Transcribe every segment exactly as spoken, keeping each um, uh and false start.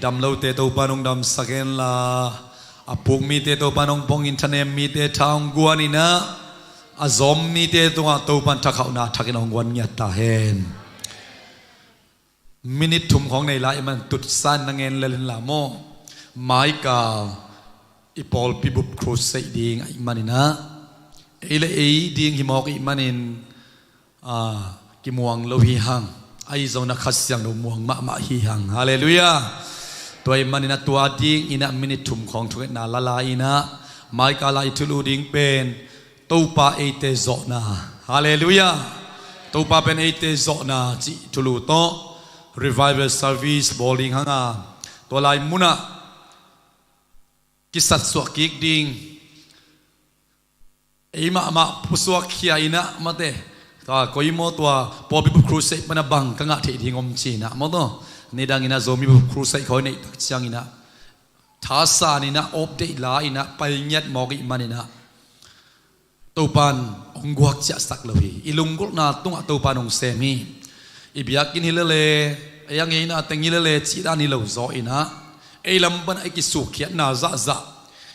Damlote Topa nong damsak henla, a puk mite Topa nong pongin, thanem mite tha hong guan inah, a zom mite tungah Topa in thakhauhna thakin hong guan ngiat ta hen. Minit thum khawng nei lai i man, tutsan na ngen lel inla maw. Maikal i pawlpi bup crusade ding ahih maninah, ei le ei ding hi mawk ih manin, a, kimuang lo hi hang. Ahi zongin a Kha Siangtho muang mahmah hi hang. Halleluiah. Tua ahih maninah tua ding inah minit thum khawng thungetna la lai inah, Maikal ah i thulu ding pen Topa eite zawhna. Halleluiah. Topa pen eite zawhna cih thulu tawh revival service bawl ding hang a, tua lai munah kisatsuah kik ding. Ei mahmah pusuak khia inah mate, tua koi maw, tua pawlpi bup crusade pana bang ka ngah theih ding om ci inah maw, tua nidang inah Zomi bup crusade khawng i neih tak ciang inah thasan inah update la inah pai ngiat mawk ih maninah, Topa in hong guak ciahsak lo hi. I lunggulhna tungah Topa in hong sem hi. I biakinn hi lele, ei a ngeina teng hi lele cih dan hi lo zaw inah, ei lam panah i kisukkhiatna zahzah,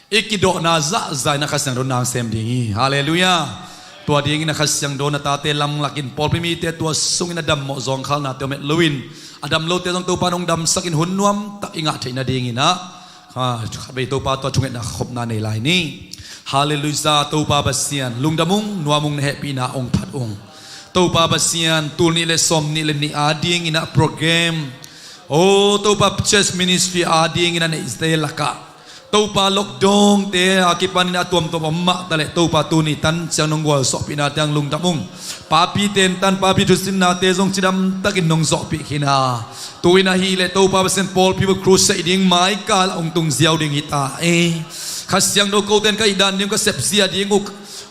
i kidawhna zahzah inah Kha Siangtho in hong sem ding hi. Halleluiah. Tua dingin a Kha Siangtho na tate lamlak in, pawlpi mite tua sungin a dammawh zawngkhalnate om het loin, a damlote zong Topa in hong damsakin hun nuamtak i ngah theih nading inah, khatvei Topa tua thungetna kha khopna nei lai ni. Halleluiah. Topa Pasian, lungdam ung, nuam ung, na hehpihna hong phat ung. Topa Pasian, tul nih le sawm nih le nih ading inah program, o Topa, church ministry ading inah neihte lakah, Topa, lockdown te a kipanin a tuamtuam om mah taleh, Topa, tuni tan ciang nong gualzawhpihna teng lungdam ung. Papi tentan, papi thusinnate zong cidamtakin nong zawhpih khin a, tu-in ahih leh Topa Pasian, pawlpi bup crusade ding Maikal ah hong tung ziau ding hi ta e. Kha Siangtho, kote in ka hih dan ding uh, ka sepzia ding uh,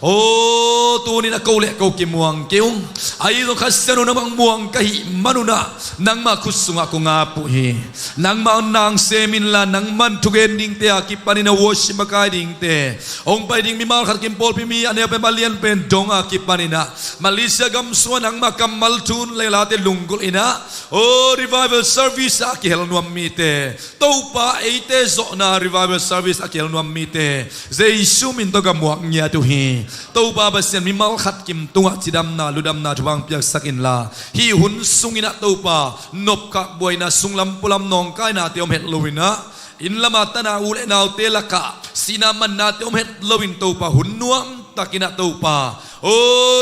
o, tuni-in a ko le ko kimuang kei ung. Ahi zong Kha Siangtho, nangmah hong muang ka hih manun ah, nangmah khut sungah kong ap uh hi. Nangmah hong sem inla, nangmah in thugen dingte a kipanin a worship makai dingte, hong pai ding mimal khat kim, pawlpi mi a neu pen, a lian pen dong a kipanin ah, Malaysia gam sungah nangmah kammal thu le late lunggulh inah, o, revival service ah a kihel nuam mite, Topa, eite zawhna revival service a kihel nuam mite Jesu min tawh ka muak ngiat uh hi. Topa Pasian, mimal khat kim tungah cidamna, ludamna thupha hong piaksak inla, hih hun sung inah Topa, nopkhak buaina, sunglam pualam nawngkainate om het lo inah, inn lamah tana u le naute lakah sihna mannate om het loin Topa, hun nuamtak inah Topa, o,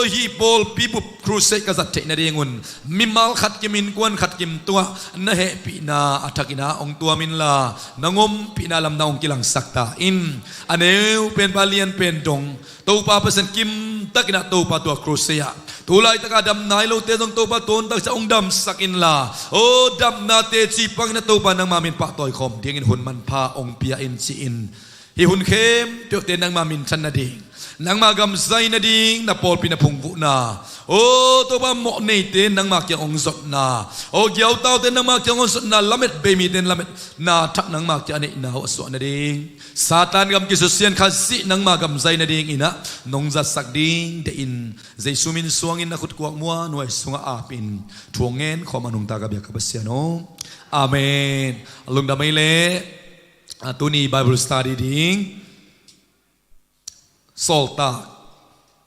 hih pawlpi bup crusade ka zat theih nadingun mimal khat kim, innkuan khat kim tungah na hehpihna a thak inah hong tuam inla, nang ompihna lamdang hong kilangsak ta in. A neu pen, a lian pen dong, Topa Pasian, kimtak inah Topa, tua crusade ah tu laitak a damna hi lote zong Topa, tuantak ciang hong damsak inla, o, damna teci pang inah Topa, nangmah min pahtawi khawm dingin hun manpha hong pia in ci-in, hih hun khempeuhte nangmah minthan nading, nangmah gam zai nading, na pawlpi na phungvuhna, o Topa, mawhneite nangmah kiang hong zotna, o, giautaute nangmah kiang hong zotna, lamet bei mite in lametna thak nangmah kiang a neihna uh a suah nading, Satan gam kisusia in, Khazih nangmah gam zai nading inah nong zatsak ding deih in, Jesu min suangin na khut kuak muanhuai sungah apin thu hong ngen khawm a nungta ka biak ka Pasian aw. Amen. A lungdam ei leh, a, tuni Bible study ding Sawltak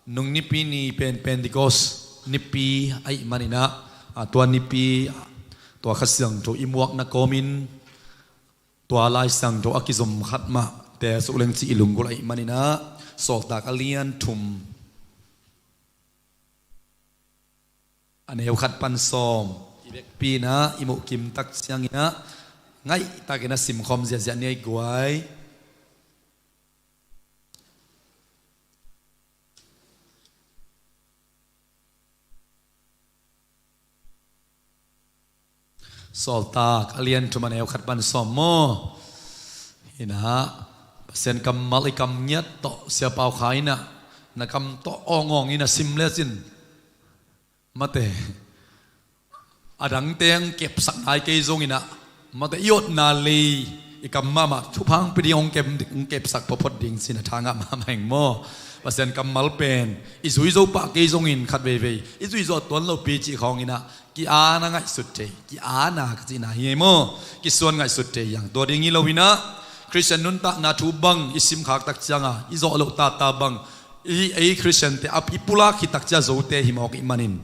Nung Nipi ni pen Pentecost nipi ahih maninah, a, tua nipi, tua Kha Siangtho i muakna kawmin tua Lai Siangtho a kizom khat mah teel suk leng cih i lunggulh ahih maninah, Sawltak a lian thum, a neu khat pan sawm, i vekpi inah i muh kim tak cianginah ngaihtakin a simkhawm ziahziah ni ei guai. Sawltak a lian thum, a neu khat pan sawm maw? Inah, Pasian kammal i kam ngiat tawh, Sia Pau Kha inah na kam tawh awngawng inah sim lecin, mate, a dangte ang kepsak nai kei zonginah, mate, i otna lei, I kam mahmah thupha hong pia ding, hong kep, hong kepsak photphot ding cih na tha ngah mahmah ing maw. Pasian kammal pen i zui zo pah kei zongin khat veivei i zui zo tuan lopi cih khawng inah ki-ana ngaihsut thei, ki-ana ka cihna hi ei maw. Kisuan ngaihsut thei hi hang. Tua ding hi lo inah Khristian nuntakna thu bang i simkhak tak cianga i zawh loh tata bang i, ei Khristiante a i pulak hi tak cia zote hi mawk ih manin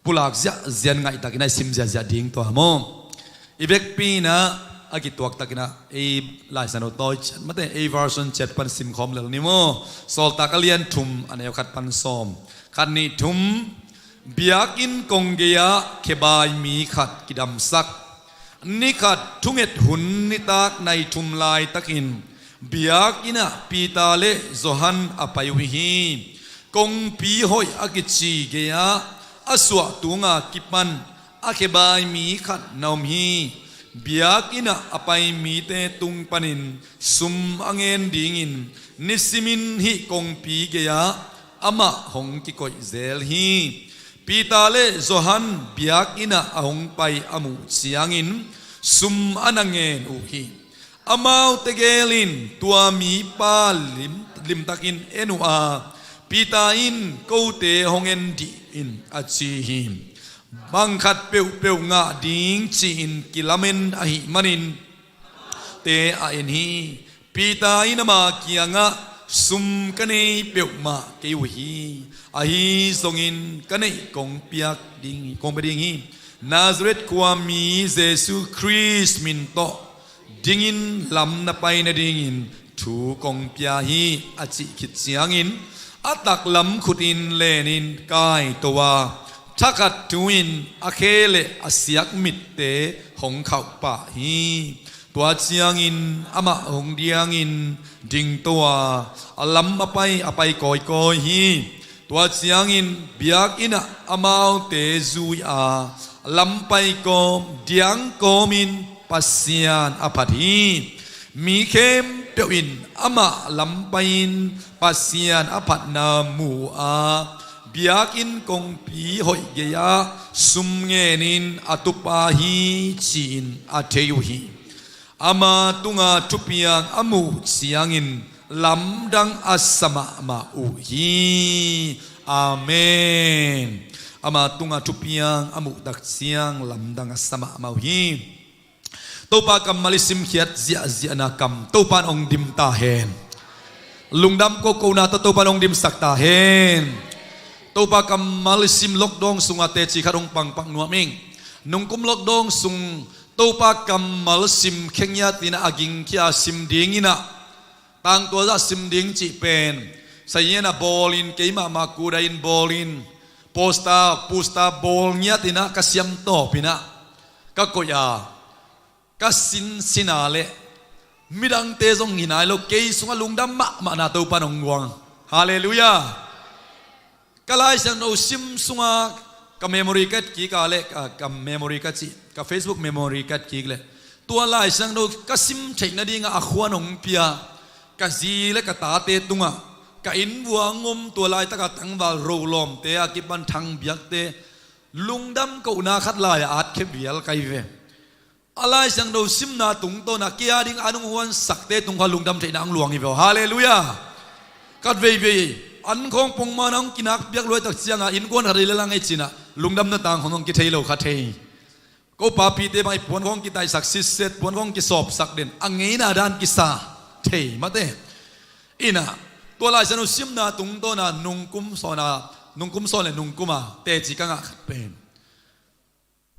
pulak ziahziah in ngaihtakin a i sim ziahziah ding tua maw. I vekpi inah a kituak takinah ei Lai Siangtho tawi ciat mate, ei version ciat pan simkhawm lel ni maw. Sawltak a lian thum, a neu khat pan sawm. Khat, nih, thum. Biakinn kong gei-ah khebai mi khat kidamsak. Ni khat thunget hun nitak nai thum laitakin biakinn ah Peter le Johan a pai uh hi. Kongpi hoih a kici gei-ah a suah tunga kipan a khebai mi khat na om hi. Biakinn ah a pai mite tung panin sum a ngen dingin nisimin hih kongpi gei-ah amah hong kikoih zel hi. Peter le Johan biakinn ah a hong pai a muh ciangin sum a na ngen uh hi. Amaute gelin tua mipa lim, limtakin en uh a, Peter in, "Kote hong en dih in," a ci hi. Bang khat peuhpeuh ngah ding ci-in kilamen ahih manin te a en hi. Peter in ama kiangah, "Sum ka nei peuhmah kei uh hi. Ahi zongin ka neih kong piak ding, kong pia ding hi. Nazareth khuami Jesu Khrist min tawh dingin lam na pai nadingin thu kong pia hi," a cih khit ciangin a taklam khutin lenin kaito a, thakhat thu-in a khe le a siak mitte hong khauh pah hi. Tua ciangin amah hong diangin dingto a, a lam a pai, a pai kawikawi hi. Tua ciangin biakinn ah amaute zui a, lam pai kawm, diang kawmin Pasian a phat hi. Mi khempeuh in amah lam pai-in Pasian a phatna mu a, biakinn kongpi hoih gei-ah sum ngenin a tupa hi ci-in a thei uh hi. Ama tunga thupiang a muh ciangin lamdang a sa mahmah uh hi. Amen. Ama tunga thupiang a muh tak ciang lamdang a sa mahmah uh hi. Topa kammal i simkhiat ziahziahna kam Topa in hong dim ta hen. Lungdam kokona tawh Topa in hong dimsak ta hen. Topa kammal i sim lockdown sunga teci khat hong pangpak nuam ing. Nungkum lockdown sung Topa kammal sim khengiat inah a gingkhia sim ding inah tangtual zah sim ding cih pen sayin a bawlin, keimah mah kudain bawlin, posta, pusta bawl ngiat inah ka siam tawp inah ka koih a, ka sinsin a leh midangte zong hi nai lo, kei sungah lungdam mahmahna Topa in hong guang. Halleluiah. Ka Lai Siangtho sim sunga ka memory ka et kik a leh, ka, ka memory ka cih, ka Facebook memory ka et kik leh tua Lai Siangtho ka sim theih nadinga a khuan hong pia ka zi le ka tate tungah, ka inn vua ngom tua laitaka tangval ro lawmte a kipan thang biakte lungdam kohna khat lai-ah at khia vial ka hi ve. A Lai Siangtho simna tungtawn a kei a ding an hong huansakte tung kha lungdam theihna hong luang hi ve aw. Halleluiah. Khat veivei an khawng pongman a hong kinak piak luaitak cianga innkuan khat hi le lang ei cinah lungdamna tang khawng hong kithei lo kha thei. Ko papite bang i puan khawng kitaihsak sitset, puan khawng kisawpsak den a ngeina dan kisa thei mate. Inah tua Lai Siangtho simna tungtawn a nungkum sawn a, nungkum sawn le nungkum a teci ka ngah khat pen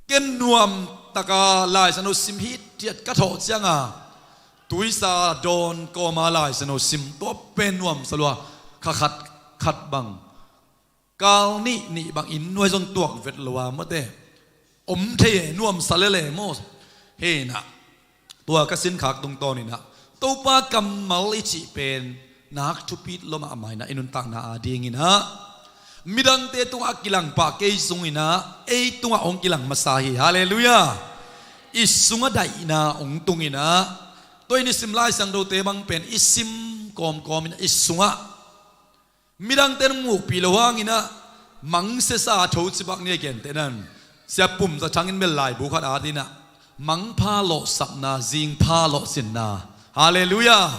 ken nuam taka Lai Siangtho sim hithiat ka thawh cianga tuisa dawn kawma Lai Siangtho sim tua pen nuamsa lua, kha khat khat bang kal nih nih bang inn nuai zong tuak vet lo a mate om thei e, nuamsa lele maw. Hinah tua ka sinkhak tungtawn inah Topa kammal i cih pen nak thupit lua mahmah inah i nuntakna a dinginah midangte tungah a kilang pah kei zong inah ei tungah hong kilang masa hi. Halleluiah. I sungah daihna hong tung inah tua i nisim Lai Siangthote bang pen i sim kawmkawm inah i sungah midangte in hong muhpih lo hanginah mangsiasa a tho cibak ni a gentehnan Sia Pum Za Thang in bel laibu khat at inah Mangpha lawhsapna, zingpha lawhcinna. Halleluiah.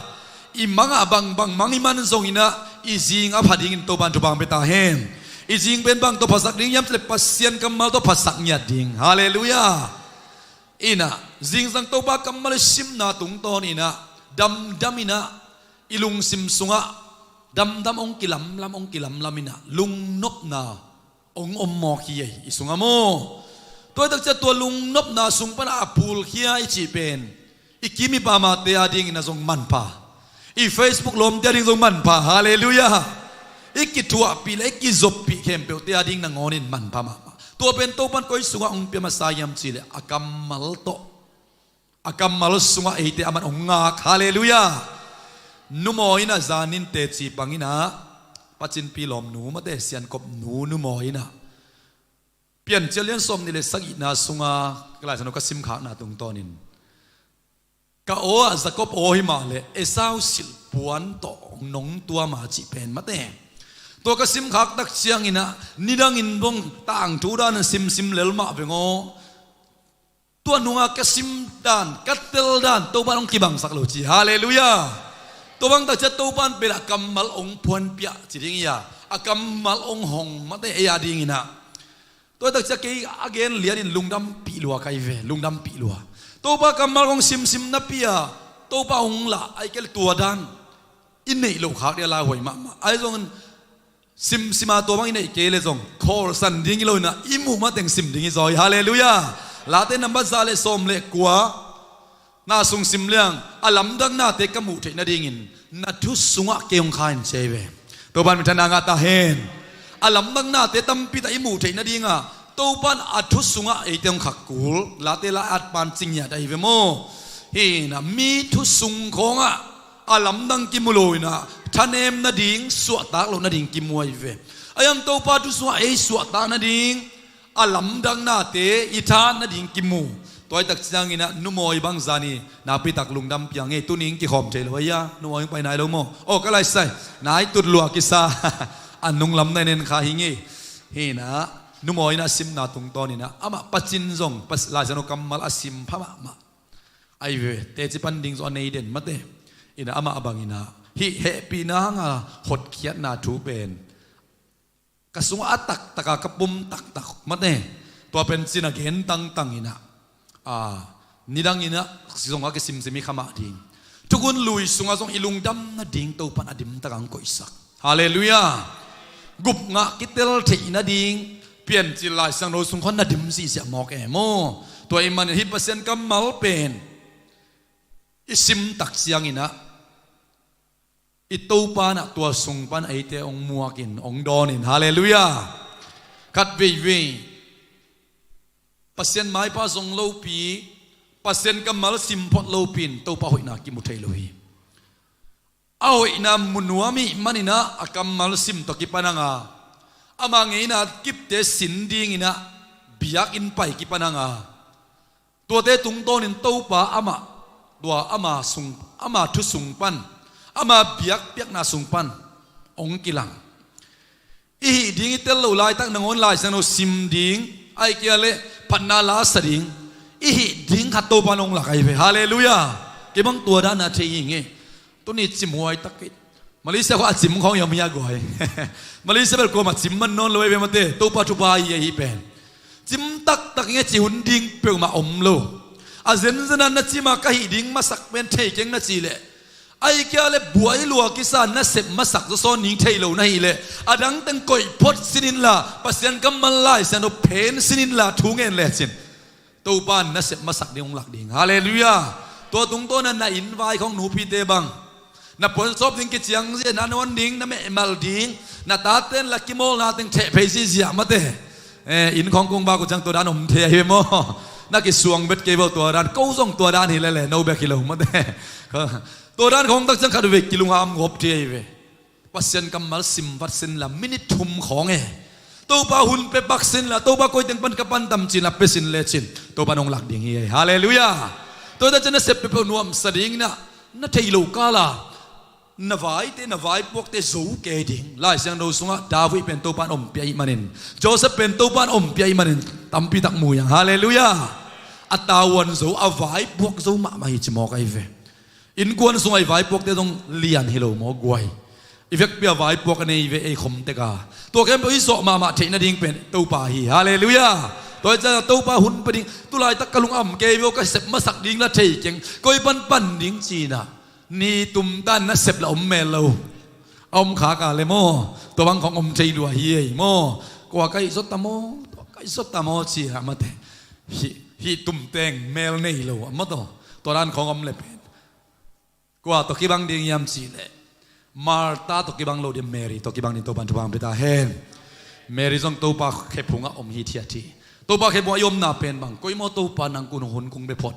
I mangah bangbang mang i man zonginah i zing a pha dingin Topan thupha pia ta hen. I zing pen bang tawh phasak ding hiam cih leh Pasian kammal tawh phasak ngiat ding. Halleluiah. Inah zingzang Topa kammal i simna tungtawn inah damdam inah i lungsim sungah damdam hong kilamlam hong kilamlam inah lungnopna hong om mawk hi ei i sungah maw. Tua hi takciah tua lungnopna sung panah a phulkhia i cih pen i kim i pamte adingin a zong manpha, i Facebook lawmte ading zong manpha. Halleluiah. I kithuahpih le i kizoppih khempeuhte ading nangawnin manpha mahmah. Tua pen Topan koi sungah hong pia masa hiam cih leh a kammal tawh, a kammal sungah eite aman hong ngak. Halleluiah. Numawi inah zanin teci pang inah Pacinpi lawmnu mate Siankop nu Numawi inah Piancil lian sawmnih le sagihna sunga ka Lai Siangtho ka simkhakna tungtawnin ka aw ah Jakob aw hi mah le Esau silhpuan tawh hong nong tuam a cih pen mate. Tua ka simkhak tak cianginah nidangin bong tangthu dan simsim lel mah veng aw. Tua nunga ka sim dan ka tel dan Topan hong kibangsak lo ci. Halleluiah. Tua bang takciah Topan pen a kammal hong phuanpiah ci ding hi a, a kammal hong hong mate ei adinginah. Tua hi takciah kei a gen lianin lungdampih lua ka hi ve, lungdampih lua. Topa kammal hong simsim napi a Topa hong lah ahi kei le tua dan i neih loh khak dia lauhuai mahmah. Ahi zongin simsima tua bang i neih kei le zong khawlsan ding hi lo inah i muh mateng sim ding hi zaw hi. Halleluiah. Late nambat za le sawm le kua na sung sim liang a lamdang nate ka muh theih nadingin na thu sungah kei hong kha in ci ei ve. Topan minthanna ngah ta hen. A lamdang nate tampi tak i muh theih nadinga Topan a thu sungah eite hong khak kul. Late la at pan cingiat ahi ve maw. Hinah mi thu sung khawngah a lamdang kimu lo inah thanem nading suahtak loh nading kimu ahi ve. Ahi hang Topa thu sungah ei suahtak nading a lamdang nate i tha nading kimu. Tua hi tak cianginah Numawi bang zani nakpi tak lungdam piang ei, tuning kikhawm thei lo ahi a, Numawi hong pai nai lo maw. Aw ka laisai nai tut lua kisa. A nunglam na i nen kha hi ngei. Hinah Numawi inah simna tungtawninah amah Pacin zong Lai Siangtho kammal a sim pha mahmah. Ahi ve, teci pan ding zong a nei den mate. Inah amah a banginah hih hehpihna hanga hotkhiatna thu pen ka sungah a taktaka ka pum taktak mate. Tua pen cina gen tangtang inah a nidang inah zong a kisimsim i khamah ding. Thukhun lui sungah zong i lungdam nading Topan a dimtak ang koihsak. Halleluiah. Gupngah kitel theih nading Piancil Lai Siangtho sung khawng na dim zihziah mawk e maw. Tua i manin hih Pasian kammal pen i sim tak cianginah i Topa nah tua sung pan eite hong muakin hong dawnin. Halleluiah. Khat veivei Pasian maipha zong lopi, Pasian kammal sim phot lopi in Topa hoihna kimu thei lo hi. A hoihna mu nuam ih maninah a kammal sim tawh kipan anga ama ngeina kipte sin dinginah biakinn pai kipan anga tuate tungtawnin Topa amah tua ama sung, ama thu sung pan, ama biakpiakna sung pan hong kilang. I hih ding i tel lo laitak nangawn Lai Siangtho sim ding, ahih kei leh phatna la sa ding i hih ding khat Topa in hong lak ahi ve. Halleluiah. Kei bang tua dan a thei hi ngei. Tuni cimhuai tak kei. Malaysia khua a cim khawng i om hi a guai. Malaysia bel kuamah cim man nawn lo ahi ve mate, Topa thupha hi ahi pen. Cim taktak nge ci hun ding peuhmah om lo. A zenzen a na cima ka hih ding masak pen thei keng na cih leh, ahih kei leh buai lua kisa na sep masak zawsawn ning thei lo na hih leh, a dang teng koih phot sin inla, Pasian kammal Lai Siangtho phen sin inla thu ngen lecin Topa in na sep masak ding hong lak ding. Halleluiah. Tua tungtawn a na inn vai khawng nupite bang na puansawp ding kiciang zia, na nuan ding, na mehmal ding, na taten la kimawlna teng theh phei zihziah mate. Eh, inn khawng kong bak uh ciang tua dan om thei ahi maw. Na kisuang bet kei bo tua dan, ko zong tua dan hi lele, no bek hi lo mate. Tua dan khawng tak ciang khat vei kilungham ngawp thei ahi ve. Pasian kammal sim vat sin la minit thum khawng e. Topa hun pe pak sin la, Topa koi teng pan ka pan tam cin a pe sin lecin Topa in hong lak ding hi e. Halleluiah. Tua hi tak ciang na sep peuhpeuh nuamsa ding na, na thei lo kala na vaite, na vaipuakte zo kei ding. Lai Siangtho sungah David pen Topa in ompih ahih manin, Joseph pen Topa in ompih ahih manin tampi tak mu hi hang. Halleluiah. a tavuan zo, a vaipuak zo mahmah hi ci mawk ahi ve. Innkuan sungah i vaipuakte zong lian hi lo maw guai? I vekpi a vaipuak a nei ve ei khom tek a. Tua khempeuh i zawh mahmah theih nading pen Topa hi. Halleluiah. Tua hi ciangah Topa hun pia ding, tulaitak ka lung a om kei ve aw, ka sep masak ding la thei keng, koi pan pan ding ci-in ah ni tum tan na sep la om mel lo. A om khak a le maw, tua bang khong om thei lua hi ei maw? Kua ka hih zaw ta maw, tua ka hih zaw ta maw ci-in ah mate. Hih, hih tum teng mel nei lo a maw, tua, tua dan khong om le pen kua tawh kibang ding hiam cih leh Martha tawh kibang lo ding, Mary tawh kibang ding, Topa'n thupha hong pia ta hen. Mary zong Topa khephungah om hithiat hi. Topa khephungah i omna pen bang, koi maw Topa nang kong hun kong bia phot,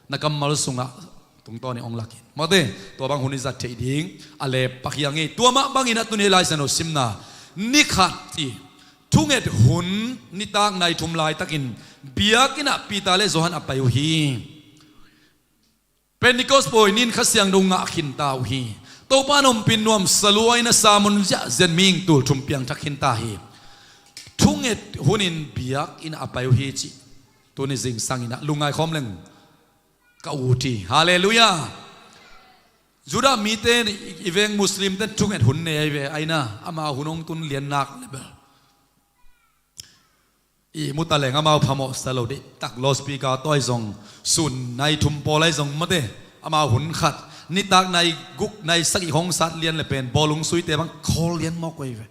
na kammal sungah tungtawn in hong lak in, mate, tua bang hun i zat theih ding a lepak hi a ngei. Tua mah bangin ah tuni Lai Siangtho simna, ni khat i thunget hun nitak nai thum laitakin biakinn ah Peter le Johan a pai uh hi. Pentecost pawi ni-in Kha Siangtho ngah khinta uh hi. Topa in ompih nuamsa lua-in a sermon ziahziah mihing tul thum piangthak khinta hi. Thunget hunin biakinn ah a pai uh hi cih tuni zingsangin ah lungngai khawm leng ka ut hi. Halleluiah. Judah mite in i veng Muslim ten thunget hun nei ahi ve, aina ama hun hong tun lian nak le bel i muta leng amau phamawh sa lo dih tak, loudspeaker tawh ahi zong, sun nai thum pawl ahi zong mate, amau hun khat, nitak nai guk nai sagih hong sat lian le pen bawlung suite bang khawl lian mawk uh ahi ve.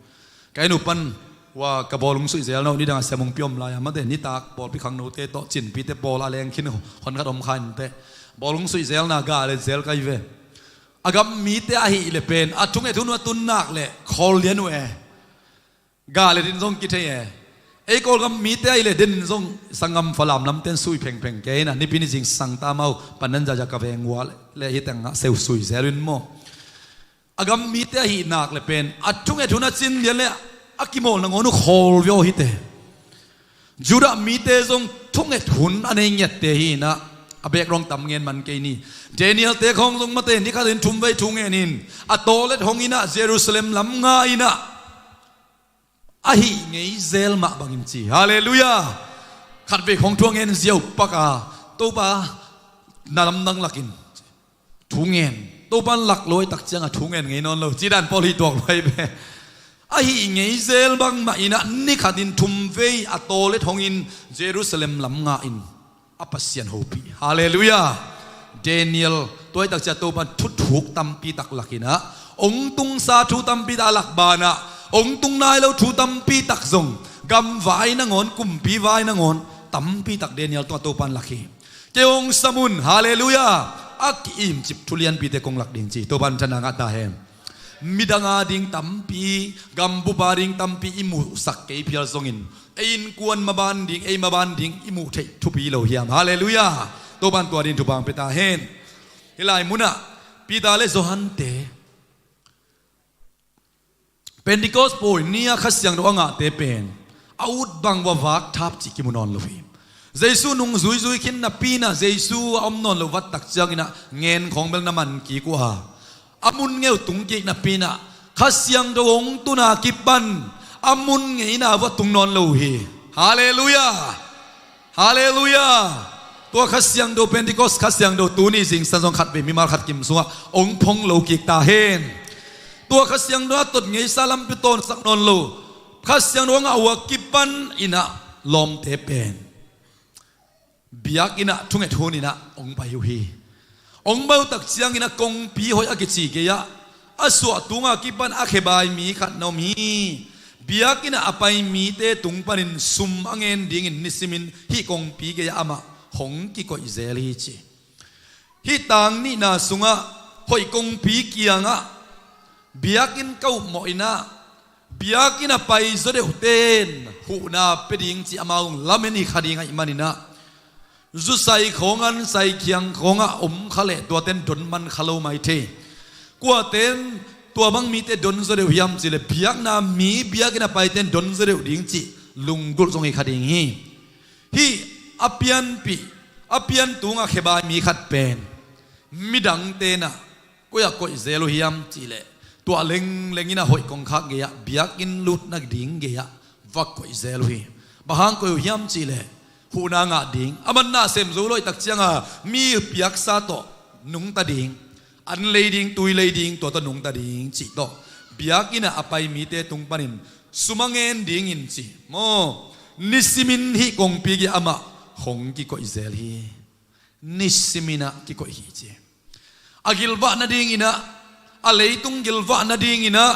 Ka inn uh pan ua ka bawlung suih zelna uh nidang a siamungpi om lai a mate, nitak pawlpi khangnote tawh cinpite pawl a leng khin hon khat om kha inteh, bawlung suih zelna ga le zel ka hi ve. A gam mite ahih le pen a thunget hun uh a tun nak le khawl lian uh e. Ga le din zong kithei e. Ei Kawlgam mite ahih le din zong sanggam Falam lamten sui phengpheng kei na, nipi ni zingsang ta mau, panan zaza ka veng ua le hi tengah seu sui zel in maw. A gam mite ahih nak le pen a thunget hun a cin lian le a kimawl nangawn uh khawl via aw hite. Judah mite zong thunget hun a nei ngiatte hi inah, a background tam ngen man kei ni. Daniel te khawng zong mate ni khatin thum vei thu ngen in, a tawlet hong inah Jerusalem lam nga inah ahih ngei zel mah bangin ci. Halleluiah. Khatvei khawng thu a ngen ziau pak a, Topa na lamdang lakin thu ngen. Topa in lak lo ahih tak ciangah thu ngen ngei nawn lo, ci dan pawl hi tuak lo ahi ve. Ahih ngei zel bangmah inah ni khatin thum vei a tawlet hong in Jerusalem lam nga in a Pasian hopih. Halleluiah. Daniel, tua ahih tak ciah Topa in thuthuk tampi tak lak inah, hong tungsa thu tampi tak a lak banah, hong tung nai lo thu tampi tak zong, gam vai nangawn, kumpi vai nangawn, tampi tak Daniel tungah Topa in lak hi. Kei hong sam un, halleluiah. A ki-imcip thu lianpite kong lak ding ci, Topa in thana ngah ta hen. Midang a ding tampi, gambup a ding tampi i muhsak kei phial zongin, ei innkuan maban ding, ei maban ding i muh theih thupi lo hiam? Halleluiah. Topa in tua ding thupha hong pia ta hen. Hih lai munah Peter le Johan te Pentecost pawi ni-a Kha Siangtho a ngahte pen a ut bang ua vak thap cih kimu nawn lo hi. Jesu nung zuizui khin napi inah Jesu a om nawn lo vat tak cianginah ngen khawng bel na man kik uh a, a mun ngei uh tung kik napi inah Kha Siangtho hong tun a kipan a mun ngeina uh a tung nawn lo uh hi. Halleluiah. Halleluiah. Tua Kha Siangtho, Pentecost Kha Siangtho tuni zingsang zong khatvei mimal khat kim sungah hong phong lo kik ta hen. Tua Kha Siangtho a tot ngeisa lampi tawnsak nawn lo, Kha Siangtho a ngah uh a kipan inah lawmte pen biakinn ah thunget hun inah hong pai uh hi. Hong pai uh tak ciangin a kongpi hoih a kici gei-ah a suah tunga kipan a khebai mi khat na om hi. Biakinn ah a pai mite tung panin sum a ngen dingin nisimin hih kongpi gei-ah amah hong kikoih zel hi ci. Hih tang nihna sungah hoih kongpi kiangah biakinn ka upmawh inah, biakinn a pai zaw deuhte in huhna pia ding ci amau lamen hi kha ding ahih maninah, zusai khawng, ansai khiang khawngah om kha leh tuate in don man kha lo mai thei. Kuate in tua bang mite don zaw deuh hiam cih leh biakna mi, biakinn a paite in don zaw deuh ding cih lunggulh zong hi kha ding hi. Hih a pianpih, a pian tunga khebai mi khat pen midangte inah koi-ah koih zel uh hiam cih leh, tuah lengleng inah hoih kongkhak gei-ah, biakinn lutna ding gei-ah va koih zel uh hi. Bang hang koih uh hiam cih leh, khuhna ngah ding, a manna sem zo lo ahih tak cianga mi piaksa tawh nungta ding, an lei ding, tui lei ding, tua tawh nungta ding cih tawh biakinn ah a pai mite tung panin sum a ngen dingin ci maw, nisimin hih kongpi gei-ah amah hong kikoih zel hi. Nisimin ah kikoih hi ci. A gilvah nadingin ah, a leitung gilvah nadingin ah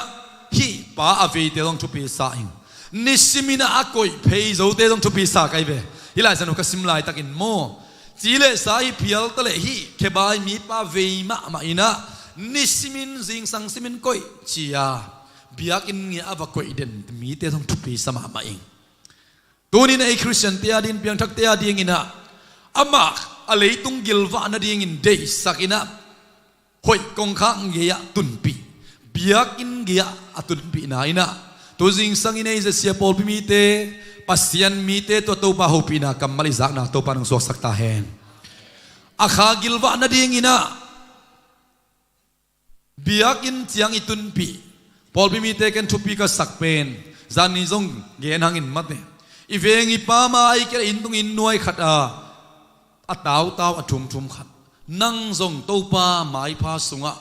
hih pa a veite zong thupi sa ing. Nisimin ah a koih phei zote zong thupi sa ka hi ve. Hih Lai Siangtho ka sim laitakin maw, ci le sa hih phial ta leh hih khebai mipa vei mahmah in ah nisimin zingsang simin koih ci-a biakinn gei-ah a va koih den mite zong thupi sa mahmah ing. Tuni-in ei Khristiante a dingin, piangthakte a dingin ah amah a leitung gilvah nadingin deihsak in ah hoih kongkhak gei-ah tunpih, biakinn gei-ah a tunpihna in ah tu zingsangin ei Zia Sia pawlpi mite, Pasian mite, tua Topa hopihna kammal i zakna Topa in hong suaksak ta hen. A kha gilvah nadingin ah biakinn ciang i tunpih. Pawlpi mite ken thupi ka sak pen, zan ni zong gen hangin mate, i veng i pam a, ahih kei leh inn tung inn nuai khat a, a tautau a thumthum khat, nang zong Topa maipha sungah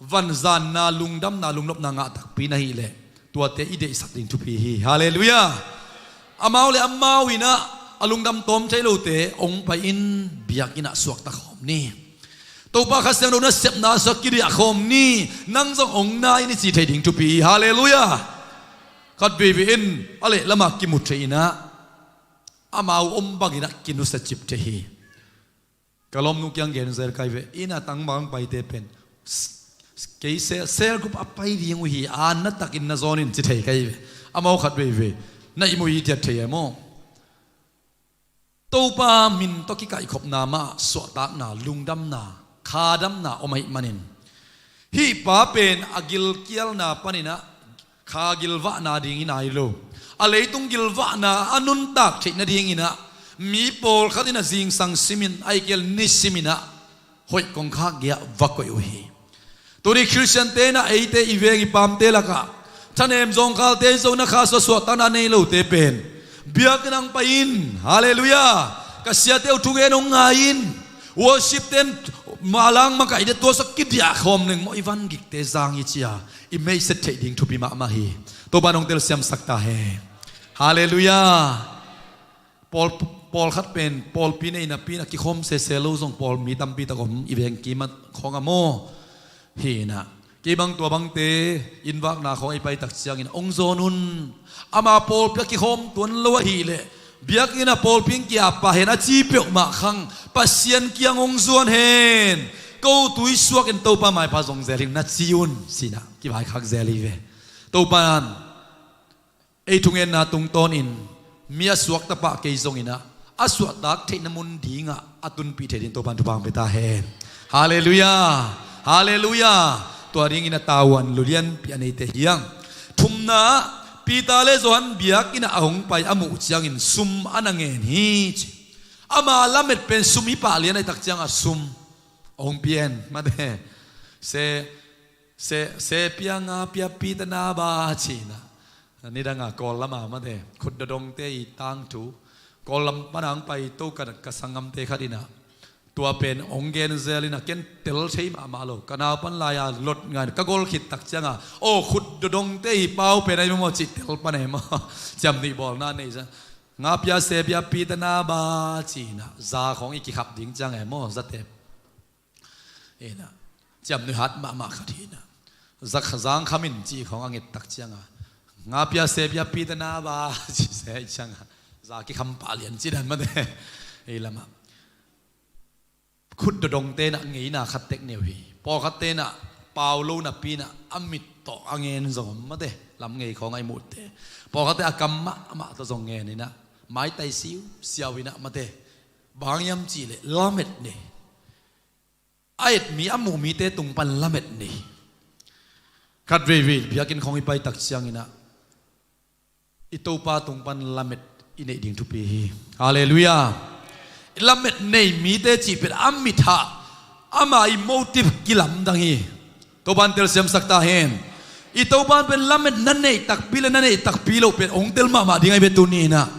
vanzanna, lungdamna, lungnopna ngah takpi na hih leh tuate i deihsak ding thupi hi. Halleluiah. Amau le amau in ah a lungdam tawm thei lote hong pai in, biakinn ah suakta khawm ni. Topa Kha Siangtho nasepna sungah kidiah khawm ni. Nang zong hong na in i ci thei ding thupi hi. Halleluiah. Khat veivei in a lehlamah kimu thei in ah amau om bangin ah kinusia cip thei hi. Ka lawmnu kiang gen zel ka hi ve. Inn ah tangmang paite pen, kei cell, cell group a pai ding uh hi, a na takin na zawn in ci thei ka hi ve. Amau khat veivei na ihmu hi ciat thei e maw. Topa min tawh kikaihkhopna mah suahtakna, lungdamna, khadamna om ahih manin, hih pa pen a gilkialna panin ah kha gilvahna dingin a hi lo, a leitung gilvahna a nuntak theih nadingin ah mi pawlkhat in ah zingsang simin, ahih kei leh nisimin ah hoih kongkhak gei-ah va koih uh hi. Tuni Khristiante in ah eite i veng i pamte lakah thanem zawngkhalte zong na kha suah, suahtakna nei lote pen biakinn ah hong pai in. Halleluiah. Ka siate uh thugen hong ngai in. Worship ten malang makaih ding, tua sungah kidiah khawm leng maw, i van gikte zang hi ci-a i maiset theih ding thupi mahmah hi. Topa in hong telsiamsak ta hen. Halleluiah. Pawl, pawlkhat pen pawlpi nei napi-in ah kikhawm sese lo zong pawl mi tampi tak om i veng kim ah khawng ah maw. Hi in ah kei bang tua bangte inn vakna khawng i pai tak ciangin hong zawn un. Ama pawlpi ah kikhawm tuan lo ahih leh biakinn ah pawlpi in kiap pah hen a ci peuhmah khang Pasian kiang hong zuan hen. Ko tui suak in Topa maipha zong zel hing na ci un ci-in ah kivaikhak zel hi ve. Topa in ei thungetna tungtawnin mi a suakta pah kei zongin ah a suahtak theihna mun dingah a tunpih thei ding Topa in thupha hong pia ta hen. Halleluiah. Halleluiah. Tua dingin a tavuan lulianpi a neite hi hang. Thumna ah Peter le Johan biakinn ah a hong pai a muh ciangin sum a na ngen hi ci. Ama lamet pen sum hi pah lian ahih tak ciangah sum hong pia in mate. Se, se, se pia nga pia pi ta na ba ci-in ah. Nidang a Kawl lam a mate, khutdodongte i tangthu, Kawl lam pan a hong pai to ka, ka sanggamte khat in ah tua pen hong gen zel in ah ken tel thei mahmah lo. Ka naupan lai-a lot ngai in ka gol khit tak ciangah, aw, khutdodongte i pau pen a hi maw cih tel pan a hi maw. Ciamnuih bawlna nei sa. Nga pia se pia pi ta na ba ci-in ah za khawng i kikhap ding ciang a hi maw, zatep in ah ciamnuih hat mahmah khat hi in ah, zak zang kham in cih khawng a nget tak ciangah, nga pia se pia pi ta na ba ci se ciangah za kikham pah lian ci dan mate. Ei lamah khutdodongte in ah ngeina khat tek nei uh hi. Pawlkhatte in ah pau lo napi-in ah a mit tawh a ngen zong om mate, lam ngei khawng a i muhte. Pawlkhatte a kam mahmah tawh zong ngen in ah maitai siusiau in ah mate. Bang hiam cih leh lamet nei. A et mi, a muh mite tung pan lamet nei. Khat veivei biakinn khawng i pai tak ciangin ah i Topa tung pan lamet i neih ding thupi hi. Halleluiah. Lamet nei mite cih pen a mit ah ama i motive kilamdang hi. Topa in telsiamsak ta hen. I Topa in pen lamet na neih takpi le na neih takpi loh pen hong tel mahmah ding ahi ve tuni in ah.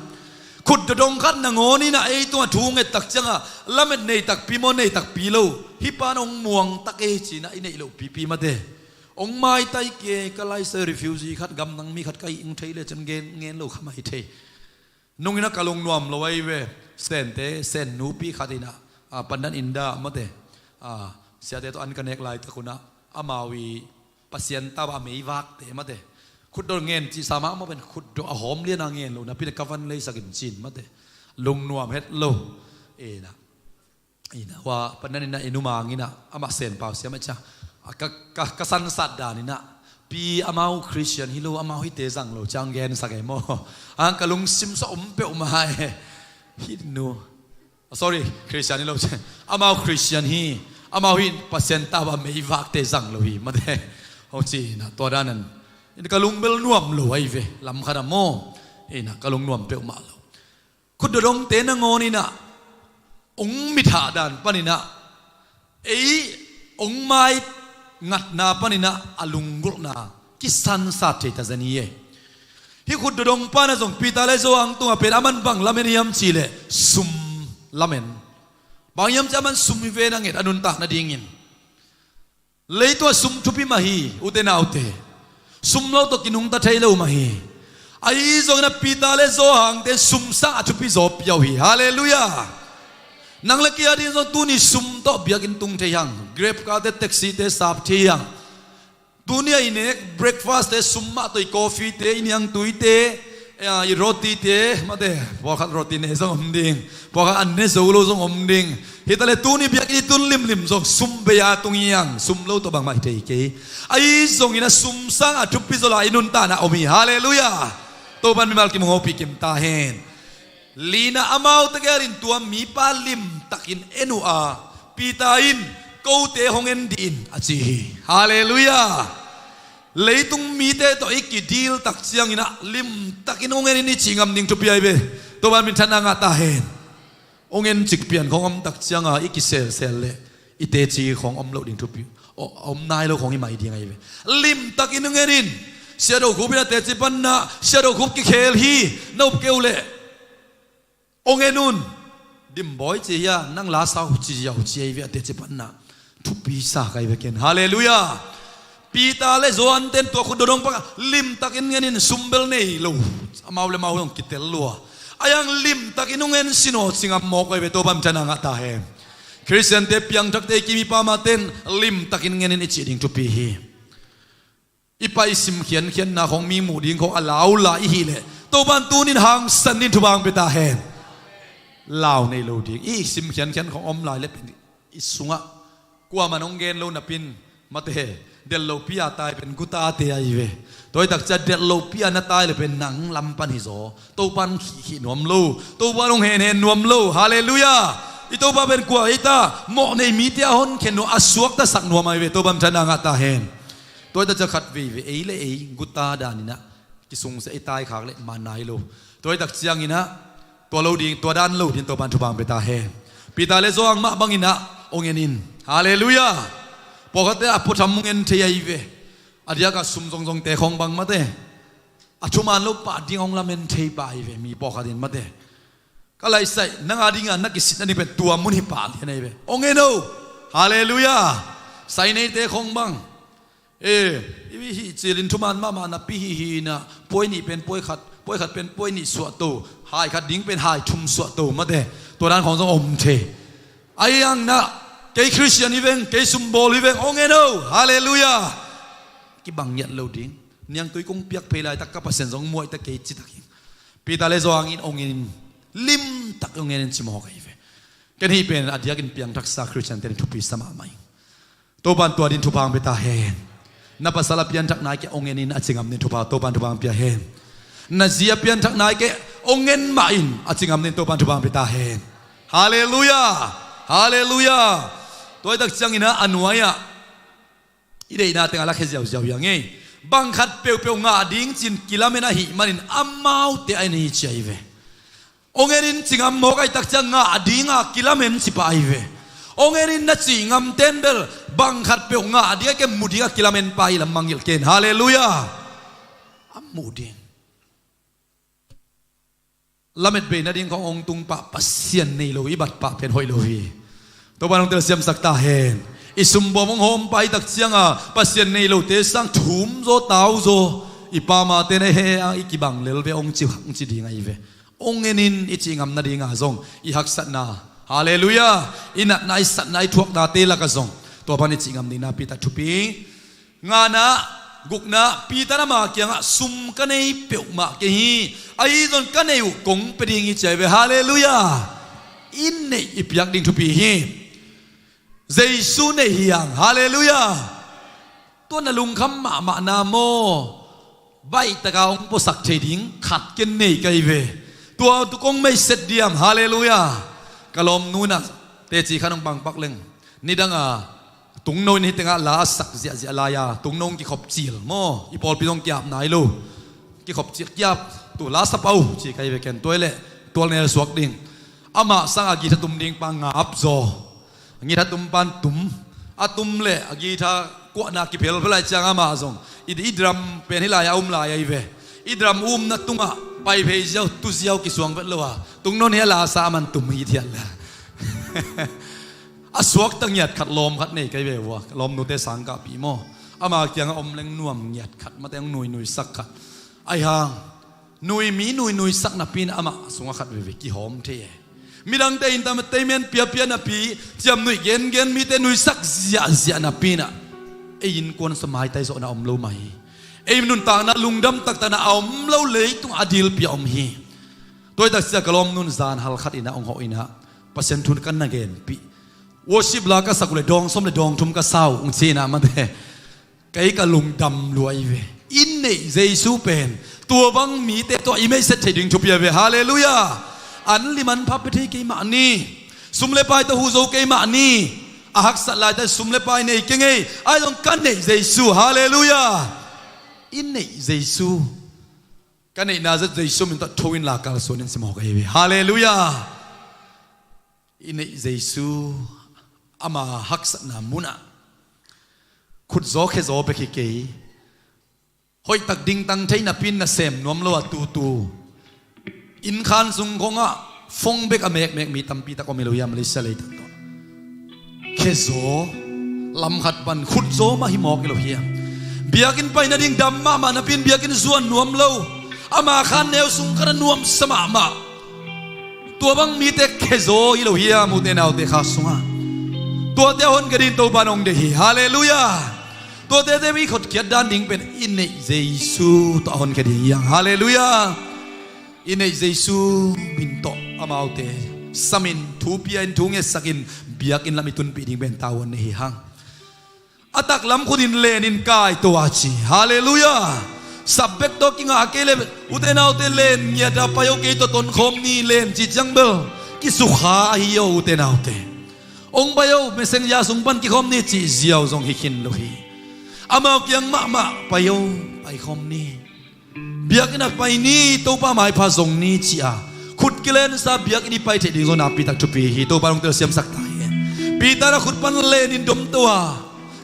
Khut dodong khat nangawn in ah ei tungah thu hong et tak ciangah lamet nei takpi maw, nei takpi lo, hih pan hong muang tak ei ci-in ah i neih loh pipi mate. Hong maitai kei, ka laisai refugee khat, gamdang mi khat ka hih hong thei le cin ngen, ngen lo kha mai thei. Nung in ah ka lungnuam lo ahi ve. Sente, Sen nupi khat in ah, a, Pandan Inda mate, a, siate tawh an ka nek laitak un ah amau i Pasian tau a meivakte mate, khutdawh ngen cih sa mah maw pen, khutdawh a hawm lian a ngen lo napi in ah ka van leisak in cin mate. Lungnuam het lo. Ina, ina, hua Pandan Inda i nu Mang in ah amah Sen pau siam a cia, a, ka, ka, ka sansat dan in ah, pi, amau Christian hi lo, amau hihte zang lo ciang gensak e maw. Ang ka lungsim sua om peuhmah e. Hih nu, sorry, Christian hi lo ci. Amau Christian hi. Amau hih Pasian tau a meivakte zang lo hi mate. Hong ci-in ah tua dan in, in ka lungbel nuam lo ahi ve. Lam khat ah maw, in ah ka lungnuam peuhmah lo. Khut dodongte nangawn in ah hong mithah dan panin ah, ei hong mai ngatna panin ah a lunggulhna kisansat thei ta zen hi e. Hih khut dodong pa in ah zong Peter le Johan tungah pen aman bang lamen hiam cih leh sum lamen. Bang hiam cih leh aman sum hi ve, na nget a nuntak nadingin. Leitungah sum thupi mah hi, ute naute. Sum lo tawh kinungta thei lo mah hi. Ahi zongin ah Peter le Johan-te sum sang a thupi zaw pia uh hi. Halleluiah. Nang le kei a ding zong tuni sum tawh biakinn tung thei hang. Grab karte, taxi-te sap thei hang. Tuni a i nek breakfast-te sum mah tawh, i coffee-te, i niangtuite, i roti-te mate, pawlkhat roti ne zong om ding, pawlkhat an ne zo lo zong om ding. Hi ta leh tuni biakinn i tun limlim zong sum bei a tung hi hang, sum lo tawh bangmah hi thei kei. Ahi zongin ah sum sang a thupi zaw la i nuntakna om hi. Halleluiah. Topa'n mimal kim hong hopih kim ta hen. Lina, amaute kiangah tua mipa limtakin en uh a, Peter in, "Kote hong en dih in," a ci hi. Halleluiah. Leitung mite tawh i kidil tak ciangin ah limtakin hong en in i cih ngam ding thupi ahi ve. Topa'n minthanna ngah ta hen. Hong en cik pian khong om tak ciangah i kiselsel leh i teci khong om loh ding thupi, om nai lo khong i mai ding ahi ve. Limtakin hong en in. Sia Do Khup in a teci panna, Sia Do Khup kikhel hi, na up kei uh leh hong en un. Dim bawi ci hi a, nang la sa uh ci ziau ci ahi ve, a teci panna. Thupi sa ka hi ve ken. Halleluiah. Peter le Johan-te'n tua khut dodong panga limtakin en in, sum bel nei lo. Amau le amau hong kitel lua. Ahi hang limtakin hong en sin aw, ci ngam mawk ahi ve, Topa'n minthanna ngah ta hen. Khristiante, piangthakte, i kim i pam a te'n limtakin en in i cih ding thupi hi. I pai sim khiankhianna khong, mi muh ding khong a lau lai i hih leh Topa'n tuni-in hangsan ding thupha hong pia ta hen. Lau nei lo ding. I sim khiankhian khong om lai leh pen i sungah kuaman hong gen lo napi-in, mate, delh lopi a tai pen gutate ahi ve. Tua hi tak ciang delh lopi a na tai leh pen nang lam pan hi zaw. Topa'n hong khihkhih nuam lo, Topa'n hong henhen nuam lo. Halleluiah. I Topa pen kua hi ta? Mawh nei mite a honkhia nuam, a suaktasak nuam ahi ve. Topa'n minthanna ngah ta hen. Tua hi tak ciang khat veivei ei le ei guta dan in ah kisungsia, i taikhak leh man nai lo. Tua hi tak ciangin ah tua lo ding, tua dan lo ding Topa'n thupha hong pia ta hen. Peter le Johan mah bangin ah hong en in. Halleluiah. Pawlkhatte a puatham hong en thei ahi ve. A diakah sum zongzongte khong bang, mate, a thuman lo pah ding hong lamen thei pah ahi ve, mi pawlkhat in, mate. Ka laisai, nang a dingin na kisitna ding pen tua mun hi pah lian ahi ve. Hong en o. Halleluiah. Sai neite khong bang, e, i hih cilin thuman mahmah napi hi hi in ah, puai nih pen puai khat, puai khat pen puai nih suahto, hai khat ding pen hai thum suahto, mate. Tua dan khong zong om thei. Ahi hang in ah, kei Khristian hi veng, kei sumbawl hi veng, hong en o. Halleluiah. Kibang ngiat lo ding. Niangtui kong piak phei laitak ka Pasian zong muaih ta kei ci tak hi. Peter le Johan in hong en in, limtak hong en in ci mawk ahi ve. Ken hih pen a diakin piangthaksa Khristiante ding thupi sa mahmah hi. Topa'n tua ding thupha hong pia ta hen. Na pasal a pianthak nai kei, hong en in, a ci ngam ding thupha Topa'n thupha hong pia hen. Na zi a pianthak nai kei, hong en mah in, a ci ngam ding Topa'n thupha hong pia ta hen. Halleluiah. Halleluiah. Tua hi tak ciangin ah a nuai-ah i deihna teng a lakhia ziauziau hi hang e. Bang khat peuhpeuh ngah ding ci-in kilamen ahih manin amaute a en hi ci ahi ve. Hong en in ci ngam mawk ahih tak ciang ngah ding a kilamen ci pah ahi ve. Hong en in na cih ngamte'n bel bang khat peuh ngah ding a, kei mu ding a kilamen pah hi lam mangngilh ken. Halleluiah. A mu ding. lamet bei nading khong hong tung pah, Pasian nei lo i bat pah pen hoih lo hi. Topa in hong telsiamsak ta hen. I sumbuam hong hawm pah i tak cianga Pasian nei lote sang thum zaw tau zaw i pamate na he a i kibang lel ve hong ci, hong ci ding ahi ve. Hong enin i cih ngam nadinga zong i haksatna, halleluiah, i natna, i satna, i thuaknate laka zong tua pan i cih ngam ding nakpi tak thupi. Ngana, gukna, Peter in ama kiangah sum ka nei peuhmah kei hi. Ahi zong ka nei uh kong pia ding hi ci ahi ve, halleluiah. I neih i piak ding thupi hi. Jesu neih hi hang, halleluiah. Tua na lungkham mahmah na maw? Baih taka hong puasak thei ding khat ken nei ka hi ve. Tua tu kong meiset diam, halleluiah. Ka lawmnu in ah teci khat hong pangpak leng, nidanga tungno in hi tengah la a sak ziahziah lai-a tungno hong kikhop cil maw, i pawlpi zong kiap nai lo. Kikhop cil, kiap, tu la sa pah uh ci ka hi ve ken, tua hi leh tual nel suak ding. Amah sanga guitar tum ding pa ngap zaw. Guitar tum pan tum, a tum leh a guitar kuahna kiphelphel lai ciang amah zong i, i drum pen hih lai-ah a um lai ahi ve. I drum umna tungah pai phei ziau, tu ziau kisuang vet lo a, tungno in hi a la sa a man tum hi thiat le. A suakta ngiat khat lawm khat nei ka hi ve ua, lawmnute sangkahpih maw. Ama kiangah om leng nuam ngiat khat, mate hong nuinuisak khat. Ahi hang nui, mi nuinuisak napi in ah amah sungah khat veve kihawm thei e. Midangte entertainment piapia napi, ciamnuih gengen, mite nuisak ziahziah napi in ah ei innkuan sung maitai zawhna om lo mah hi. Ei nuntakna lungdam taktakna a om lo, leitungah a dilpih a om hi. Tua hi tak ciang ka lawmnu in zan hal khat in ah hong hawh in ah Pasian thu kan na genpih. Worship la ka sak uh leh dawng sawm leh dawng thum ka sa uh hong ci in ah mate. Kei ka lungdam lua hi ve. I neih Jesu pen tua bang mite tawh i meiset thei ding thupi ahi ve. Halleluiah. An lim an pha pia thei kei mah ni. Sum le pai tawh huh zo kei mah ni. A haksat laitakin sum le pai nei keng ei. Ahi zong ka neih Jesu. Halleluiah. I neih Jesu. Ka neihna zat Jesu min tawh tho inla kalsuan in ci mawk ahi ve. Halleluiah. I neih Jesu, ama haksatna munah khutzaw khezaw bek hi kei. Hoihtak dingtang thei napi in na sem nuam lo a tutu. Innkhan sung khongah phone bek a mekmek mi tampi tak om hi lo hiam, Malaysia leitung tawh. Khezaw, lamkhat pan khutzaw mah hi mawk hi lo hiam. Biakinn pai nading dam mahmah napi in biakinn zuan nuam lo. Ama khan neu sung khat a nuamsa mahmah. Tua bang mite khezaw hi lo hiam, ute naute, kha sungah. Tuate a honkhia ding Topa in hong deih hi. Halleluiah. Tuate te i hotkhiat dan ding pen i neih Jesu tawh a honkhia ding hi hang. Halleluiah. I neih Jesu min tawh amaute samin, thu pia in, thu ngetsakin, biakinn lam i tunpih ding pen tavuan nei hi hang. A taklam khut in len in kai to a ci. Halleluiah. Sap bek tawh kingah kei leh, ute naute, len ngiat a pai o, kei tawh tonkhawm ni, len ci ciang bel kisukha ahi o, ute naute. Hong pai o, messenger sung pan kikhawm ni cih ziau zong hi khin lo hi. Amau kiang mahmah pai o, paikhawm ni. Biakinn ah pai ni, Topa maipha zong ni ci-a khut kilensa biakinn i pai theih ding zong nakpi tak thupi hi. Topa in hong telsiamsak ta hi. Peter in a khut pan len in domto a,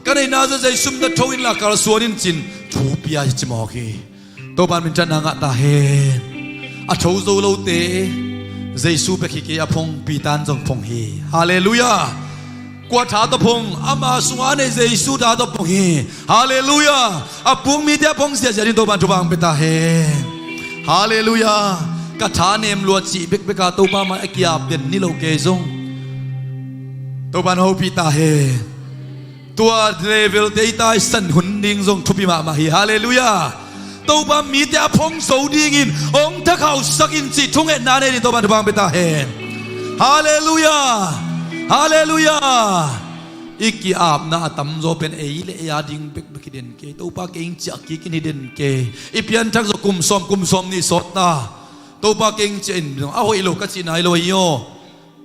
ka neihna zat Jesu min tawh tho inla kalsuan in ci-in thu pia hi ci mawk hi. Topa in minthanna ngah ta hen. A tho zo lote Jesu bek hi kei a phong, Peter in zong phong hi. Halleluiah. Kua tha tawh phong? Ama sungah a neih Jesu tha tawh phong hi. Halleluiah. A puk mite a phong ziahziah ding Topa in thupha hong pia ta hen. Halleluiah. Ka tha nem lua cih bekbek a Topa mai a ki-ap den ni lo kei zong, Topa in hopih ta hen. Tua level te i taisan hun ding zong thupi mahmah hi. Halleluiah. Topa mite a phong zo dingin hong thakhauhsak in cih thungetna nei ding Topa in thupha hong pia ta hen. Halleluiah. Halleluiah. I ki-apna a tamzaw pen ei le ei a ding bekbek hi den kei. Topa kei ing ciah kik in hi den kei. I pianthak zaw kum sawm, kum sawmnih sawt ta. Topa kei ing ciah in a hoih lo ka cihna hi lo hi aw.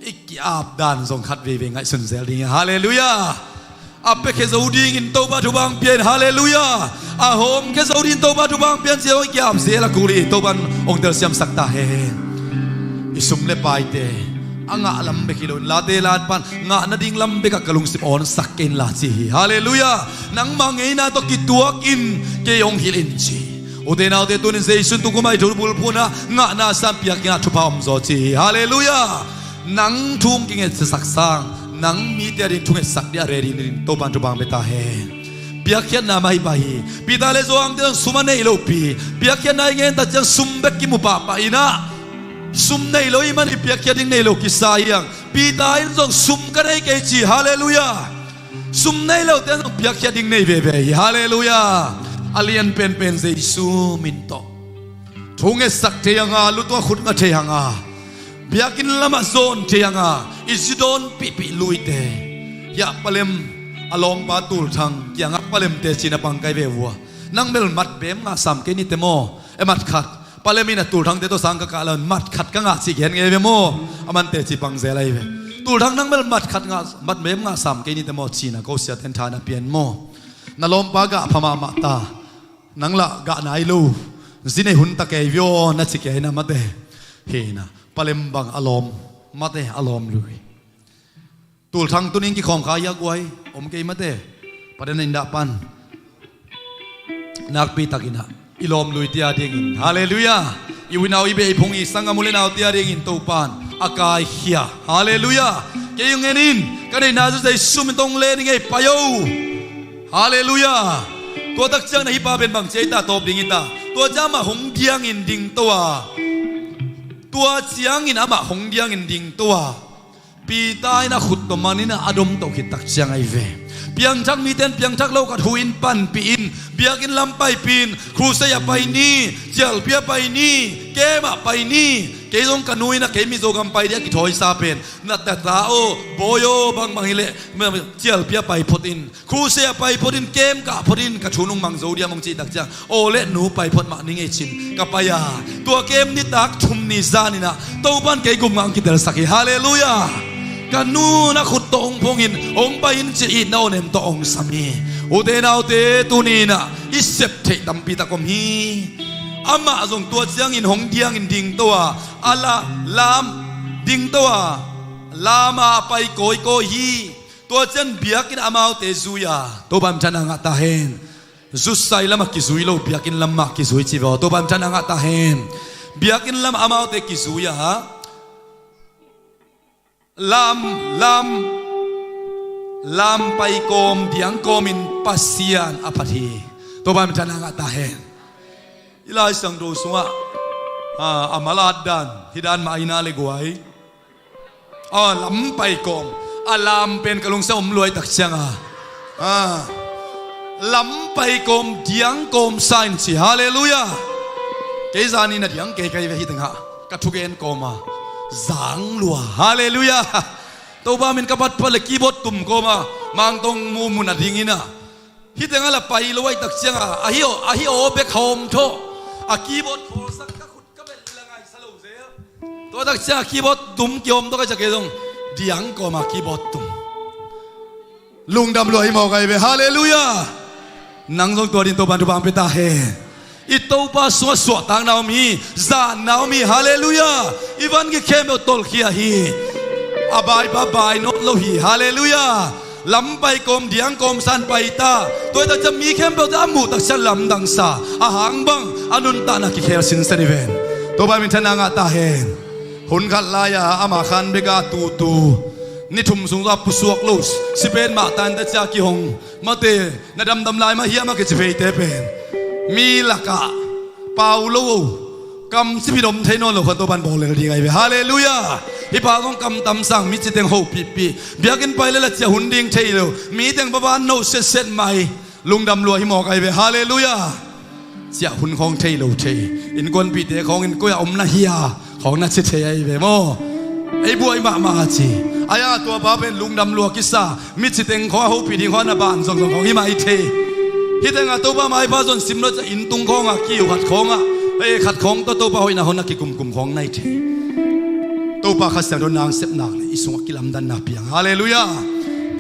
I ki-ap dan zong khat veivei ngaihsun zel ding hi. Halleluiah. A piakhia zo dingin Topa thupha hong pia in. Halleluiah. A hawmkhia zo dingin Topa thupha hong pia in ci-a hong i ki-ap zel a kul hi. Topa in hong telsiamsak ta hen. I sum le paite a ngah lam bek hi loin, late lat pan ngah nading lam bekah ka lungsim awnsak kei inla ci hi. Halleluiah. Nangmah ngeina tawh kituakin kei hong hilh in ci. Ute naute, tunin Jesu in tu kum a i thubulphuh in ah ngahna sang piak in ah thupha om zaw ci hi. Halleluiah. Nang thu hong kingetsak sang nang mite a ding thungetsak ding a ready ni ding Topa'n thupha hong pia ta hen. Piakkhiatna mah hi pah hi. Peter le Johan te zong sum a nei lopi, piakkhiatna i ngen tak ciang sum bek kimu pahpah in ah, sum nei lo i man hi, piakkhiat ding nei lo kisa hi hang. Peter in zong sum ka nei kei ci. Halleluiah. Sum nei lote zong piakkhiat ding nei veve hi. Halleluiah. A lian penpen Jesu min tawh thungetsak thei hang a, lutung a khut nga thei hang a, biakinn lamah zawn thei hang a, i zi dawn pihpih luite, hiah palem a lawmpa Tulthang kiangah palem teci in a pang kai ve vua. Nang bel mat bem ngah sam kei ni te maw? E, mat khat. Palem in a Tulthang te tawh sang ka kah lo in mat khat ka ngah cih gen ngei ve maw? A man teci pang zel ahi ve. Tulthang, nang bel mat khat ngah, mat bem ngah sam kei ni te maw? Ci in a ko siate in tha na pia in maw? Na lawmpa gah pha mahmah ta. Nang lah gah nai lo. Zi nei hun ta kei via aw, na ci kei na mate. Hi na, palem bang a lawm mate, a lawm lui. Tulthang, tunin kikhawm kha hia guai? Om kei mate. Paden in dah pan. Nakpi takin ah i lawm luite a dingin, halleluiah, i unau i beh i phung i sanggam u le naute a dingin Topa'n a kaikhia. Halleluiah. Kei hong en in, ka neihna zaw Jesu min tawh hong len ing ei, pai o. Halleluiah. Tua tak ciang na hi pa pen bang ci ei ta, tawp ding hi ta. Tua ciang amah hong diangin dingto a, tua ciangin amah hong diangin dingto a, Peter in a khut tawh man in a dom to khit tak ciang ahi ve. Piangthak mite in piangthak lo khat hu in panpih in, biakinn lam paipih in, crusade ah pai ni, cialpi ah pai ni, camp ah pai ni. Kei zong ka nu in a kei Mizo gam pai ding a kithawisa pen, na tata aw, bawi aw, bangbang hi leh cialpi ah pai phot in, crusade ah pai phot in, camp kah phot in, ka thu nung mang zo diam hong cih tak ciang, aw le nu, pai phot mah ning ei ci in ka pai a, tua camp nitak thum ni zan in ah Topa'n kei gupngah hong kitelsak hi. Halleluiah. Ka nu in a khut tawh hong phong in, hong pai in ci in, itna aw nem tawh hong sam hi. Ute naute, tuni in ah i sep theih tampi tak om hi. Amah zong tua ciangin hong diangin dingto a, a la, lam, dingto a, lam ah a pai kawikawi hi. Tua ciang biakinn ah amaute zui a, Topa'n minthanna ngah ta hen. Zutsai lamah kizui lo, biakinn lamah kizui ci ve aw, Topa'n minthanna ngah ta hen. Biakinn lamah amaute kizui a, lam, lam, lam pai kawm, diang kawmin Pasian a phat hi. Topa'n minthanna ngah ta hen. I Lai Siangtho sungah, a, a malat dan, hih dan mah ahi na le guai. A, lam pai kawm. A lam pen ka lungsim om luai tak ciang a, a, lam pai kawm, diang kawm sa in ci. Halleluiah. Kei zan in a diang kei kai ve hi tengah ka thugen kawm a, zang lua. Halleluiah. Topa min ka phat phat le keyboard tum kawm a, Mangtong mu mun a ding in a, hi tengah la pai lo ahi tak ciang a, ahi aw, ahi aw bek hawm thaw. A keyboard khawlsak ka khut ka bel la ngaisa lo zel. Tua tak ciang a keyboard tum kihawm tawh ka ciang kei zong diang kawm a keyboard tum. Lungdam lua hi mawk ahi ve. Halleluiah. Nang zong tua ding Topa'n thupha hong pia ta hen. I Topa sungah suahtakna om hi, zanna om hi. Halleluiah. I van gik khempeuh tolkhia hi. A baipa bai nawn lo hi. Halleluiah. Lam pai kawm, diang kawm sa in pai ta. Tua hi tak ciang mi khempeuh te a muh tak ciang lamdang sa, a hang bang a nuntakna kikhel sinsen hi ven. Topa minthanna ngah ta hen. Hun khat lai-a ama khan bek a tutu, ni thum sung zong a pusuak lo, si pen mah ta in ta ciang kihong mate, na damdam lai mah hiam a kici pheite pen, mi lakah pau lo, kamcip hi dom thei nawn lo khan Topa'n bawl lel ding ahi ve. Halleluiah. Hih pa zong kam tam sang, mi citeng hopihpih, biakinn pai le la ciah hun ding thei lo, mi teng va van no setset mai. Lungdam lua hi mawk ahi ve. Halleluiah. Ciah hun khawng thei lo thei, innkuanpihte khawng in koi-ah om na hia khawng na ci thei ahi ve maw? Ei buai mahmah a ci. Ai-a tua pa pen lungdam lua kisa, mi citeng khawng a hopih ding khawng a na ban zongzong khawng hi mah i thei. Hih tengah Topa maipha zon sim lo ciah inn tung khawngah kiu khat khawngah, ei khat khawng tawh Topa hoihna hon a kikumkum khawng na hi thei. Topa Kha Siangtho nang sep nak le i sungah kilamdanna piang. Halleluiah.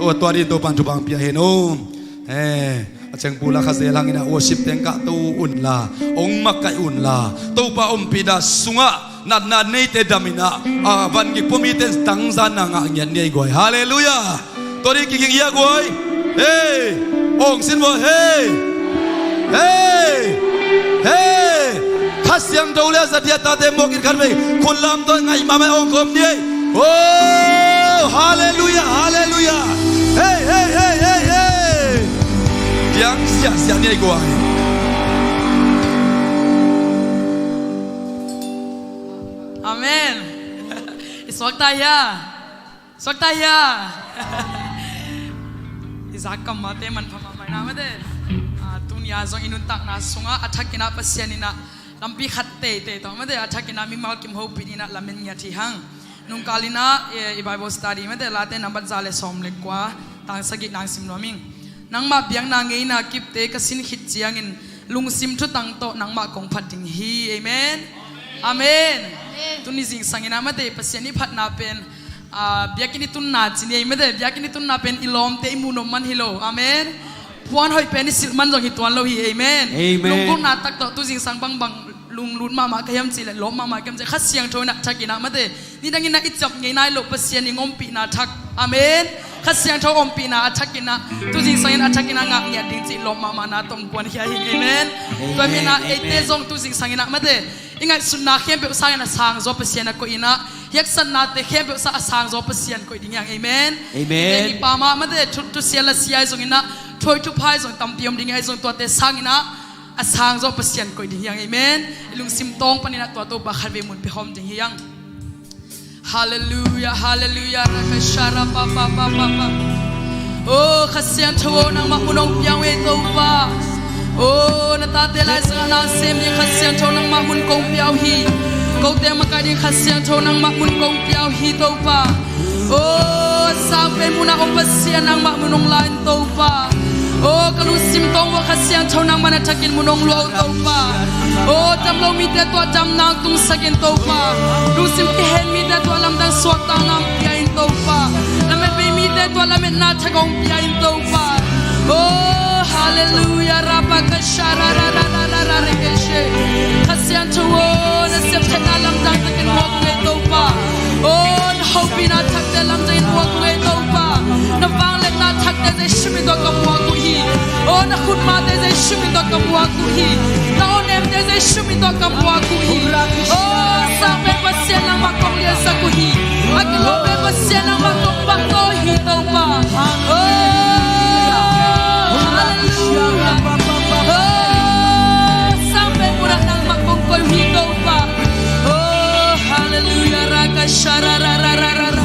Tua, tua ding Topa'n thupha hong pia hen aw. Eh, a cengpula kha zel hangin ah worship teng kahto unla, hong makaih unla, Topa ompihna sungah natna neite dam in ah, a van gik pua mite tangzanna ngah ngiat ni ei guai. Halleluiah. Tua ding kiging hia guai? Hei. Awng sin vua. Hei. Hei. Hei. Siangtho le a zatia tate mawk in khat vei khut lam tawh ngaih mahmah awng kawm ni ei. Oh, halleluiah, halleluiah. Hei, hei, hei, hei, hei. Piang siahsiah ni ei kua hi. Amen. I suakta hia? Suakta hia? I zak kam mate manpha mahmah inah mate. Ah, tuni-a zong i nuntakna sungah a thakinah Pasian inah lampi khat teitei tawh mate a thakinah mimal kim hopih inah lamen ngiat hi hang. Nungkal inah, eh, i Bible study mate Late nambat za le sawm le kua, tang sagih nang sim nuam ing. Nangmah biakna ngeina kipte ka sin khit ciangin lungsim thutang tawh nangmah kong phat ding hi. Amen. Amen. Amen. Tuni zingsang inah mate Pasian i phatna pen, ah, biakinn i tunna ci ni ei mate, biakinn i tunna pen i lawmte i muh nop man hi lo. Amen. Puan hoih pen i silh man zong hi tuan lo hi. Amen. Amen. Lunggulhna tak tawh tu zingsang bangbang lunglut mahmah ka hiam cih le lawm mahmah ka hiam cih le Kha Siangtho inah thakinah mate nidang inah i ciap ngei nai loh Pasian i ompihna thak. Amen. Kha Siangtho ompihna a thakinah tu zingsang in a thakinah ngak ngiat ding cih lawm mahmahna tawh kuan khia hi. Amen. Amen. Tua hi inah eite zong tu zingsang inah mate i ngaihsutna khempeuh sangin a sangzaw Pasian a koih inah, hiaksatnate khempeuh sang a sangzaw Pasian koih ding hi hang. Amen. Amen. Eite i pa mah mate thu, thusia lasia ahi zong inah, thuhoih thupha ahi zong tampi om ding ahi zong tuate sang inah a sangzaw Pasian koih ding hi hang. Amen. I lungsim tawng paninah tua Topa khat vei mun pia khawm ding hi hang. Halleluiah, halleluiah, rakashara pa pa pa pa pa. Oh, Kha Siangtho aw, nangmah mun hong pia uh hi Topa. Oh, na tate laisangah na sem ding Kha Siangtho nangmah mun kong pia uh hi. Kote makai ding Kha Siangtho nangmah mun kong pia uh hi Topa. Oh, sang pen munah om Pasian nangmah mun hong la in Topa. Oh, ka lungsim tawng uah Kha Siangtho nangmah na thakin mun hong lua uh Topa. Oh, dam lo mite tuah damna hong tungsak in Topa. Lungsim kihen mite tuah lamdang suaktakna hong pia in Topa. Lamet bei mite tuah lametna thak hong pia in Topa. Oh, halleluiah, rapakasha, ra, ra, ra, ra, ra, ra, rekeshe. Kha Siangtho aw, na sepkhiatna lamdang takin muak uh hi Topa. Oh, na hopihna thakte lamdang in muak uh hi Topa. Na vangliatna thakte Jesu min tawh ka muak uh hi. Oh, na khutmate Jesu min tawh ka muak uh hi. Na awnemte Jesu min tawh ka muak uh hi. Oh, sang pen Pasian nangmah kong liansak uh hi. A kilawm pen Pasian nangmah kong pangto hi Topa. Oh, halleluiah. Oh, sang pen munah nangmah kong koih uh hi Topa. Oh, halleluiah, rakashara, ra, ra, ra, ra, ra.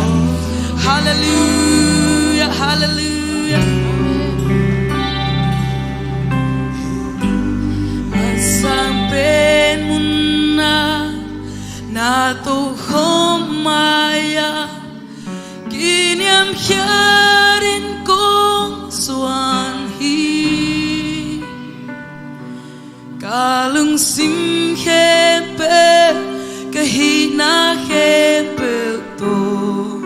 Halleluiah, halleluiah. A sang pen munah na tokhom mai-ah kiniamkhiat in kong zuan hi. Ka lungsim khempeuh, ka hihna khempeuh tawh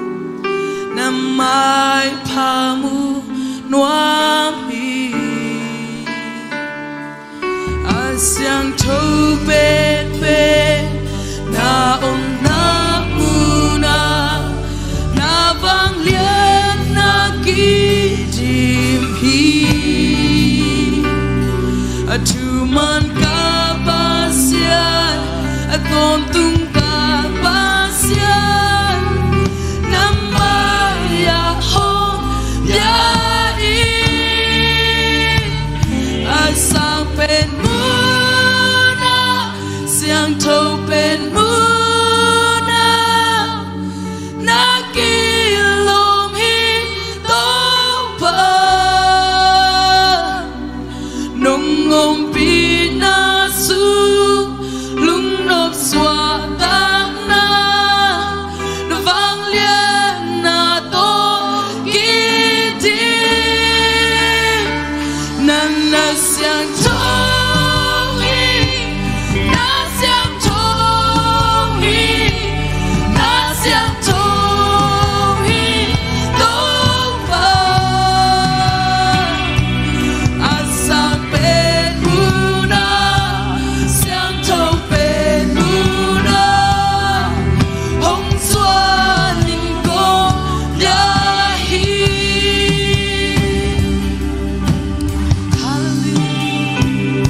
na maipha mu nuam hi. A siangtho penpen na omna munah na vangliatna kidim hi. A thuman ka Pasian, a tawntung ka Pasian, na mai-ah hong pia in. A sang pen munah, siangtho pen munah na kilawm hi Topa. Nong ompihna sung lungnop suahtakna, na vangliatna tawh kidim. Na na siangtho hi, na siangtho hi, na siangtho hi Topa. A sang pen munah, siangtho pen munah hong zuan in kong pia hi. Halleluiah.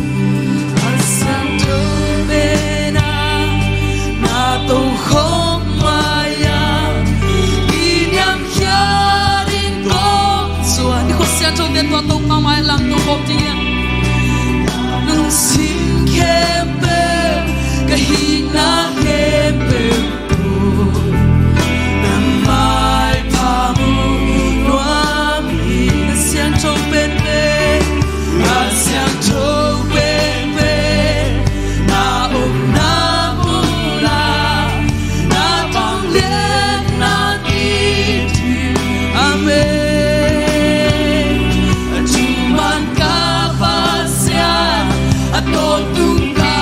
Tua tua Topa mai lam tung khawm ding hi. Lungsim khempeuh, ka hihna khempeuh tawh na maipha mu nuam hi. Na siangtho penpen, na siangtho penpen, na omna mun ah na vangliatna ding hi. Amen. A thuman ka Pasian, a tawntung ka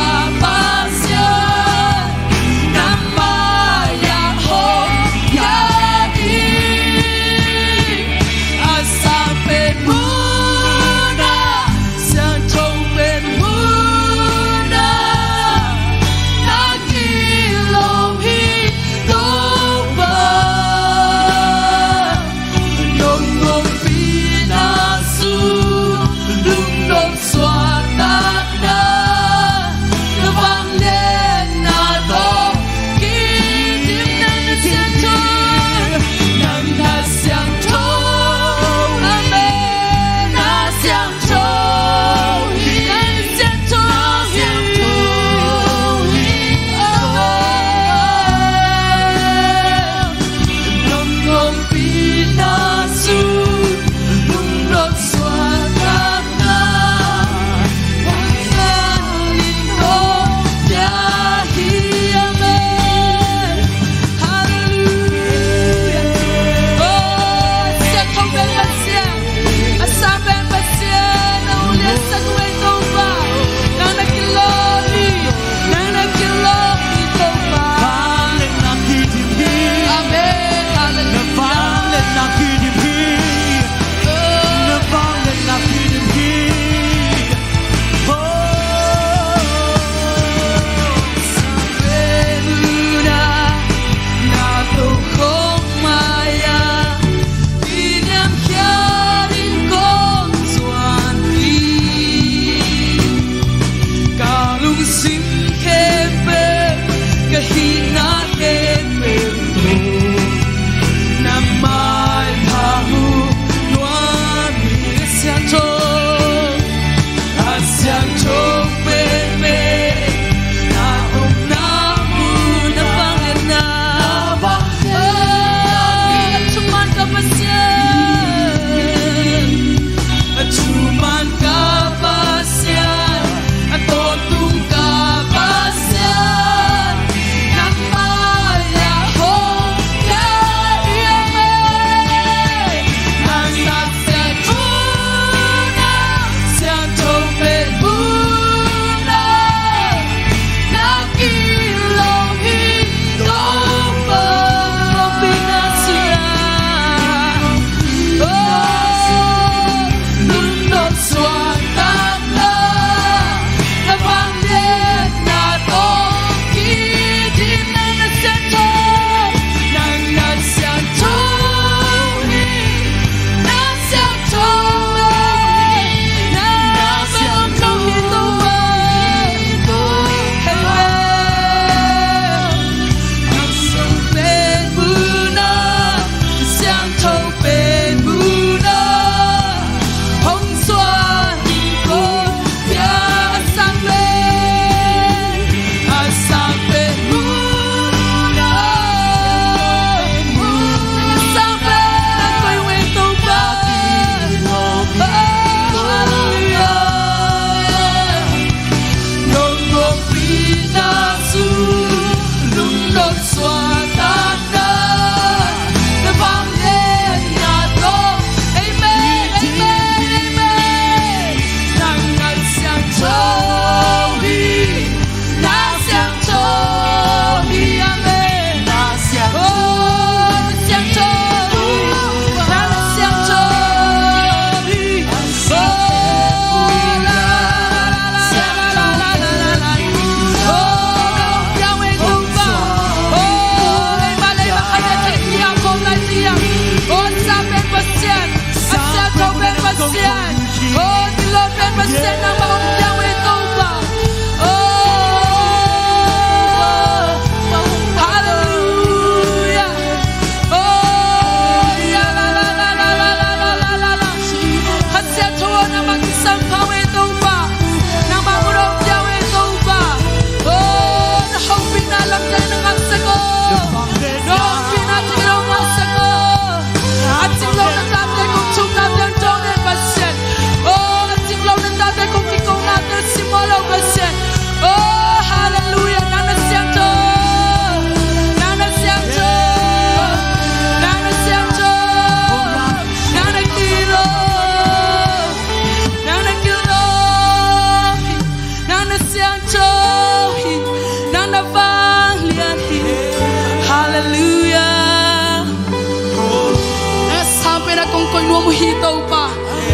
uh hi Topa.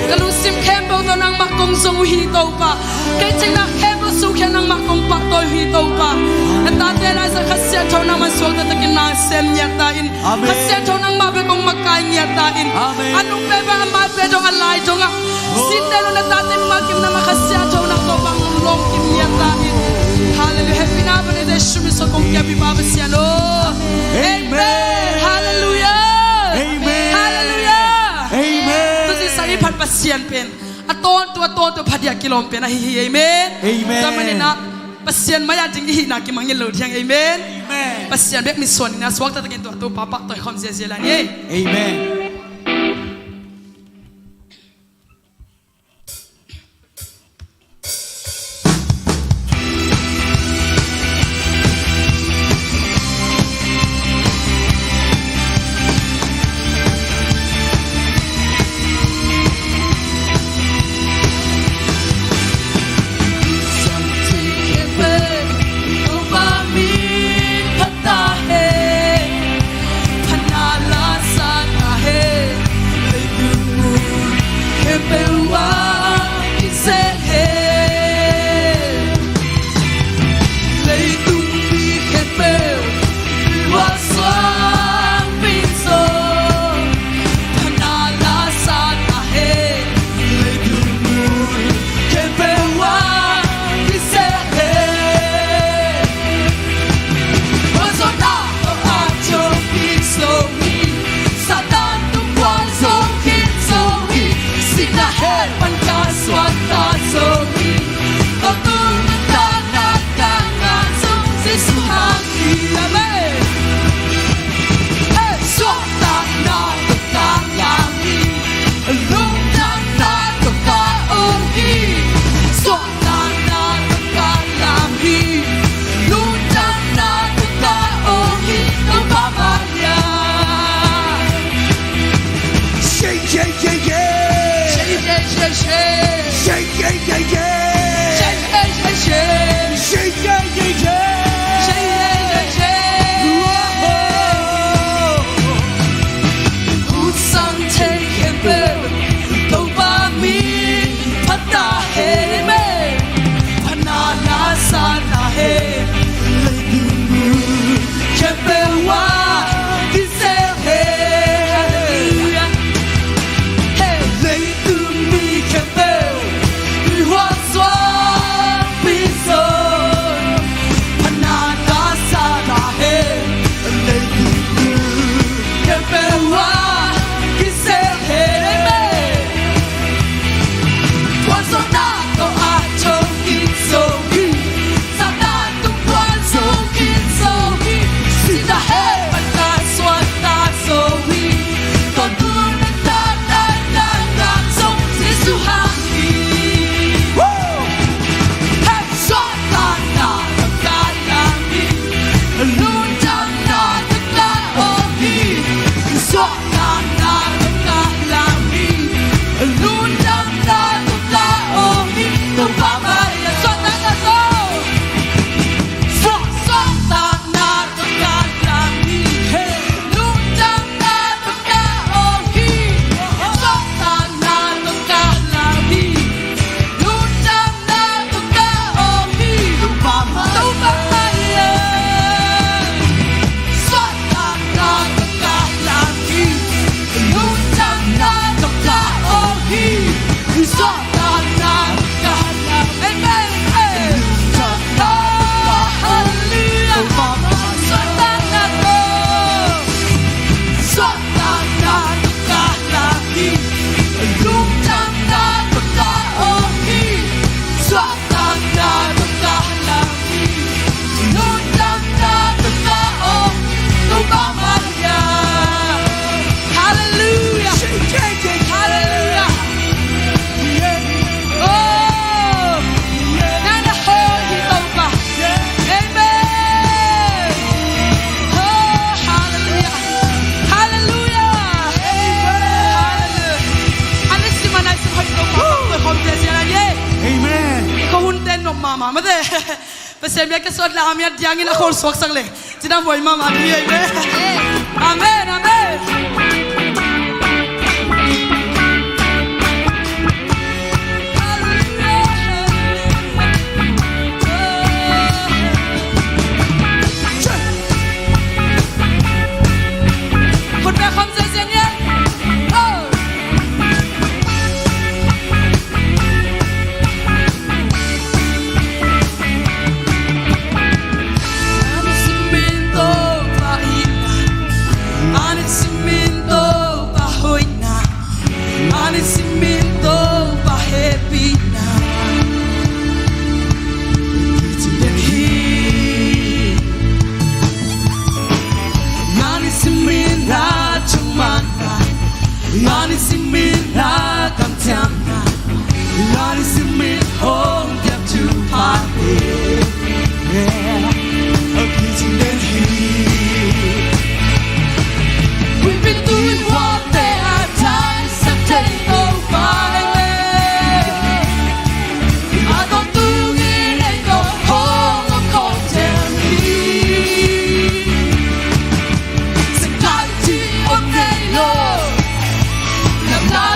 Ka lungsim khempeuh tawh nangmah kong zong uh hi Topa. Kei cihna khempeuh sungkhia nangmah kong pahtawi uh hi Topa. Na tate laizang Kha Siangtho nangman suakta takin na sem ngiat ta in. Amen. Kha Siangtho nangmah bek kong makai ngiat ta in. Amen. A nung peuh bang a mai peuh dong a lai dongah, oh, sinte lo na tate mah kim nangmah Kha Siangtho nang Topa hong lawng kim ngiat ta in. Halleluiah. Hehpihna bang Jesu min suang kong kiam hi Pa Pasian aw. Amen. Amen. Halleluiah. Amen. Halleluiah. Amen. Tuci sang i phat Pasian pen a tawntung a tawntung phadiah kilawm pen ahi hi. Amen. Amen. Tua manin ah Pasian mai-ah ding i hihna kimangngilh lo ding hi hang. Amen. Amen. Pasian bek mitsuan in ah suakta takin tua Topa pahtawi khawm ziazia lai ni. Amen. Halleluiah. Halleluiah. Oh, nang na hoih hi Topa. Amen. Oh, halleluiah. Halleluiah. Halleluiah. Amen. Amen. Ko hun ten nop mahmah mate. Pasian bia ka suat la amia diangin a khol suaksak le. Cina buai mahmah ding hi. Amen. Amen. Amen. Min Topa hehpihna kicing den hi. Nga nisim in na thumang na, nga nisim in na kamciam na, nga nisim in hong piak thupha hi. Kicing den hi. We've been doing what they are times of day no by day. I don't do it and go home, I'm content. Security on day low. Lam lau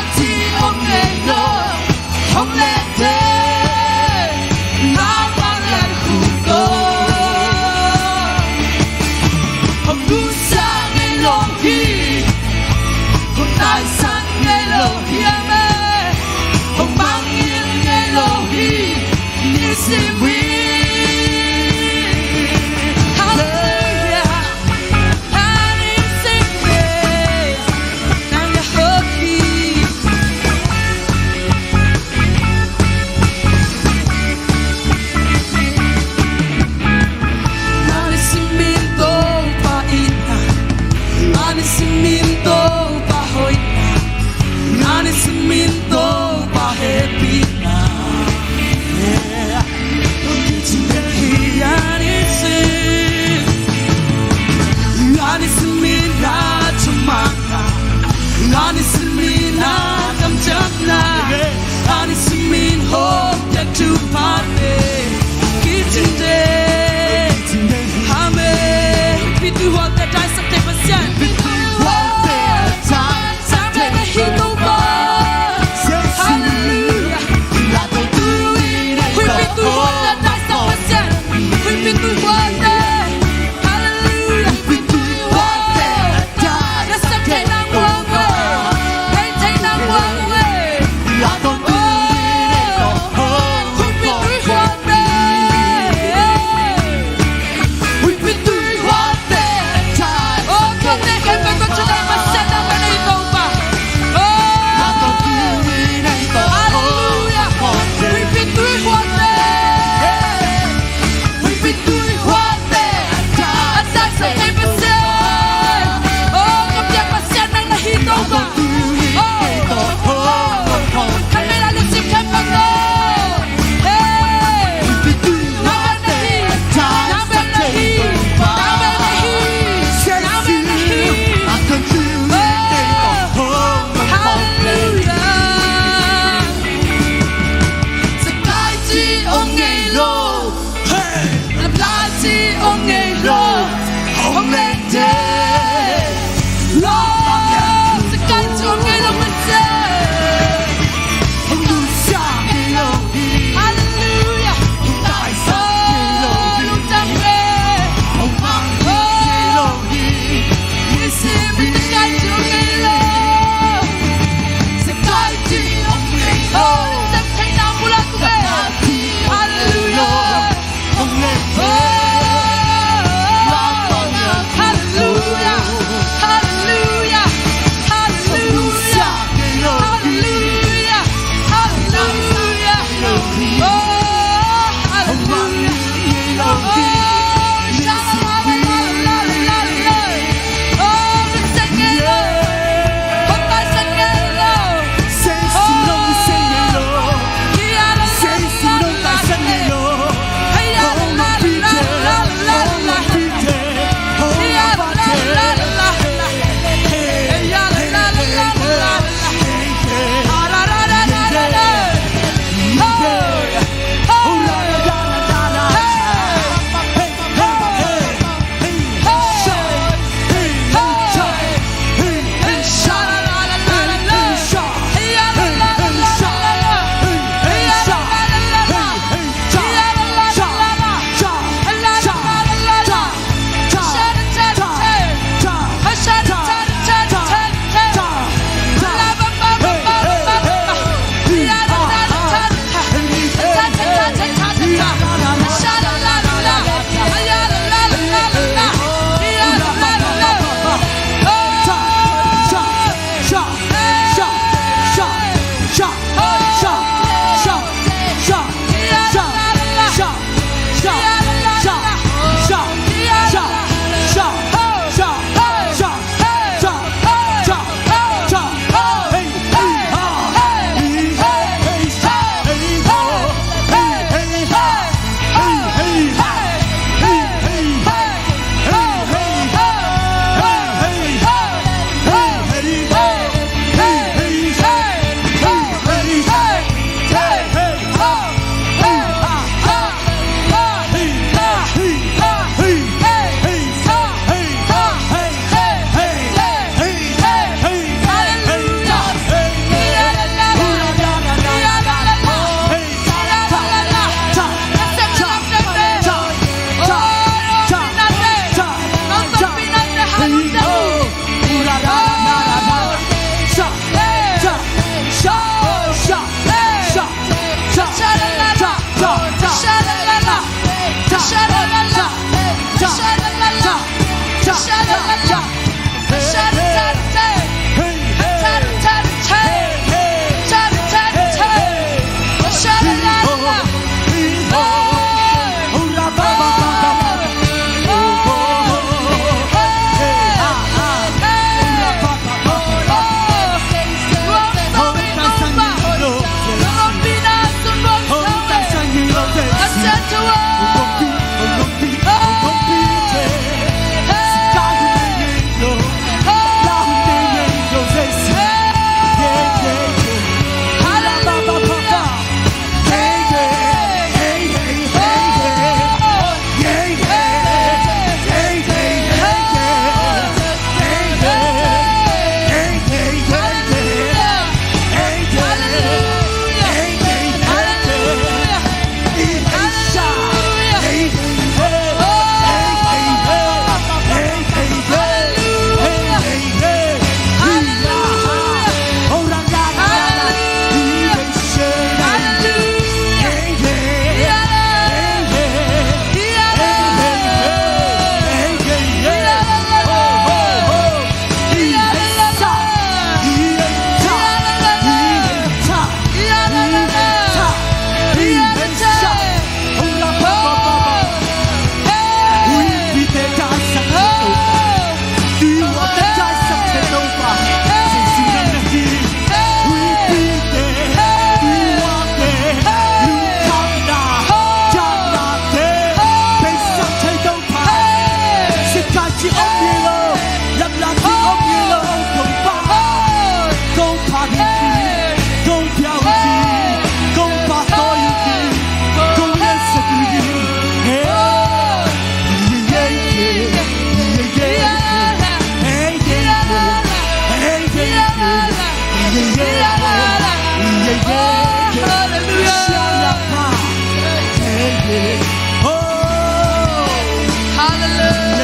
Hallelujah.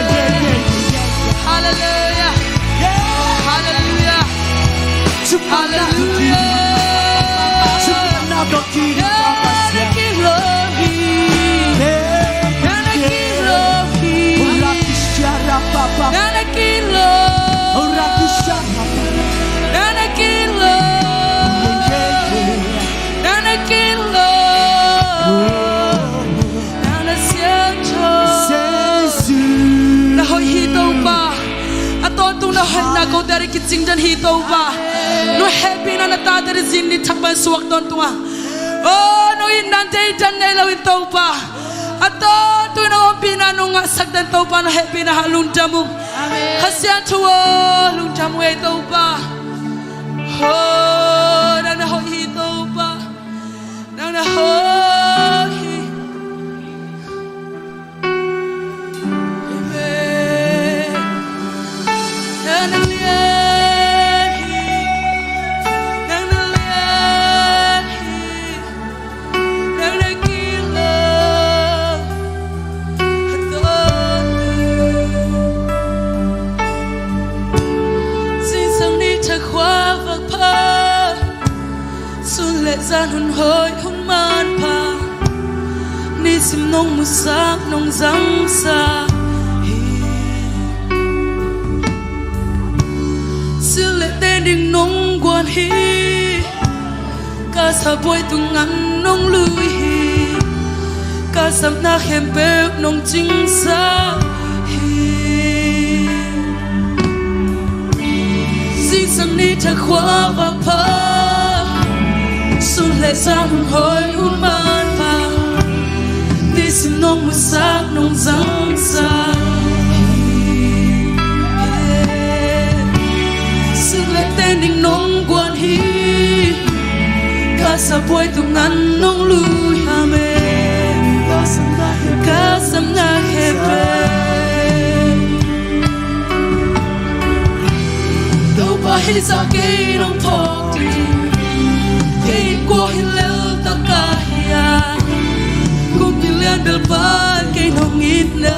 Hallelujah. Hallelujah. Hallelujah. Nang na king love hi. Nang na king love hi. Nang na king love. Nang na king love. Nang na king love. Nang na siangtho. Na hoih hi Topa. A tawntung na hoihna kote a ding kicing den hi Topa. Na hehpihna na tate ding zing ni thak pan suak tawntung a. Oh, na itna deidan nei lo in Topa. A tawntung na ompihna na ngahsak den Topa na hehpihna hang lungdam ung. Kha Siangtho aw lungdam ung ei Topa. Oh, nang na hoih hi Topa. Nang na hoih hi. Amen. Nang na lian hi. Nang na lian hi. Nang na king love. A tawntung. Zingsang ni thak khua vak pha. Sun le zan hun hoih hun manpha. Nisim nong musak nong zangsa hi. Sil le ten ding nong guan hi. Sabuai tung ngan nong lui hi. Ka sapna khempeuh nong cingsa hi. Zingsang ni thakhua vak pha, sun le sang hun hoi hun man pha, nisim nong musak nong zangsa hi. Sik le ten ding nong guan hi. Ka sabuai tung ngan nong lui hi. Amen. Ka sapna khempeuh, Topa hih zah kei nong phawk ding. Kei kua hi lel tak ka hi a, kumpi lian bel pan kei nong it na.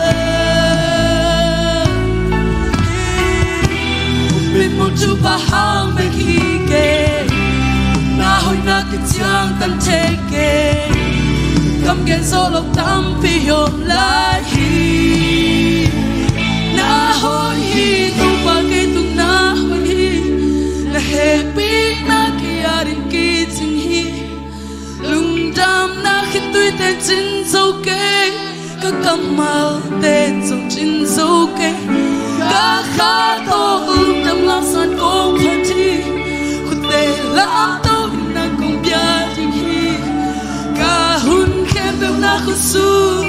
Mitmuh thupha hang bek hi kei, na hoihna kiciangtan thei kei. Kam gen zawh lo tampi om lai hi. Na hoih hi Topa, kei tung na hoih hi. Na hehpihna kei ading kicing hi. Lungdamna khitui ten cin zo kei. Ka kammal ten zong cin zo kei. Ka kha tawh lungdam laksan kong phat hi. Khutte lamto in nang kong bia ding hi. Ka hun khempeuh na khut sung.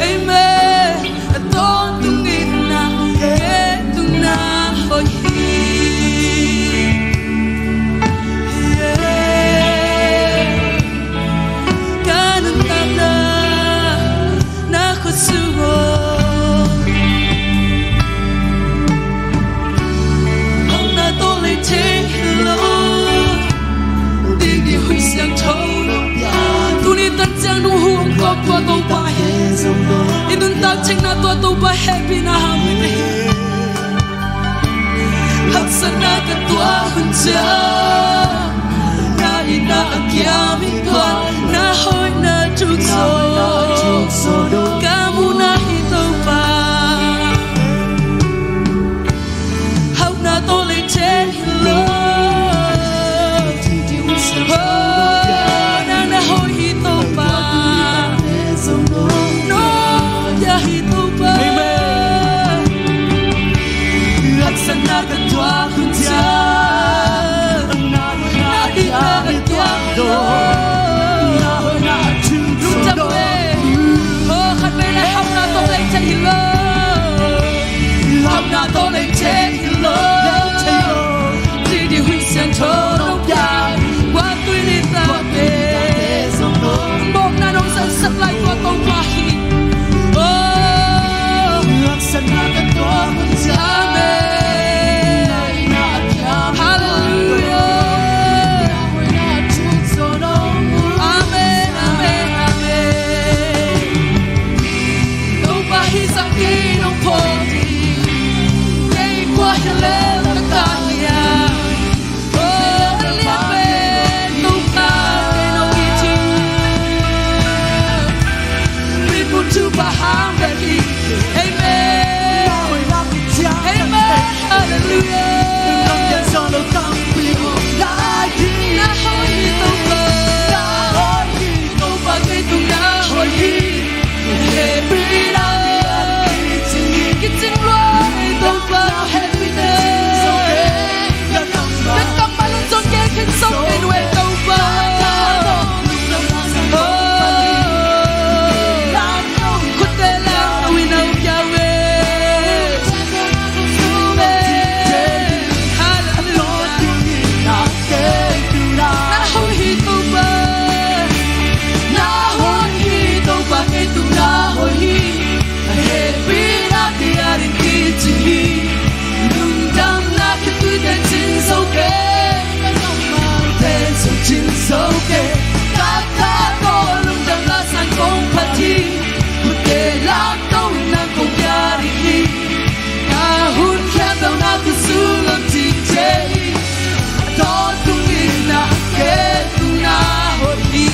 Amen. A tawntung in na, kei tung na hoih hi. Yeah. Ka nuntakna na khut sung aw. Hauhna tawh lei thei hi lo. Didi Hun Siangtho nong pia. Tuni tan ciang nong hong kawm tua Topa hi. I nuntak cikna tua Topa hehpihna hang hi. Haksatna ka tuak hun ciang, na itna a kiam hi tua, na hoihna thuk zo. Ka muhna hi Topa. Hauhna tawh lei thei hi lo. Oh, nang na hoih hi Topa. Nong pia hi Topa. Amen. Haksatna ka tuak hun ciang, na itna a kiam hi tua. Lungdam e. Oh, khat vei le hauhna tawh lei thei hi lo. Hauhna tawh lei thei hi lo. Didi Hun Siangtho nong pia. Tua tui ni ta te. Mawhna nong zangsak lai tua Topa hi. Oh. Amen. Hallelujah. Amen, amen, amen. Topa hih zah kei nong phawk ding. Kei kua hi lel tak ka hi a. Oh, na lian pen Topa kei nong it hi. Mitmuh thupha hang bek hi. Amen. Amen. Hallelujah. Na hoih hi Topa. Na hoih hi Topa, kei tung na hoih hi. Hehpihna kicing lua hi Topa, hehpihna. Na kammal un zong kei khin sawm kei nuai Topa. Oh. Khutte lam a win a pia ve. Hallelujah. Na hoih hi Topa. Na hoih hi Topa, kei tung na hoih hi. Hehpihna kei ading kicing hi. Lungdamna khitui ten cin zo kei. Ka kammal ten zong cin zo kei. Ka kha tawh lungdam laksan kong phat hi. Khutte lamto in nang kong pia ding hi. Ka hun khempeuh na khut sung lam cing thei hi. A tawntung in na kei tung na hoih hi.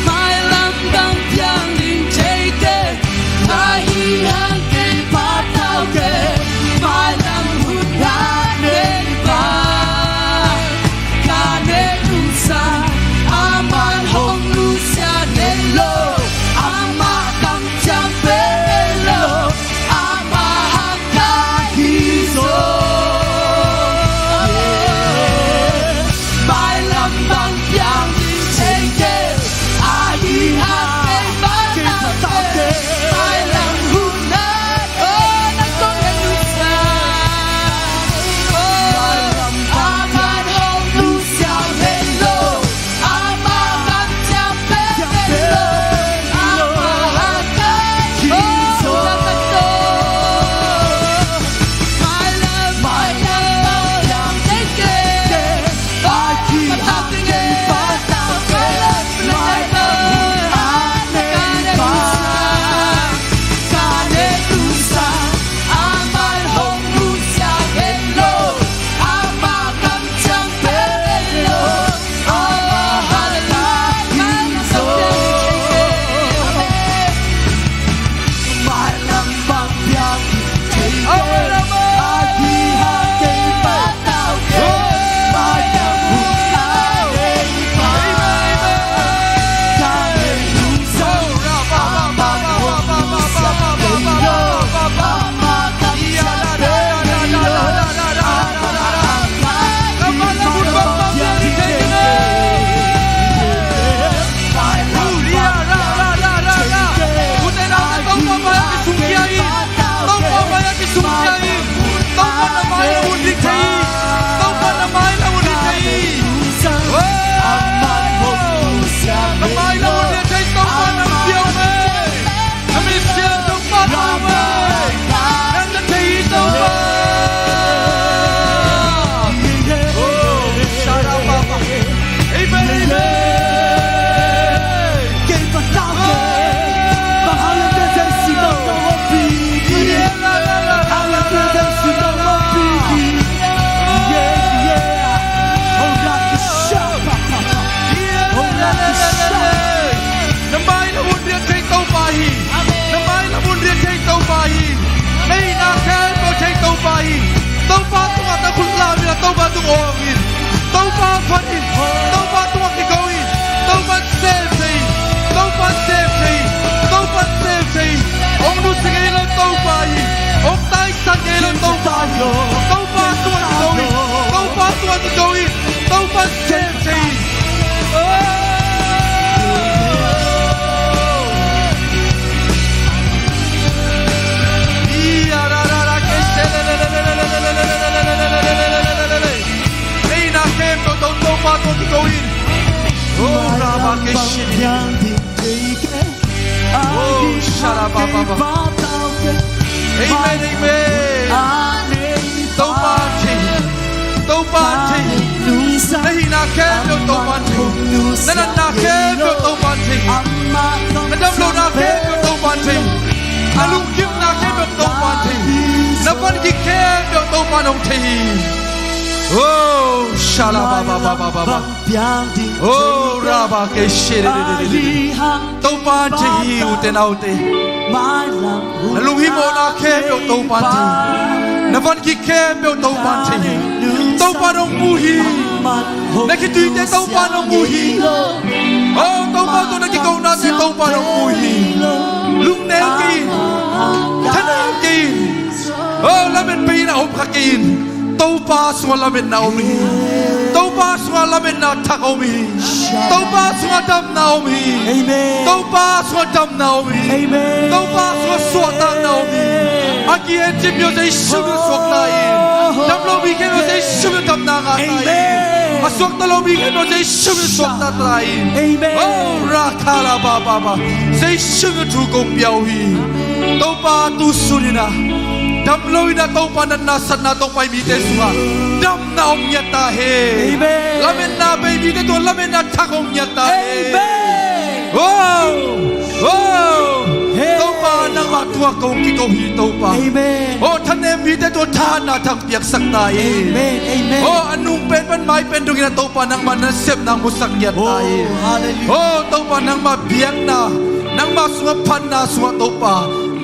Mailam dang piang ding thei kei. Maihi hang kei patau kei. Mailam hun hang kei pa. Oh, shalabababa. Amen, amen. Topa thei hi. Topa thei hi. Na hihna khempeuh Topa thei hi. Na natna khempeuh Topa thei hi. Na damlohna khempeuh Topa thei hi. Na lungkimna khempeuh Topa thei hi. Na van gik khempeuh Topa nong thei hi. Oh, shalabababa. Oh, raba ke shiri. Topa thei hi, ute naute. Na lunghimawhna khempeuh Topa thei hi. Na van gik khempeuh Topa thei hi. Topa nong mu hi. Na khituite Topa nong mu hi. Oh, Topa tawh na kikonate Topa nong mu hi. Lungnel kei in. Thanem kei in. Oh, lamet peuh in a om kha kei in. Topa sungah lametna om hi. Topa sungah lametna thak om hi. Topa sungah damna om hi. Amen. Topa sungah damna om hi. Amen. Topa sungah suahtakna om hi. A ki-en cip mi aw, Jesu min suakta in. Damlo mi khempeuh Jesu min damna ngah ta in. Amen. A suakta lo mi khempeuh Jesu min suakta ta in. Amen. Oh, rakhala ba ba ba. Jesu min thu kong pia uh hi. Topa tu sun in a damlo in a Topa natna satna tawh pai mite sungah damna om ngiat ta hen. Amen. Lametna bei mite tungah lametna thak om ngiat ta hen. Amen. Oh, oh. Hey. Topa nangmah tungah kong kiko hi Topa. Amen. Oh, thanem mite tungah thahatna thak piaksak ta in. Amen, amen. Oh, a nung pen pan mai pen dongin a Topa nangmah nasepna musak ngiat ta in. Oh, hallelujah. Oh, Topa nangmah biakna, nangmah sungah phatna sungah Topa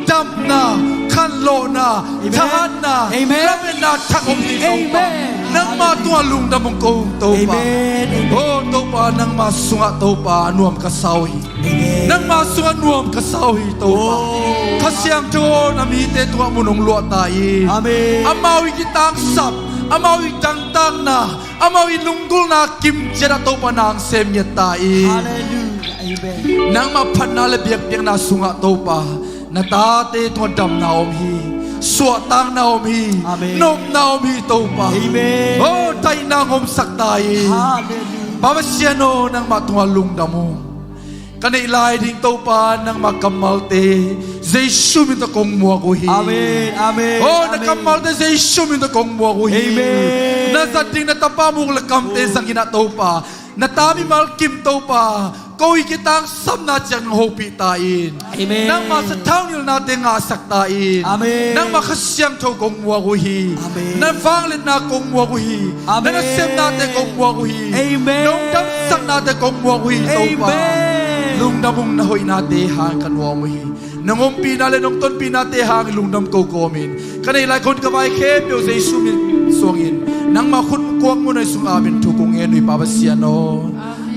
damna, khanlawhna, amen, thahatna, amen, lametna thak om hi Topa. Amen. Nangmah tungah lungdam ung ko Topa. Amen, amen. Oh, Topa nangmah sungah Topa nuam ka sa uh hi. Amen. Nangmah sungah nuam ka sa uh hi Topa. Oh. Kha Siangtho aw, na mite tungah mun hong luah ta in. Amen. Amau i kitangsap, amau i dangtakna, amau i lunggulhna kimciat ah Topa nang sem ngiat ta in. Hallelujah. Amen. Nangmah phatna le biakpiakna sungah Topa na tate tungah damna om hi. Suahtakna om hi. Amen. Nopna om hi Topa. Amen. Oh, taihna hong omsak ta in. Hallelujah. Pa Pasian aw, nangmah tungah lungdam ung. Ka neih lai ding Topa nangmah kammalte Jesu min tawh kong muak uh hi. Amen, amen, amen. Oh, na kammalte Jesu min tawh kong muak uh hi. Amen. Na zat ding na tapa muk le kamte zangin ah Topa, na ta mimal kim Topa, ko i kitangsapna ciang nang hopih ta in. Amen. Nangmah sathau nilhnate ngahsak ta in. Amen. Nangmah Kha Siangtho kong muak uh hi. Amen. Na vangliatna kong muak uh hi. Amen. Na nasepnate kong muak uh hi. Amen. Nong damsaknate kong muak uh hi Topa. Amen. Lungdam ung, na hoihnate hang ka nuam uh hi. Nong ompihna le nong tonpihnate hang lungdam ko kawmin ka neih lai khon ka vai khempeuh Jesu min suangin nangmah khut kuak muanhuai sungah amen thu kong ngen uh hi Pa Pasian aw.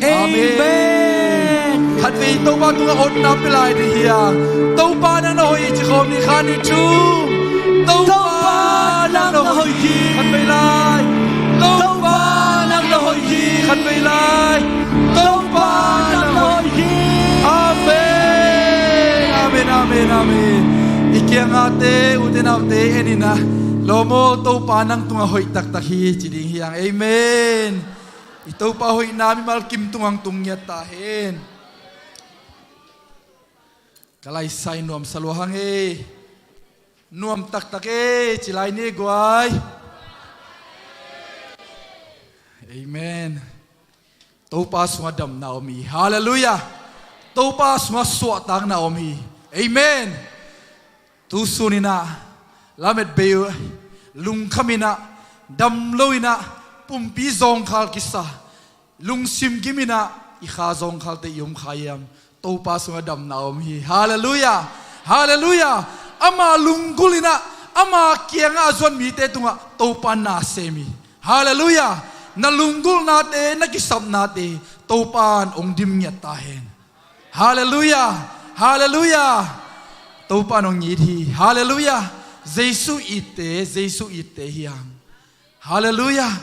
Amen. Amen. Khatvei Topa tungah otna pia lai ding hi hang. Topa nang na hoih hi ci khawm ni, khat, nih, thum. Topa nang na hoih hi. Khatvei lai. Topa nang na hoih hi. Khatvei lai. Topa nang na hoih hi. Amen. Amen, amen, amen. I kiangahte, ute naute, en in ah, lawm aw, Topa nang tungah hoih taktak hi ci ding hi hang. Amen. I Topa hoihna mimal kim tungah hong tung ngiat ta hen. Ka laisai nuamsa lua hang e. Nuam taktak e, ci lai ni guai. Amen. Topa sungah damna om hi. Halleluiah. Topa sungah suahtakna om hi. Amen. Tu sun in ah lamet bei uh, lungkham in ah, damlo in ah, pumpi zawngkhal kisa, lungsim gim in ah, i kha zawngkhalte i om kha hiam? Topa sungah damna om hi. Halleluiah. Halleluiah. Ama lunggulh in ah, ama kiangah a zuan mite tungah Topa na sem hi. Halleluiah. Na lunggulhnate, na kisapnate Topa in hong dim ngiat ta hen. Halleluiah. Halleluiah. Topa in hong it hi. Halleluiah. Jesu itte, Jesu itte hi hang. Halleluiah.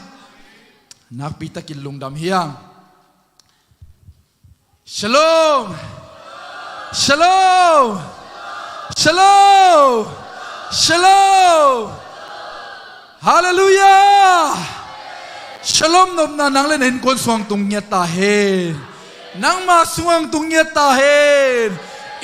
Nakpi takin lungdam hi hang. Shalom. Shalom. Shalom. Shalom. Halleluiah. Shalom nopna nang le na innkuan sungah tung ngiat ta hen. Nangma sungah hong tung ngiat ta hen.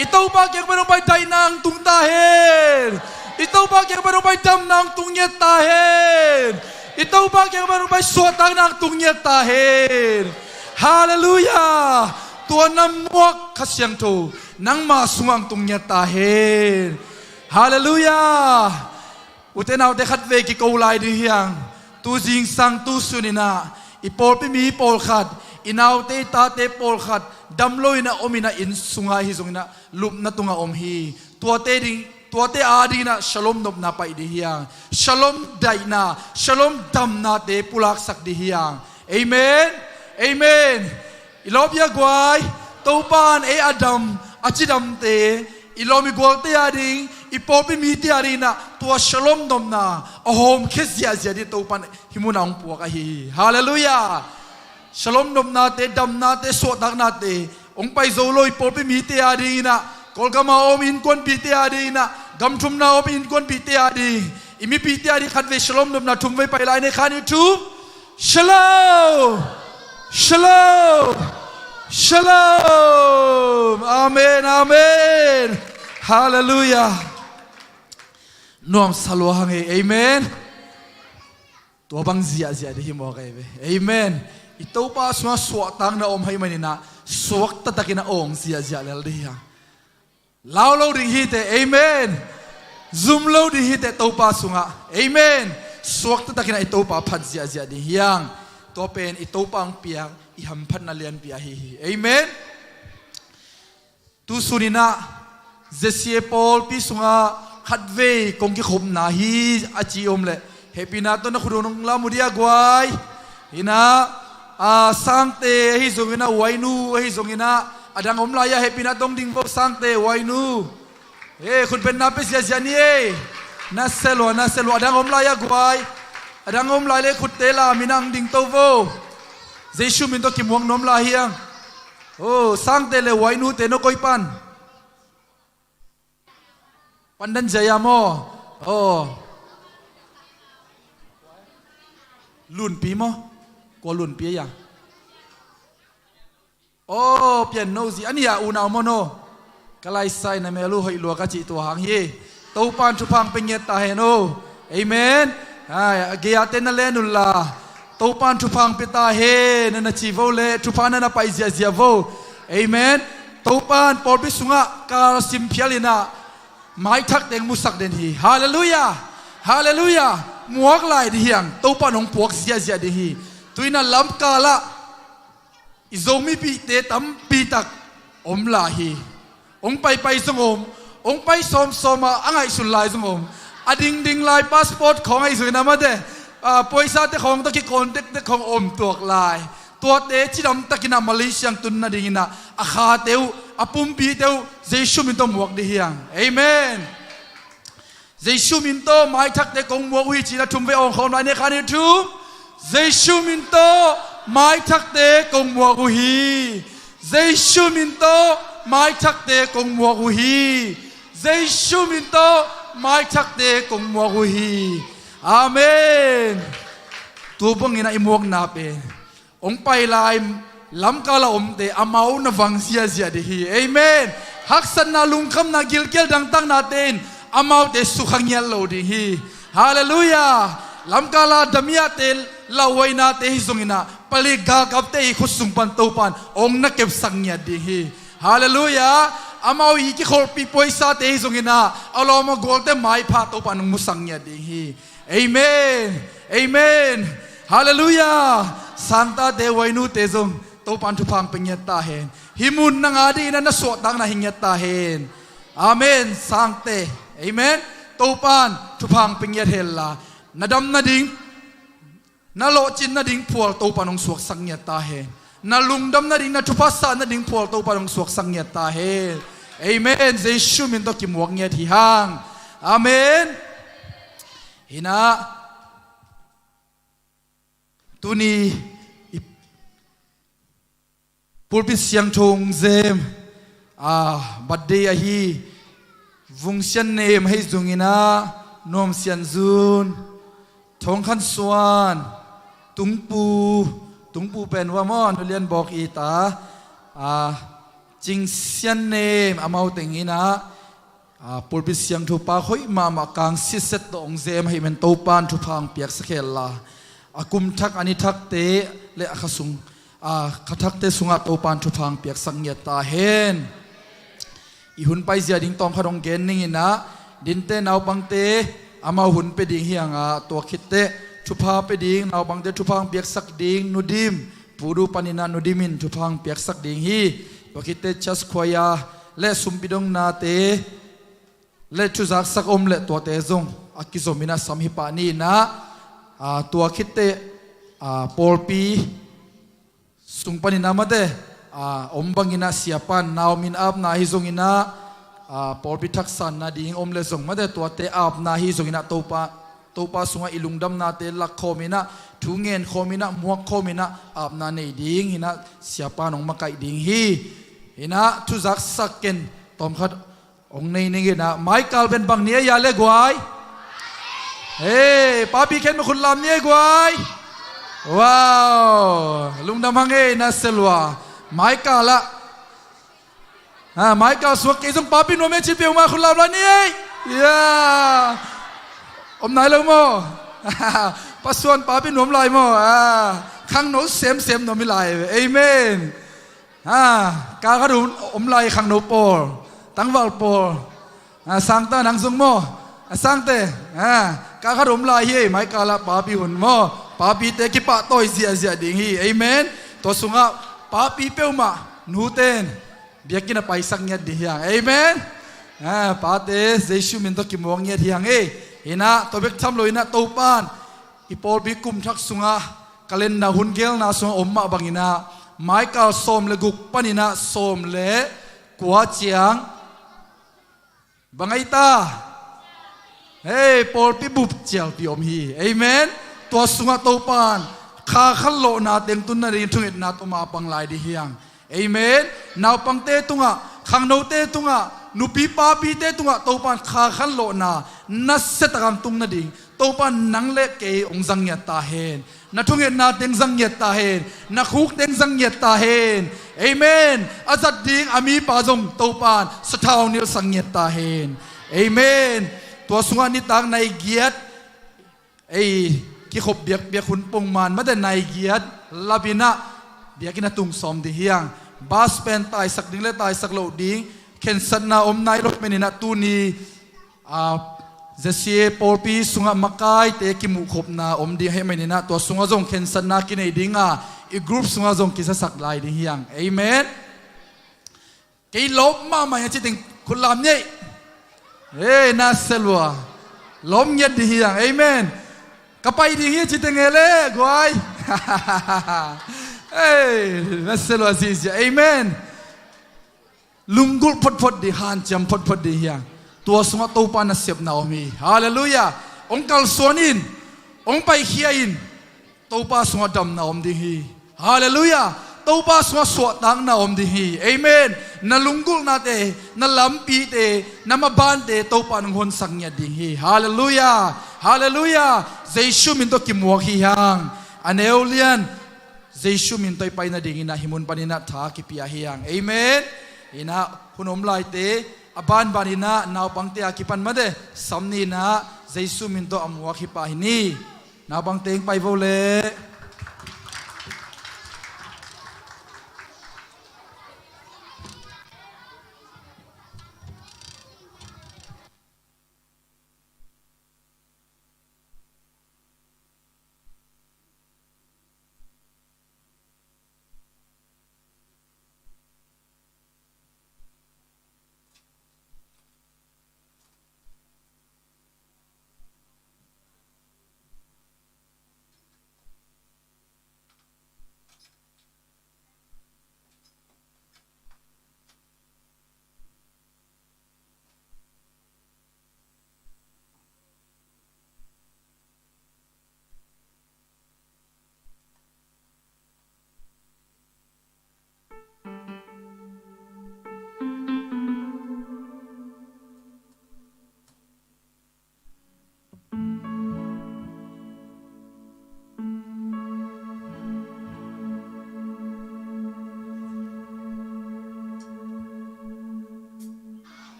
I Topa kiang pan hong pai daihna hong tung ta hen. I Topa kiang pan hong pai damna hong tung ngiat ta hen. I Topa kiang pan hong pai suahtakna hong tung ngiat ta hen. Halleluiah. Tua na muak Kha Siangtho nangma sungah hong tung ngiat ta hen. Halleluiah. Ute naute, khatvei kiko lai ding hi hang. Tu zingsang tu suninah i pawlpi mi pawlkhat, i naute i tate pawlkhat dam loinah ominah inn sungah hi zonginah lupna tungah om hi. Tuate ding, tuate adinginah shalom nopna pai ding hi hang. Shalom daihna, shalom damnate pulaksak ding hi hang. Amen. Amen. I lawpia guai, Topan ei a dam, a cidamte, i lawm i gualte ading, i pawlpi mite adinginah tua shalom nopna a hawmkhia ziahziah ding Topan hih munah hong puak ahi hi. Halleluiah. Shalom nopnate, damnate, suahtaknate hong pai zo lo i pawlpi mite adinginah, Kawlgama om innkuanpihte adinginah, gam thumna om innkuanpihte ading, i mipihte ading khatvei shalom nopna thumvei pai lai ni. Khat, nih, thum. Shalom. Shalom. Shalom. Amen. Amen. Halleluiah. Nuamsa lua hang ei. Amen. Tua bang ziahziah ding hi mawk ei ve. Amen. I Topa sungah suahtakna om ahih maninah suakta takinah awng ziahziah lel ding hi hang. Lau lo ding hi teh. Amen. Zum lo ding hi teh Topa sungah. Amen. Suakta takinah i Topa phat ziahziah ding hi hang. Tua pen i Topa hong piak i hamphatna lianpi ahi hi. Amen. Tu suninah Z C A pawlpi sungah khatvei kong kikhopna hi a ci om leh hehpihna tawh na khut hong lam uh dia guai. Hinah, a, Sangte ahi zonginah, Wainu ahi zonginah, a dang om lai-ah hehpihna tawh hong ding vo. Sangte, Wainu, e, khutbetna pia ziahziah ni ei. Na selua, na selua, a dang om lai-ah guai. A dang om lai leh khutte laminah hong ding to vo. Jesu min tawh kimuak nuam lai hi hang. O, Sangte le Wainute, no koi pan? Pandan zia maw? O. Lunpi maw? Kua Lunpi a? O, Pian No zi a nih a, unau maw no? Ka laisai na mel uh hoih lua ka cih tua hang hi. Topan thupha hong pia ngiat ta hen o. Amen. Ai, a gei-ate na len unla, Topan thupha hong pia ta hen na na ci vo leh thupha na na pai ziahziah vo. Amen. Topan pawlpi sungah kal sim phialinah maithakte hong musak den hi. Halleluiah. Halleluiah. Muak lai ding hi hang. Topan hong puak ziahziah ding hi. Tuinah lamkalah i Zomipihte tampitak om lai hi. Hong paipai zong om, hong pai sawmsawm a, a ngaihsun lai zong om. A dingding lai passport khawng ahi zongin a mate, a, pawisate khawng tawh kicontact-te khawng om tuak lai. Tuate cidamtakinah Malaysia hong tun nadinginah a khate uh, a pumpite uh Jesu min tawh muak ding hi hang. Amen. Jesu min tawh maithakte kong muak uh hi, ci-in a thum vei awng khawm lai ni, khat, nih, thum. Jesu min tawh maithakte kong muak uh hi. Jesu min tawh maithakte kong muak uh hi. Jesu min tawh maithakte kong muak uh hi. Amen. Tua bangin a i muakna pen hong pai lai lamkal a omte amau na vang ziahziah ding hi. Amen. Haksatna, lungkhamna, gilkial dangtaknate in amaute sukha ngiat lo ding hi. Halleluiah. Lamkal a damiahte lauhuainate hi zonginah palik galkapte i khut sung pan Topan hong na kepsak ngiat ding hi. Halleluiah. Amau i kikholhpih pawisate hi zonginah a lawm a gualte maipha Topan hong musak ngiat ding hi. Amen. Amen. Halleluiah. Sangtate, Wainute zong Topan thupha hong pia ngiat ta hen. Hih mun nang a dingin a na suahtakna hi ngiat ta hen. Amen. Sangte. Amen. Topan thupha hong pia ngiat henla, na dam nading, na lawhcin nading phual Topan hong suaksak ngiat ta hen. Na lungdam nading, na thupha sa nading phual Topan hong suaksak ngiat ta hen. Amen. Jesu min tawh kimuak ngiat hi hang. Amen. Hinah, tuni i pulpit siangtho hong zem, a, birthday ahi Vung Sian Nem ahi zonginah, Nuam Sian Zun, Thawng Khan Suan, Tung Pu, Tung Pu pen ua maw, Nu Lian Bawk i ta, A, Cing Sian Nem amau teng in ah, a, pulpit siangtho pa hoih mahmah kang sitset tawh hong zem ahih man Topa'n thupha hong piaksak hen la, a kum thak a ni thakte le a kha sung, a, kha thakte sungah Topa'n thupha hong piaksak ngiat ta hen. I hun paizia ding tawmkhat hong gen ning in ah, Dinte naupangte amau hun pia ding hi hang a, tua khit teh thupha pia ding, naupangte thupha hong piaksak ding Nu Dim, Pudu panin ah Nu Dim in thupha hong piaksak ding hi. Tua khit teh church choir le sumpi dongnate le thuzaksak om le tuate zong a kizom in ah sam hi pah ni in ah, a, tua khit teh, a, pawlpi sung panin ah mate, a, om bangin ah siapa'n nau min apna hi zongin ah, a, pawlpi thak sanna ding om le zong mate, tuate apna hi zongin ah Topa, Topa sungah i lungdamnate lak khawm in ah, thu ngen khawm in ah, muak khawm in ah, apna nei ding hi in ah siapa'n hong makaih ding hi. Hi in ah thuzaksak ken tawmkhat hong nei ning in ah, Michael pen bang ni ei a le guai? Hei, papi khen ma khut lam ni ei guai? Wow, lungdam hang ei na selua. Michael ah. Ha, Michael suak kei zong papi nuam ei ci peuhmah khut lam lai ni ei. Ya. Om nai lo maw? Pasuan papi nuam lai maw? A, khangno semsem nuam hi lai. Amen. Ha, kal khat om, om lai khangno pawl, tangval pawl. Ha, sangta nang zong maw? A, sangte. Ha, kal khat om lai hi ei, Michael ah papi hun maw? Papite kipahtawi ziahziah ding hi. Amen. Tua sungah papi peuhmah nute'n biakinn ah paisak ngiat ding hi hang. Amen. Ha, pate Jesu min tawh kimuang ngiat hi hang ei. Hi in ah tua bek tham lo in ah Topa'n i pawlpi kum thak sungah, calendar hun gelna sungah om mah bangin ah, Michael sawm le guk panin ah sawm le kua ciang bang ei ta? Hei, pawlpi bup cialpi om hi. Amen. Tua sungah Topa'n kha khat lawhna teng tun nading thungetna tawh mapang lai ding hi hang. Amen. Naupangte tungah, khangnote tungah, nupi papite tungah Topa'n kha khat lawhna nasia tak hong tung nading Topa'n nang le kei hong zang ngiat ta hen. Na thungetna teng zang ngiat ta hen. Na khuk teng zang ngiat ta hen. Amen. A zat ding a mipa zong Topa'n sathau nilh sak ngiat ta hen. Amen. Tua sungah nitak nai giat ei kikhop biakpiak hun pongman mate nai giat lap in ah biakinn ah tung sawm ding hi hang. Bas pen taisak ding le taisak loh ding khensatna om nai lo ahih manin ah tuni, a, Z C A pawlpi sungah makaite kimuhkhopna om ding ahih manin ah tua sungah zong khensatna kinei ding a, i group sungah zong kizasak lai ding hi hang. Amen. Kei lawp mahmah hi a ci teng khut lam ni ei. Hei, na selua. Lawp ngiat ding hi hang. Amen. Ka pai ding hi a ci teng e le guai. Hei, na selua ziahziah. Amen. Lunggulh photphot ding, hanciam photphot ding hi hang. Tua sungah Topa nasepna om hi. Halleluiah. Hong kalsuan in, hong paikhia in, Topa sungah damna om ding hi. Halleluiah. Topa sungah suahtakna om ding hi. Amen. Na lunggulhnate, na lampite, na mabante Topa nong honsak ngiat ding hi. Halleluiah. Halleluiah. Jesu min tawh kimuak hi hang. A neu lian Jesu min tawh i pai nadingin ah hih mun panin ah tha kipia hi hang. Amen. Hi in ah hun om laite, a banbanin ah naupangte a kipan mate sam ni in ah Jesu min tawh a muak hi pah hi ni. Naupangte hong pai vo le.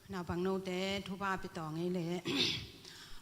Naupang note thupha pia tawh ngei le.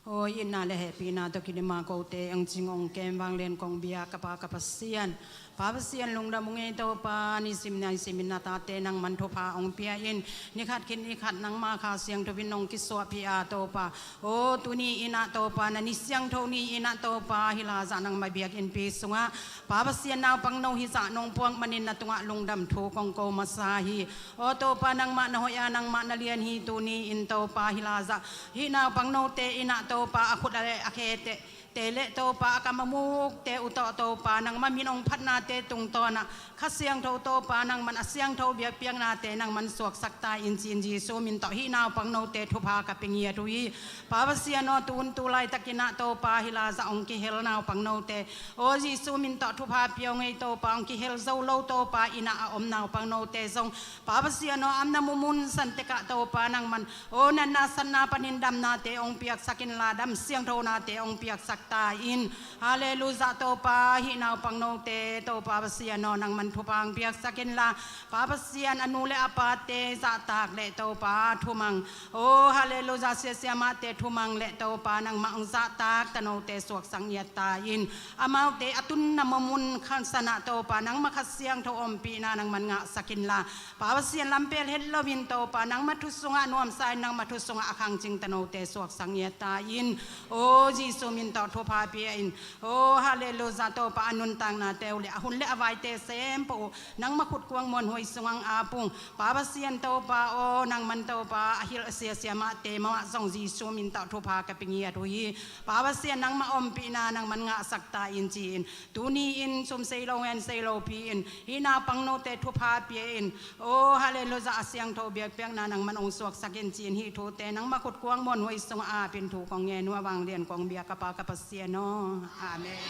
Aw itna le hehpihna tawh kilima kote hong cing hong kem vanglian kong bia ka Pa ka Pasian. Pa Pasian lungdam ung ei Topa, nisim naisim in na tate nangman thupha hong pia in, nikhat khit nikhat nangma Kha Siangtho in hong kisuahpih a Topa. Aw tuni in ah Topa na ni siangtho ni in ah Topa hih la zah nangma biakinnpi sungah Pa Pasian naupang no hih zah nong puak manin na tungah lungdam thu kong ko masa hi. Aw Topa nangmah na hoih a nangmah na lian hi. Tuni in Topa hih la zah hih naupang note in ah Topa a khut a le a khe te te le Topa a kam a mukte uh tawh Topa nangma min hong phatnate tungtawn ah Kha Siangtho Topa nangman a siangtho biakpiaknate nangman suaksak ta in ci-in Jesu min tawh hih naupang note thupha ka pia ngiat uh hi. Pa Pasian aw tu hun tu laitakin ah Topa hih la zah hong kihel naupang note aw Jesu min tawh thupha pia ung ei Topa, hong kihel zo lo Topa in ah a om naupang note zong Pa Pasian aw a omna munmun san tek ah Topa nangman aw natna satna panin damnate hong piaksak inla dam siangthonate hong piaksak ta in. Halleluiah Topa hih naupang note Topa Pasian aw nangman thupha hong piaksak inla Pa Pasian a nu le a pate zahtak le Topa thumang aw halleluiah sia siamahte thumang le Topa nangmah hong zahtak tanote suaksak ngiat ta in. Amaute a tunna munmun khan san ah Topa nangma Kha Siangtho ompihna nangman ngahsak inla Pa Pasian lampel het loin Topa nangma thu sungah nuamsa in nangma thu sungah a khangcing tanote suaksak ngiat ta in. Aw Jesu min tawh thupha pia in. Aw halleluiah Topa a nuntaknate uh le a hun le a vaite sempoh uh nangma khutkuang muanhuai sungah hong ap ung. Pa Pasian Topa aw nangman Topa a hilh a sia siamahte mah zong Jesu min tawh thupha ka pia ngiat uh hi. Pa Pasian nangmah ompihna nangman ngahsak ta in ci-in tuni in sum sei lo ngen sei lopi in hih naupang note thupha pia in. Aw halleluiah a siangtho biakpiakna nangman hong suaksak in ci-in hih thute nangma khutkuang muanhuai sungah a ap in thu kong ngen uh a vanglian kong bia ka Pa ka Pasian aw. Amen.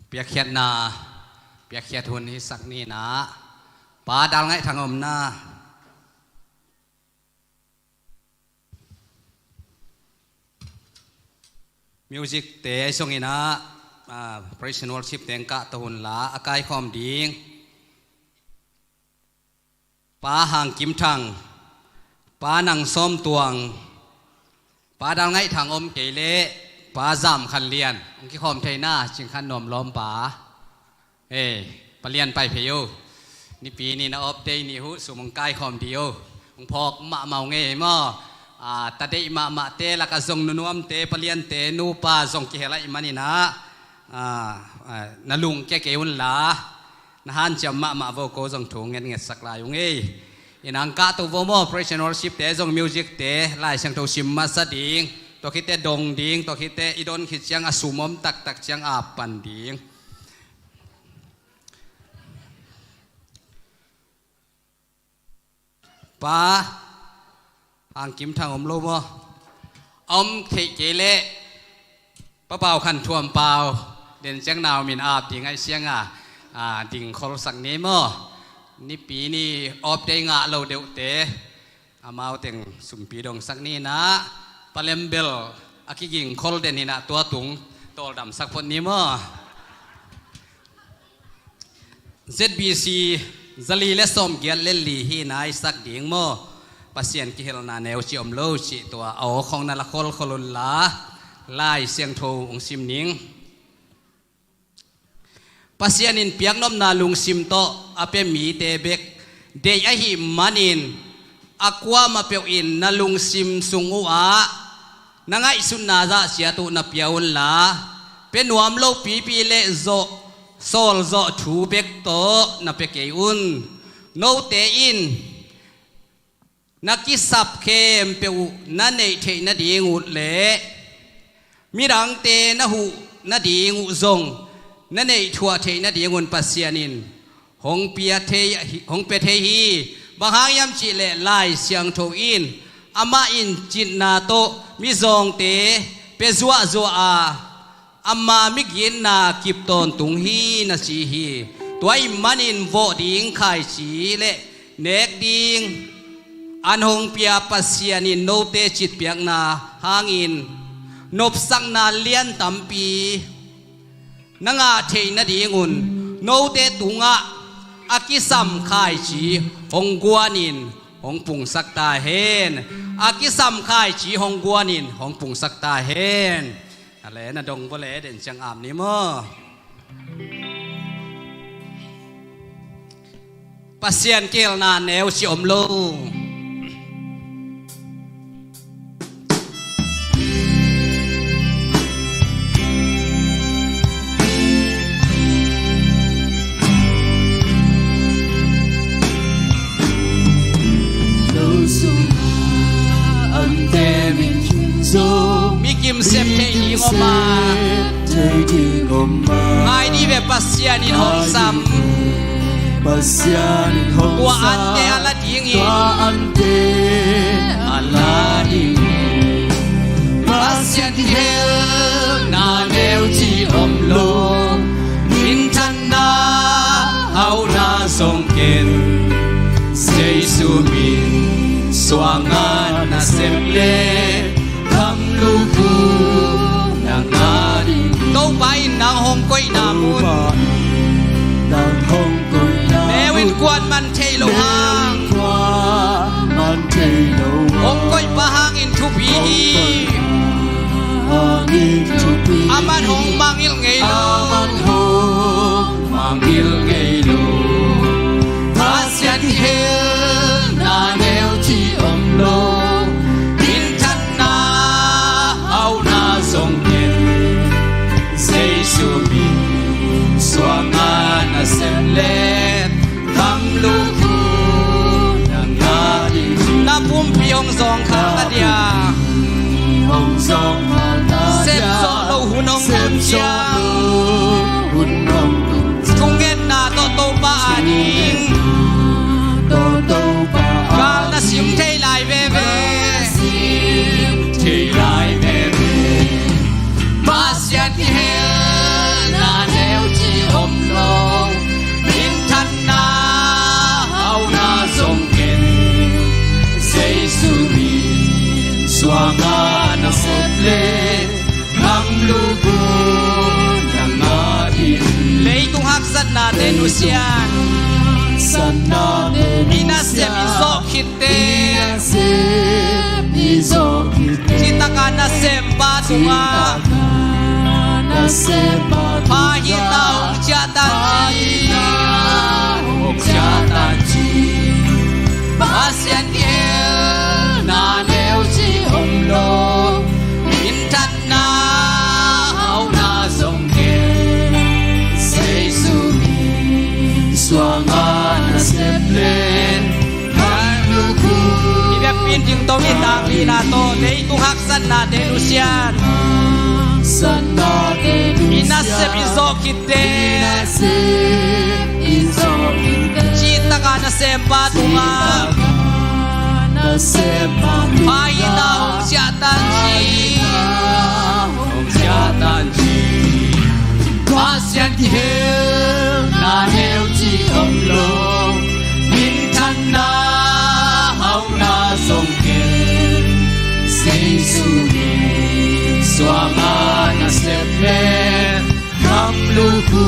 Piakkhiatna, piakkhiat hun hisak ni in ah, Pa Dal Ngaih Thang omna music te ahi zongin ah, ah, praise and worship te hong kahto hun la a kaikhawm ding. Pa Hang Kim Thang, Pa Nang Sawm Tuang, Pa Dal Ngaih Thang om kei leh Pa Zam Khan Lian hong kikhawm thei na, Cing Khan Nuam lawmpa. Ei, Pa Lian pai phei o. Nipi ni na off day ni uh, sum hong kaikhawm dih o. Hong phawk mahmah uh ngei maw. Ah, ta deih mahmahte lakah zong nunuamte, Pa Liante nupa zong kihel ahih manin ah, ah, ah, na lungkia kei un la, na hanciam mahmah vo, ko zong thu ngetngetsak lai ung ei. In ah hong kahto vo maw, praise and worship te zong music te, Lai Siangtho sim masa ding, tua khit teh dong ding, tua khit teh i don khit ciang a sum om taktak ciang ap pan ding. Pa Hang Kim Thang om lo maw? A om theih kei leh Pa Pau Khan Thuam Pau, den ciang nau min ap ding ahih ciangin ah, dingkholsak ni maw? Nipi ni off day ngah lo deuhte, amau teng sumpi dongsak ni in ah, Pa Lem Bel a kigingkhol den hi in ah, tua tung tawldamsak phot ni maw? Z B C zali le sawmgiat le li hi in ah, i sak ding maw? Pasian kihelna neu cih om lo cih tua a aw khawng na la kholkhol un la, Lai Siangtho hong sim ning. Pasian in piaknopna lungsim tawh a pia mite bek deih ahih manin, a kuamah peuh in na lungsim sung uh ah na ngaihsutna zahciat uh na pia un la, pia nuam lo pipi le zawh, sawl zawh thu bek tawh na pia kei un. Note in na kisap khempeuh uh na neih theih nading uh leh midangte na huh nading uh zong na neih thuah theih nadingun Pasian in hong pia thei, hong pia thei hi. Bang hang hiam cih leh Lai Siangtho in, amah in citna tawh mizawngte pia zuahzuah a, ama migitna kip tawntung hi, na ci hi. Tua ahih manin vawh ding khaici le nek ding an hong pia Pasian in note citpiakna hangin nopsakna lian tampi na ngah theih nadingun, note tungah a kisam khaici hong guanin hong pungsak ta hen. A kisam khaici hong guanin hong pungsak ta hen. A le na dong vua le den ciang ap ni maw? Pasian kihelna neu cih om lo. Mi kim sem thei ding om a, ngai dih ve, Pasian in hong sam. Tua ante a la dingin, Pasian kihelna neu cih om lo. Minthanna hauhna zong ken, Jesu min suanga nasep le khamlukhu na ngah ding. Topa in nang hong koihna mun, neu in kuaman thei lo hang, hong koih pah hangin thupi hi. Aman hong mangngilh ngei lo, mangngilh ngei lo. Pasian kihelna neu cih om lo. Minthanna hauhna zong ken, Jesu min suanga nasep le khamlukhu na ngah ding. Na pumpi hong zawngkhal na dia, hong zawngkhal na dia, sep zawh lo hun hong tung ciang, hun hong tung ciang, thungetna tawh Topa ading, tawh Topa ading, gal na sim thei lai veve, gal na sim thei lai veve. Pasian, i nasep i zawh khitte, citak a nasempa tungah pha hi ta, hong ciah tan ci. Pasian kihelna neu ci om lo, minthanna hauhna zong ken, Jesu min suanga nasep len, kan lukhu. I biakpi in dingto i, tangpina tawh leitung haksatnate nusia in, i nasep i zawh khitte, citak a nasempa tungah pha hi ta, hong ciah tan ci. Pasian kihelna neu ci om lo, minthanna hauhna zong ken, Jesu min suanga nasep len, kan lukhu.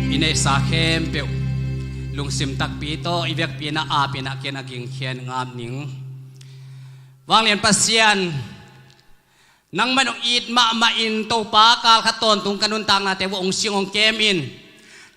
I neihsa khempeuh lungsim takpi tawh i biakpi in a ap in, a ken a gingkhia in ngap ning. Vanglian Pasian, nangmah in hong it mahmah in Topa, kal khat tawntung ka nuntaknate uh hong sing hong kem in.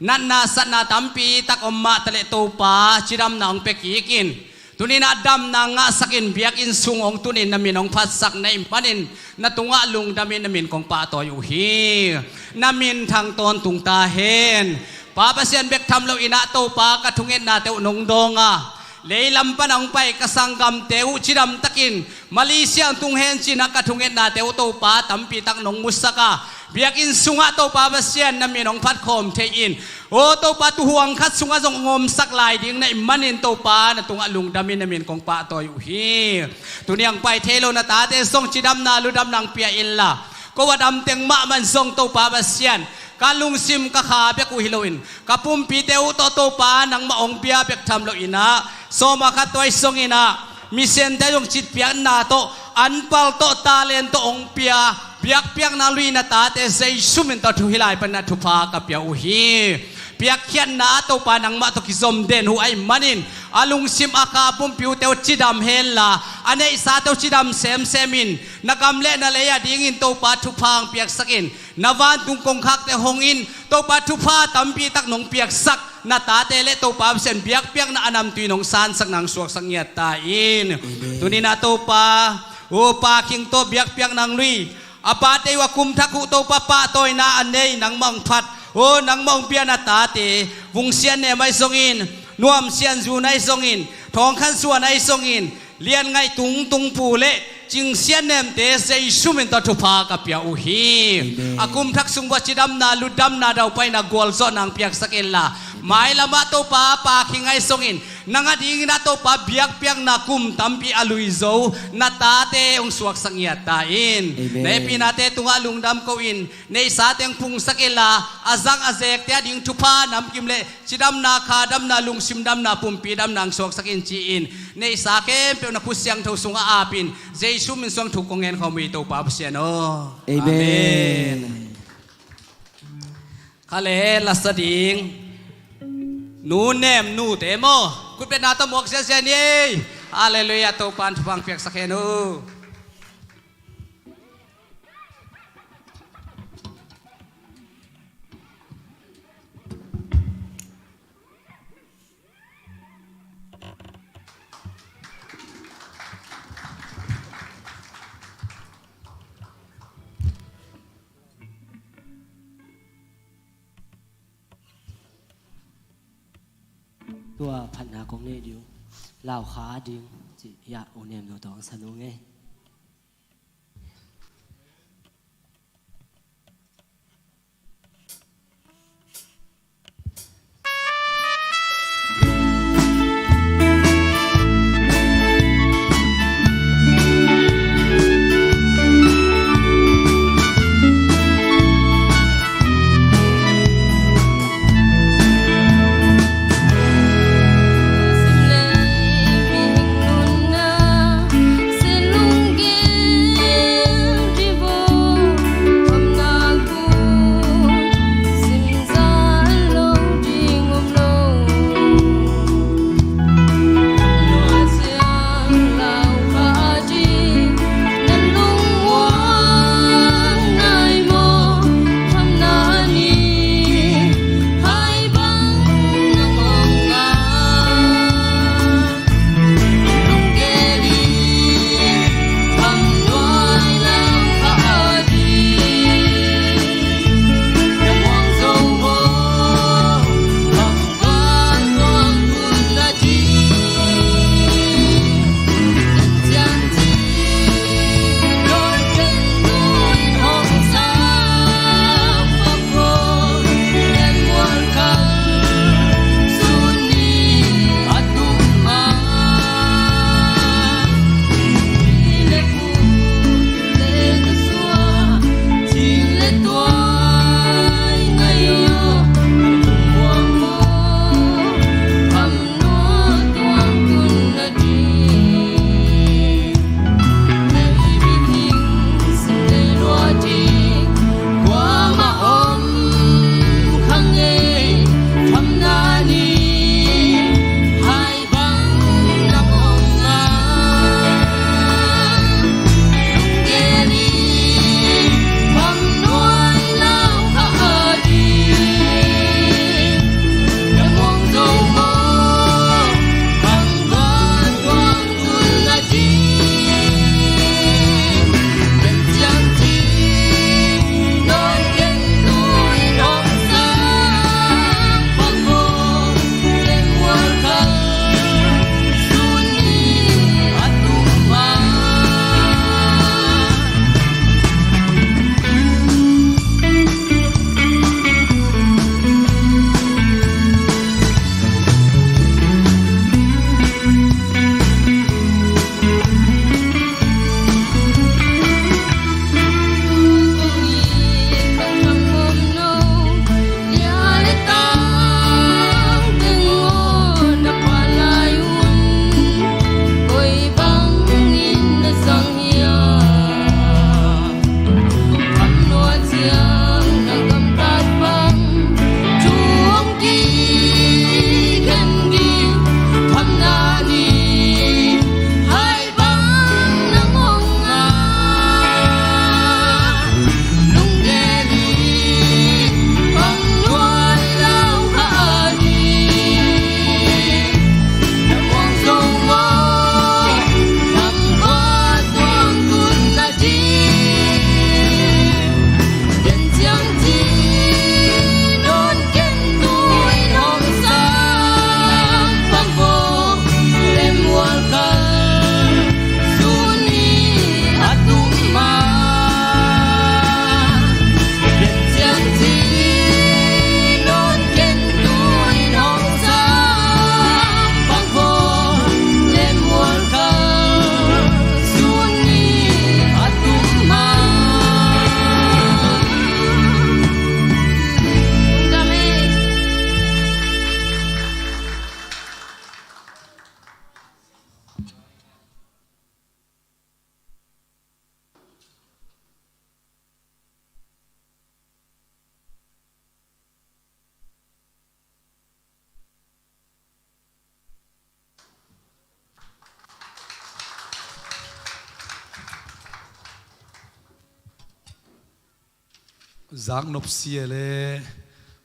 Natna satna tampi tak om mah taleh Topa, cidamna hong pia kik in. Tuni-in ah damna ngahsak in, biakinn sung hong tun in, na min hong phatsak na hih manin na tungah lungdam in na min kong pahtawi uh hi. Na minthang tawntung ta hen. Pa Pasian, bek tham loin ah Topa, ka thungetnate uh nong dawng a, leilam pan a hong pai ka sanggamte uh cidam takin Malaysia hong tung hen ci-in ah ka thungetnate uh Topa tampi tak nong musak a, biakinn sungah Topa Pasian na min hong phatkhawm thei in. Aw Topa, tuuhuang khat sungah zong hong omsak lai ding na hih manin Topa, na tungah lungdam in na min kong pahtawi uh hi. Tuni a hong pai thei lo na tate zong cidamna ludamna hong pia inla, ko a dam teng mahmah in zong Topa Pasian, ka lungsim ka kha bek uh hi loin, ka pumpite uh tawh Topa, nangmah hong bia bek tham loin ah, sawma khat tua ahi zongin ah, missionte zong citpiakna tawh, anpal tawh, talent tawh hong pia, biakpiakna lui na tate Jesu min tawh thu hi lai panin ah thupha ka pia uh hi. Piakkhiatna ah Topa, nangmah tawh kizom den uh ahih manin, a lungsim a kha a pumpi uhte uh cidam henla, a neihsate uh cidam semsem in, na gam le na lei a dingin Topa thupha hong piaksak in. Na vantung kongkhakte hong in, Topa thupha tampi tak nong piaksak na tate le Topa Pasian, biakpiakna a namtui nong sansak, nang suaksak ngiat ta in. Amen. Tuni-in ah Topa, U Pa King tawh biakpiakna hong lui, a pate uh a kum thak uh Topa pahtawina a nei, nangmah hong phat, aw nangmah hong bia na tate, Vung Sian Nem ahi zongin, Nuam Sian Zun ahi zongin, Thawng Khan Suan ahi zongin, Lian Ngaih Tung Tung Pu le Cing Sian Nemte Jesu min tawh thupha ka pia uh hi. Amen. A kum thak sung bua cidamna ludamna daupaina gualzawhna hong piaksak inla, mailam ah Topa Pa King ahi zongin, nang a dingin ah Topa biakpiakna kum tampi a lui zo na tate hong suaksak ngiat ta in. Amen. Na hehpihnate tungah lungdam ko in, neihsa teng pungsak inla, a zang a zekte a ding thupha namkim le cidamna, kha damna, lungsim damna, pumpi damna hong suaksak in ci-in, neihsa khempeuh na khut siangtho sungah ap in, Jesu min suang thu kong ngen khawm uh hi Topa Pasian aw. Amen. Amen. Kha le lasa ding, Nu Nem nute maw, khutbetna tawh muak siasia ni ei. Halleluiah, Topa'n thupha hong piaksak hen uh. Tua phatna kong nei ding uh, lau kha ding cih hiah U Nem nu tawh hong san ung ei. Zaknop sia le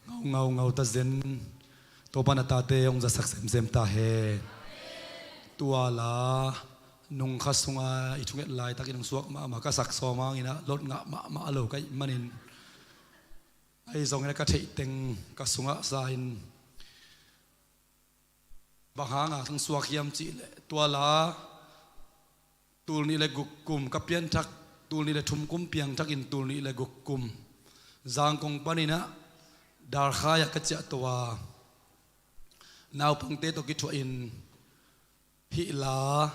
ngau ngau ngau ta zen. Topa na tate hong zasak semsem ta hen. Tua la nungkha sunga i thunget laitakin hong suak mahmah ka sak sawm hangin ah lot ngah mahmah a lo ka hih manin, ahi zongin ah ka theih teng ka sungah sa in, bang hanga hong suak hiam cih leh, tua la tul nih le guk kum ka pianthak, tul nih le thum kum piangthakin tul nih le guk kum Zangkong panin ah Darkhai ah ka ciah to a, naupangte tawh kithuahin hih la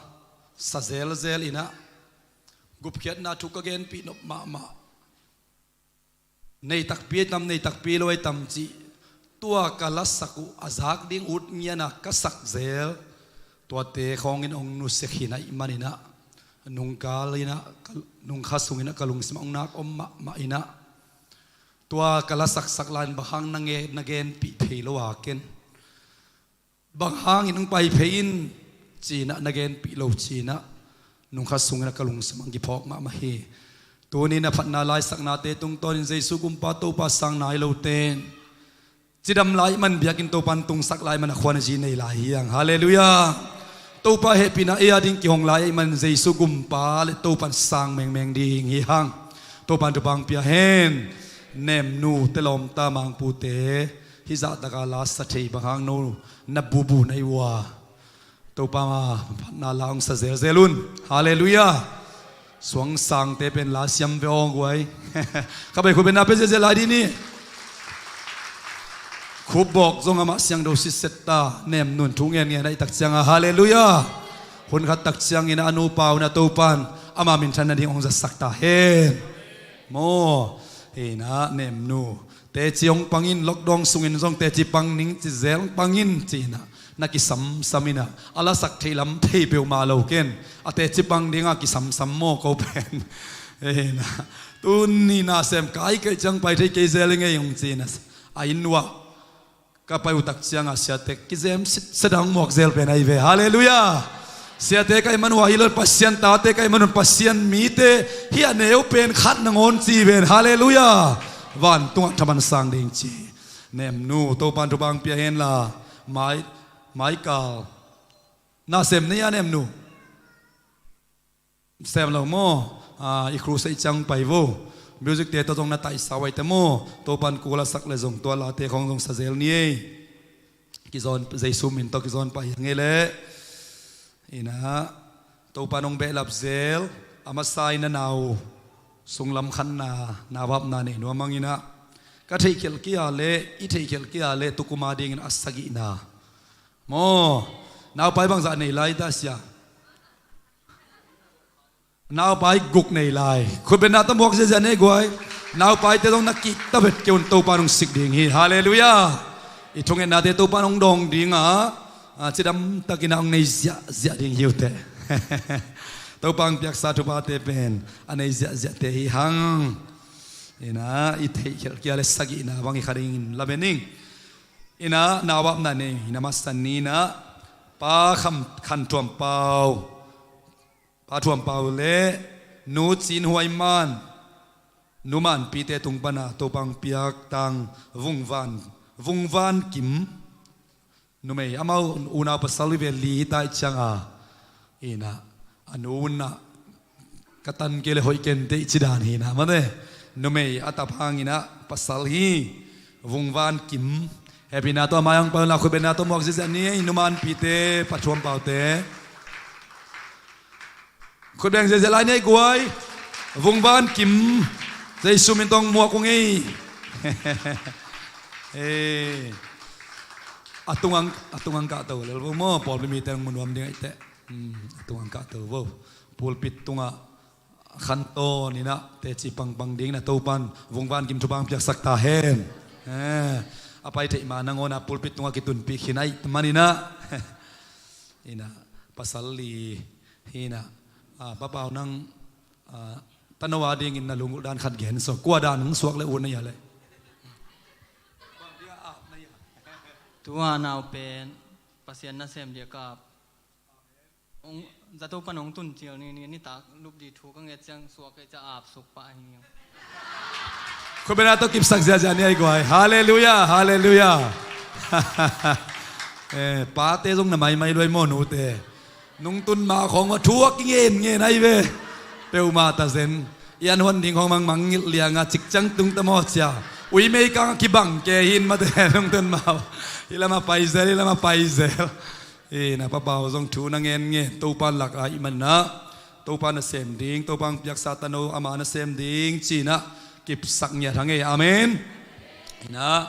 sa zelzel in ah gupkhiatna thu ka genpih nop mahmah. Nei takpi a tam, nei takpi lo a tam cih, tua ka lasak uh a zak ding ut ngiana ka sak zel, tuate khawngin hong nusia khin ahih manin ah, nungkal in ah, ka, nungkha sungin ah ka lungsim hong nak om mahmah in ah, tua ka lasaksak lai-in bang hang na nge-, na genpih phei lo a ken. Bang hangin hong pai phei in ci-in ah na genpih lo ci-in ah, nungkha sungin ah ka lungsim hong kiphawk mahmah hi. Tuni-in ah phatna laisaknate tungtawnin Jesu gumpa Topa sang nai lote in cidam lai man biakinn Topa in tungsak lai man a khuan a zi nei lai hi hang. Halleluiah. Topa hehpihna ei a ding kihong lai ahih manin Jesu gumpa le Topa in sang mengmeng ding hi hang. Topa in thupha hong pia hen. Nemnu te lawmta mangpute, hih zahtaka la sa thei bang hang no na bubu na hi uh a, Topa ma phatna la hong sa zelzel un. Halleluiah. Suangsangte pen la siam ve aw guai. Ka bei khut benna pe zelzel lai dih ni. Khupbawk zong amah siangtho sitset ta, nemnun thu ngen ngen ahih tak cianga, halleluiah. Hun khat tak ciangin a nupa un a Topa in ama minthan nading hong zatsak ta hen. Maw, hi na nemnu. Teci hong pang in, lockdown sungin zong teci pang ning ci zel hong pang in ci-in ah na kisamsam in ah, a lasak theih lam thei peuhmah lo ken. A teci pang ding a kisamsam maw ko pen. Hi na. Tuni na sem kai kei ciang pai thei kei zel i ngei hong ci-in ah, a inn uah ka pai uh tak cianga siate kizem sitset a hong muak zel pen ahi ve. Halleluiah. Siate ka hih man uh a hi lo, Pasian tate ka hih man un Pasian mite hih a neu pen khat nangawn ci ven. Halleluiah. Vantungah thaman sang ding ci. Nemnu, Topa in thupha hong pia hen la. Mai, Michael. Na sem nei a nemnu. Sem lo maw? Ah, i crusade ciang pai vo. Music te tawh zong na taisa uh ahi te maw? Topa in kul a sak le zong tua late khawng zong sa zel ni ei. Kizawn, Jesu min tawh kizawn pah hi hang ei leh. Hi na, Topa in hong behlap zel, a masa in a nau sunglam khanna, nau hapna nei nuam hang in ah. Ka theihkhelh kia leh, i theihkhelh kia leh, tukum a dingin a sagihna. Maw, naupai bangzah nei lai ta sia. Naupai guk nei lai. Khutbenna tawh muak ziahziah ni ei guai. Naupaite zong na kihta vet kei un, Topa in hong sik ding hi. Halleluiah. I thungetnate Topa in hong dawng ding a, a, cidamtakin a hong nei ziahziah ding hi uh teh. Topa hong piaksa thuphate pen a nei ziahziahte hi hang. Hi na, i theihkhelh kia leh sagihna bang hi kha dingin lamen ing. Hi na, nau hapna nei, hi na, masa ni-in ah Pa Kham, Khan Thuam Pau. Pa Thuam Pau le Nu Cin Huai Man, Nu Man Pite tung pana Topa hong piak tang Vung Van, Vung Van Kim, numei, amau unau pasal hi ve, li ta ahih cianga, hi na, a nu un ah ka tan kei leh hoih ken teh ci dan hi na, mate, numei a tap hang in ah pasal hi, Vung Van Kim. Hehpihna tawh a mai hong pai un la, khutbenna tawh muak ziahziah ni ei, Nu Man Pite, Pa Thuam Paute. Khut beng ziahziah lai ni ei guai. Vung Van Kim, Jesu min tawh muak ung ei. Eh, a tungang, a tungang kahto lel vo maw, pawlpi mite hong mu nuam ding ahih teh. Hmm, a tungang kahto vo. Pulpit tungah khantawn in ah teci pangpang dingin a Topa in Vung Van Kim thupha hong piaksak ta hen. Eh, a pai theih ma nangawn ah pulpit tungah kitunpih khin ahih manin ah. Hi na, pasal li, hi na, ah, Pa Pau nang, ah, tano a dingin na lungulh dan khat gen saw, kua dan hong suak leh ut na hia leh. Tua nau pen Pasian nasem dia ka ap. Hong, zato pan hong tun cil ni, ni, nitak lup di thu ka nget ciang suak kei cia ap suk pah hi. Khua bena tawh kipsak ziazia ni ai guai. Halleluiah, halleluiah. Eh, pate zong na maimai luai maw, nute. Nungtun mah khawng mah thu a kingen ngen ai ve. Peuhmah ta zen. I an huan ding khawng mangmang ngilh lianga cikciang tung ta maw cia. Ui mei kang a kibang ke hin mate nungtun mah. Hi lamah paizel, hi lamah paizel. Ina, Papau zong thu na ngen ngen, Topa lak ah i manah Topa nasem ding, Topa hong piaksa tano ama nasem ding cinah kipsak ngiat hang ei. Amen. Ina,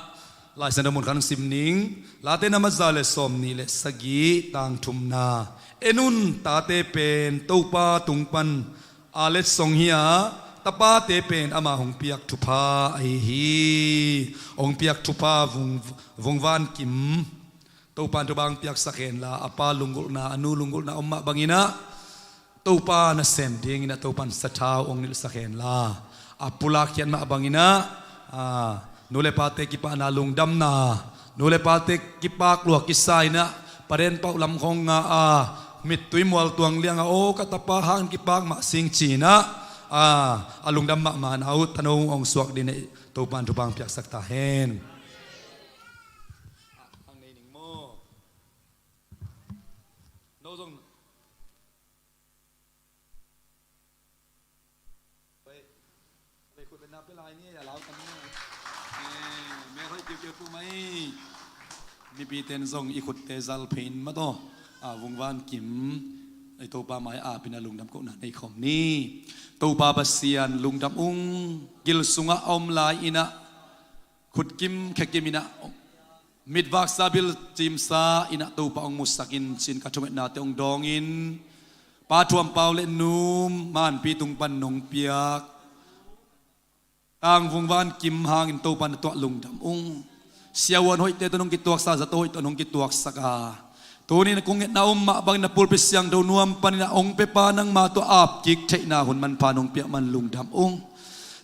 Lai Siangtho mun khat hong sim ning. Late na maza le sawm nih le sagih tang thumna. En un, tate pen Topa tung pan a letsong hi a, tapate pen ama hong piak thupha ahi hi. Hong piak thupha vung, vungvan kim. Topan thupha hong piaksak henla, a pa lunggulhna, a nu lunggulhna om mah banginah Topa nasem dinginah Topan sathau hong nilhsak henla, a pulak khiat mah banginah, a, nu le pate kipahna lungdamna, nu le pate kipak lua kisa inah, paden pauh lam khawng nga a, mittui mual tuang lianga, aw ka tapa hangin kipak mah sing cinah, a, a lungdam mahmahna uh tano hong suak dinah Topan thupha hong piaksak ta hen. Ang nei ning maw? No zong. Bai, bai khut bena pe lai ni a lau tam ni. Eh, me hoi kiu kiu pu mai. Mipi ten zong i khutte zal phein mataw. A vungvan kim. Ei Topa mai a pina lungdam kohna nei khawm ni. Topa Pasian lungdam ung. Gil sungah a om lai inah. Khutkim khekim inah. Mitvaksa bil cimsa inah Topa hong musakin cin ka thungetnate hong dawngin, Pa Thuam Pau le Num Manpi tung pan nong piak tangvung van kim hangin Topa na tuah lungdam ung. Siavuan hoihte tawh nong kituaksa, zato hoih tawh nong kituaksak a, tuni na kong ngetna om mah bangin na pulpit siangtho nuam panin a hong pepa nangma tawh apkik theihna hun manpha nong piak man lungdam ung.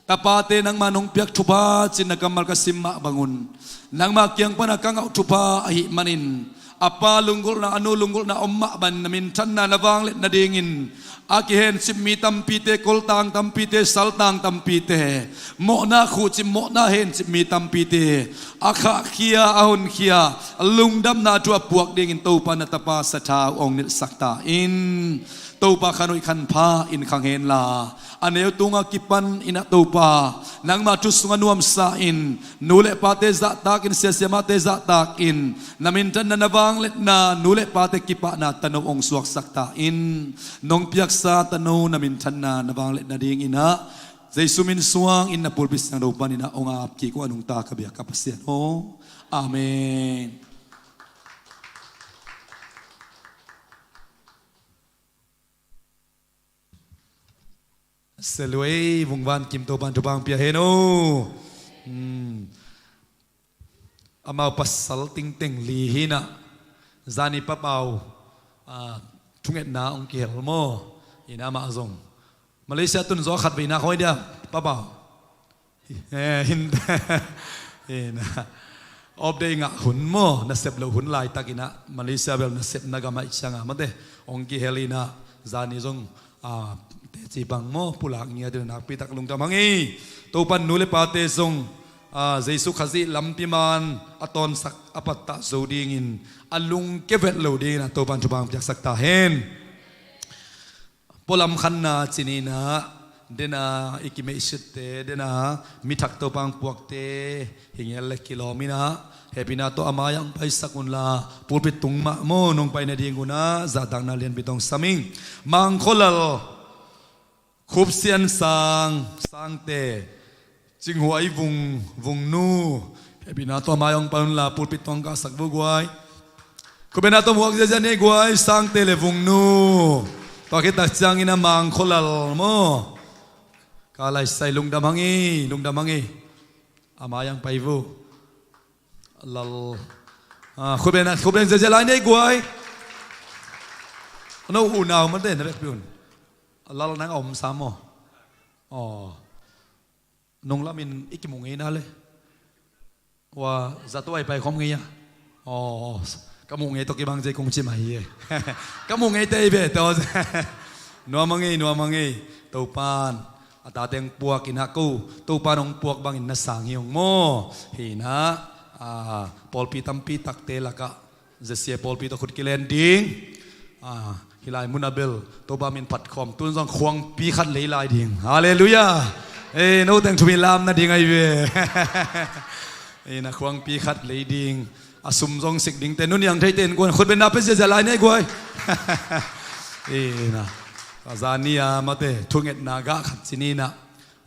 Tapate nangma nong piak thupha cin na kammal ka sim mah bangun, nangma kiang pana ka ngauh thupha ahih manin, a pa lunggulhna, a nu lunggulhna om mah ban na minthanna na vangliat nadingin, a kihencip mi tampite, koltang tampite, saltang tampite, mawhna khuhcip, mawhna hencip mi tampite a khahkhia, a honkhia, lungdamna thu a puak dingin Topa na tapa sathau hong nilhsak ta in. Topa khan hoih khan pha in khang henla, a neu tunga kipan inah Topa nangma thu sungah nuamsa in, nu le pate zahtakin, siasia mate zahtakin, na minthanna na vangliatna, nu le pate kipahna tano hong suaksak ta in. Nong piaksa tano na minthanna na vangliat nadinginah Jesu min suangin na pulpit siangtho paninah hong apkik uh a nungta ka biak ka Pasian aw. Amen. Seluei vungvan kim Topan thupha hong pia hen aw. Hmm. Amau pasal tingteng li hinah. Zani Papau, ah, thungetna hong kihel maw? Inah amah zong Malaysia tun zaw khat veina khoi dia Papau. Eh, hin, hin, off day ngah hun maw, nasep loh hun laitakinah Malaysia bel nasepna gam aih cianga mate hong kihel inah, zani zong, ah, teci pang maw, pulak ngiat inah nakpitak lungdam hang ei. Topan nu le pate zong, ah, Jesu Khazih lampi man a tawnsak a pattah zo dingin, a lungke vet lo dinginah Topan thupha hong piaksak ta hen. Pualam khanna cininah, dena i kimeihsiatte, dena mithak Topa hong puakte hi ngel le kilawm inah, hehpihna tawh a mai-ah hong paisak unla, pulpit tung mah maw nong pai nadingunah zahtakna lianpi tawh hong sam ing. Mangkholal, Khupsian Sang, Sangte, Cinghuai Vung, Vungnu, hehpihna tawh a mai-ah hong pai unla, pulpit tawh hong kahsak vua guai. Khupbena tawh muak ziazia ni guai, Sangte le Vungnu. Tua khit tak ciangin a Mangkholal maw, ka laisai lungdam hang ei, lungdam hang ei. A mai-ah hong pai vua. Lal. Ah, khupbena, khupbena ziazia lai ni guai. No unau mate na vekpi un. Lal nang a om sa maw? Aw. Nunglamin i kimu ngeina le. Wa, zato ai pai khawm ngei a. Aw, ka muh ngei tawh kibang zei kong ci mah hi e. Ka muh ngei te i ve tawh. Nuam a ngei, nuam a ngei. Topan a tate hong puak inah ko, Topa in hong puak bangin na sang hi hong maw. Hi inah, a, pawlpi tampi takte lakah Zesia pawlpi tawh khut kilen ding. A, hih lai munah bel Topa min phat khawm, tun zong khuangpi khat lei lai ding. Halleluiah. Ei, no teng thumi lam nading ahi ve. Ei, na khuangpi khat lei ding. A sum zong sik dingte, nu niang theite in guai, khut beng na pia ziahziah lai ni ei guai. Ei, na, a zani a mate thungetna gah khat ci ni inah,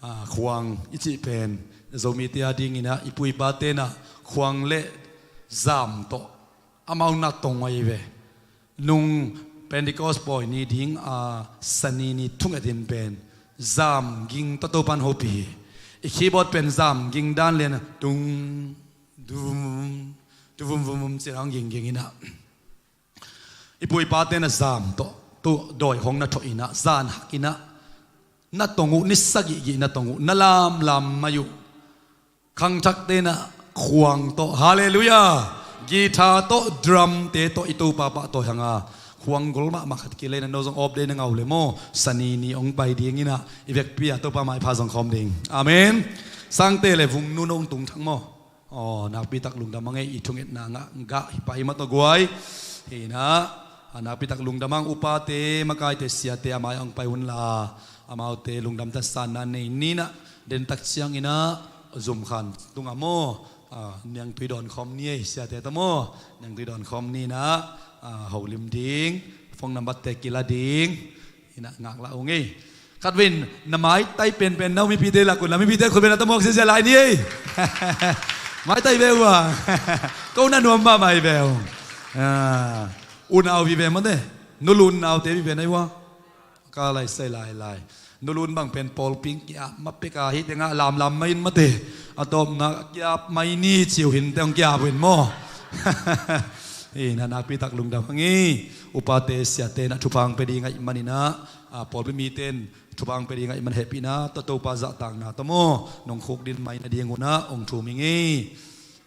a, khuang i cih pen Zomite a ding inah i pu i pate inah khuang le zam tawh amau na tong ahi ve. Nung Pentecost pawi ni ding a, Sani ni thunget in pen zam ging tawh Topa in hopih hi. I keyboard pen zam ging dan lian a tung dum dum vum vum vum ci-in hong ging ging inah, i pu i pate inah zam tawh, tu dawi hong na thawh inah, zan hak inah, na tong uh, ni sagih gih na tong uh, na lamlam mai uh. Khangthakte inah khuang tawh, halleluiah, guitar tawh, drum te tawh i Topa pahtawi hang a, khuang gol mahmah khat kilen inah, no zong off day na ngau le maw, Sani ni hong pai ding inah, i vekpi a Topa maipha zong khawm ding. Amen. Sangte le Vungnu, no hong tung thak maw. Aw, nakpi tak lungdam a ngei, i thungetna ngah gah hi pah hi mah tawh guai. Hi inah, a, nakpi tak lungdam a, upate, makaite, siate a mai-ah hong pai un la, amaute lungdam tasanna nei ni inah, den tak ciang inah zum khan tungah maw, a, niangtui dawn khawm ni ei, siate tawh maw, niangtui dawn khawm ni inah, a, holim ding, phone number te kila ding. Inah ngaklah ung ei. Khat vei in na maitai penpen na uh mipite lak un la, mipite khut beng na, ta muak ziahziah lai ni ei. Maitai ve uh a. Ko na nuam mahmah hi ve uh. A, unau vive mate. Nulun naute vive na hi uh a. Ka lai sai lai lai. Nulun bang pen pawlpi hong ki-ap ma pek a, hih tengah lamlam mai in mate. A tawpna ki-ap mai ni ci uh hinte hong ki-ap uh in maw. Ei, na nakpi tak lungdam hang ei. Upate siate inah thupha hong pia ding ahih man inah, a, pawlpi mite in thupha hong pia ding ahih man hehpihna tawh, Topa zahtakna tawh maw, nong khukdin mai nading un ah hong thum ing ei.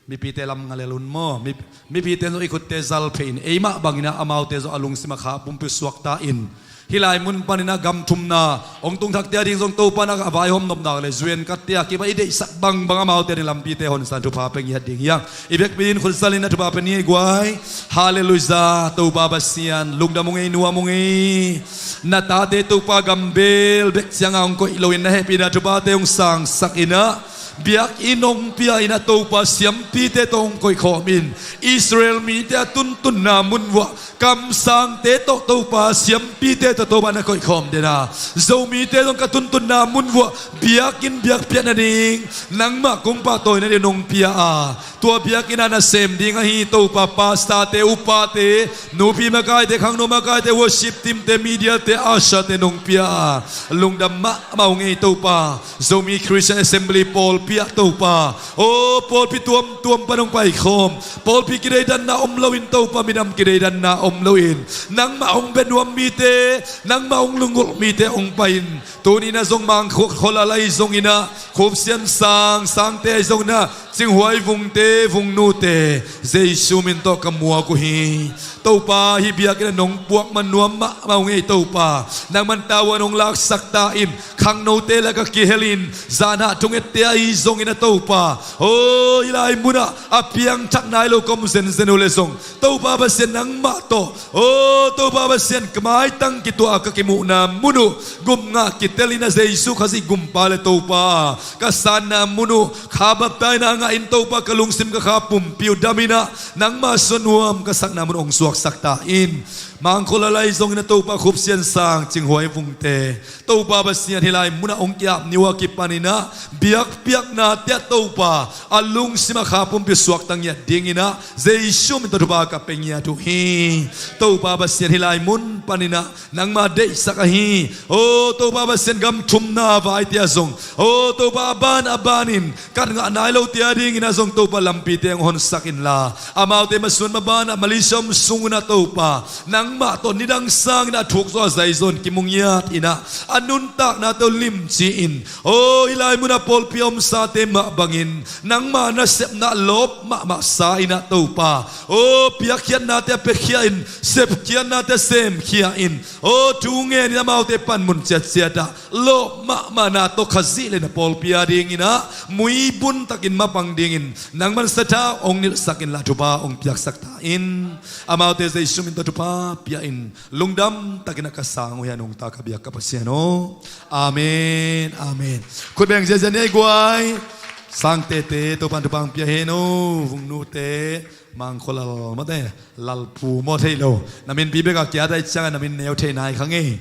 Mipite lam nga lel un maw, mi, mipite zong i khutte zal phei in, eimah bangin ah amaute zong a lungsim a kha pumpi suakta in, hih lai mun panin ah gam thumna hong tung thakte a ding zong Topa in ah a vaihawm nopna le zuan katte a kipan i deihsak bangbang amaute a ding lampite honsa in thupha pia ngiat ding hi hang. I vekpi in khut zal in ah thupha pia ni ei guai. Halleluiah. Topa Pasian, lungdam ung ei, nuam ung ei. Na tate Topa gam beel bek ciang a hong koih loin na hehpihna thuphate hong sangsak in ah, biakinn hong pia in ah Topa siampite tawh hong koihkhawm in, Israel mite a tuntunna mun vuah kamsangte tawh Topa siampite tawh Topa na koihkhawm den a, Zomite zong ka tuntunna mun vuah biakinn biakpiakna ding nangmah kong pahtawi nading hong pia a, tua biakinn a nasem ding ahi Topa, pastorte, upate, nupi makaite, khangno makaite, worship teamte, mediate, usherte nong pia a, lungdam mahmah ung ei Topa. Zomi Christian Assembly pawlpi ah Topa, aw, pawlpi tuamtuam pan hong paikhawm, pawlpi kideidanna om loin Topa, minam kideidanna om loin nangmah hong bia nuam mite, nangmah hong lunggulh mite hong pai in. Tuni in ah zong Mangkholh a lai zongin ah, Khupsian Sang, Sangte ahi zongin ah, Cinghuai Vungte, Vungnute, Jesu min tawh ka muak uh hi. Topa, hih biakinn ah nong puak man nuam mahmah ung ei Topa. Nangman tavuan hong laksak ta in, khangnote lakah kihel in, zanah thungette ahi zongin ah Topa, aw, hih lai munah a piangthak nai lo ka om zenzen uh leh zong, Topa Pasian, nangmah tawh, aw Topa Pasian, ka maitang kituah a ka kimuhna mun uh gupngah kitel in ah, Jesu Khazih Gumpa le Topa ka sanna mun uh kha baptaina ngah in Topa, ka lungsim ka kha pumpi uh dam in ah, nangmah suah nuam ka sakna mun uh hong suaksak ta in. Mangkholh a lai zongin ah Topa, Khupsian Sang, Cinghuai Vungte, Topa Pasian, hih lai munah hong ki-ap ni uh a kipan in ah, biakpiaknate ah Topa, a lungsim a kha pumpi suakta ngiat dingin ah, Jesu min tawh thupha ka pia ngiat uh hi. Topa Pasian, hih lai mun panin ah nangmah deihsak ahi, aw Topa Pasian, gam thumna vaite ah zong, aw Topa, a ban a banin kat ngah nai lote a dingin ah zong Topa, lampite hong honsak inla, amaute masuan maban ah Malaysia om sung un ah Topa, nang Nangmah tawh nidang sangin a thuk zaw a zai zaw in kimu ngiat in ah, a nuntakna tawh limci-in, aw, hih lai munah pawlpi a omsate mah bangin nangma nasepna lawp mahmah sa in ah Topa, aw, piakkhiatnate a piakhia in, sepkhiatnate a semkhia in, aw, thu ngenin amaute panmun ciatciat ah lawp mahmahna tawh Khazih le na pawlpi a dingin ah muibun takin mapang dingin nangman sathau hong nilhsak inla thupha hong piaksak ta in. Amaute Jesu min tawh thupha pia in, lungdam takin a ka sang uh hi a, nungta ka biak ka Pasian aw. Amen, amen. Khut beng ziazia ni ei guai. Sangtete Topan thupha hong pia hen aw. Vungnute Mangkholal mate, Lalpu maw thei lo. Na minpi bek a kia dai ciangah na min neu thei nai kha ngei.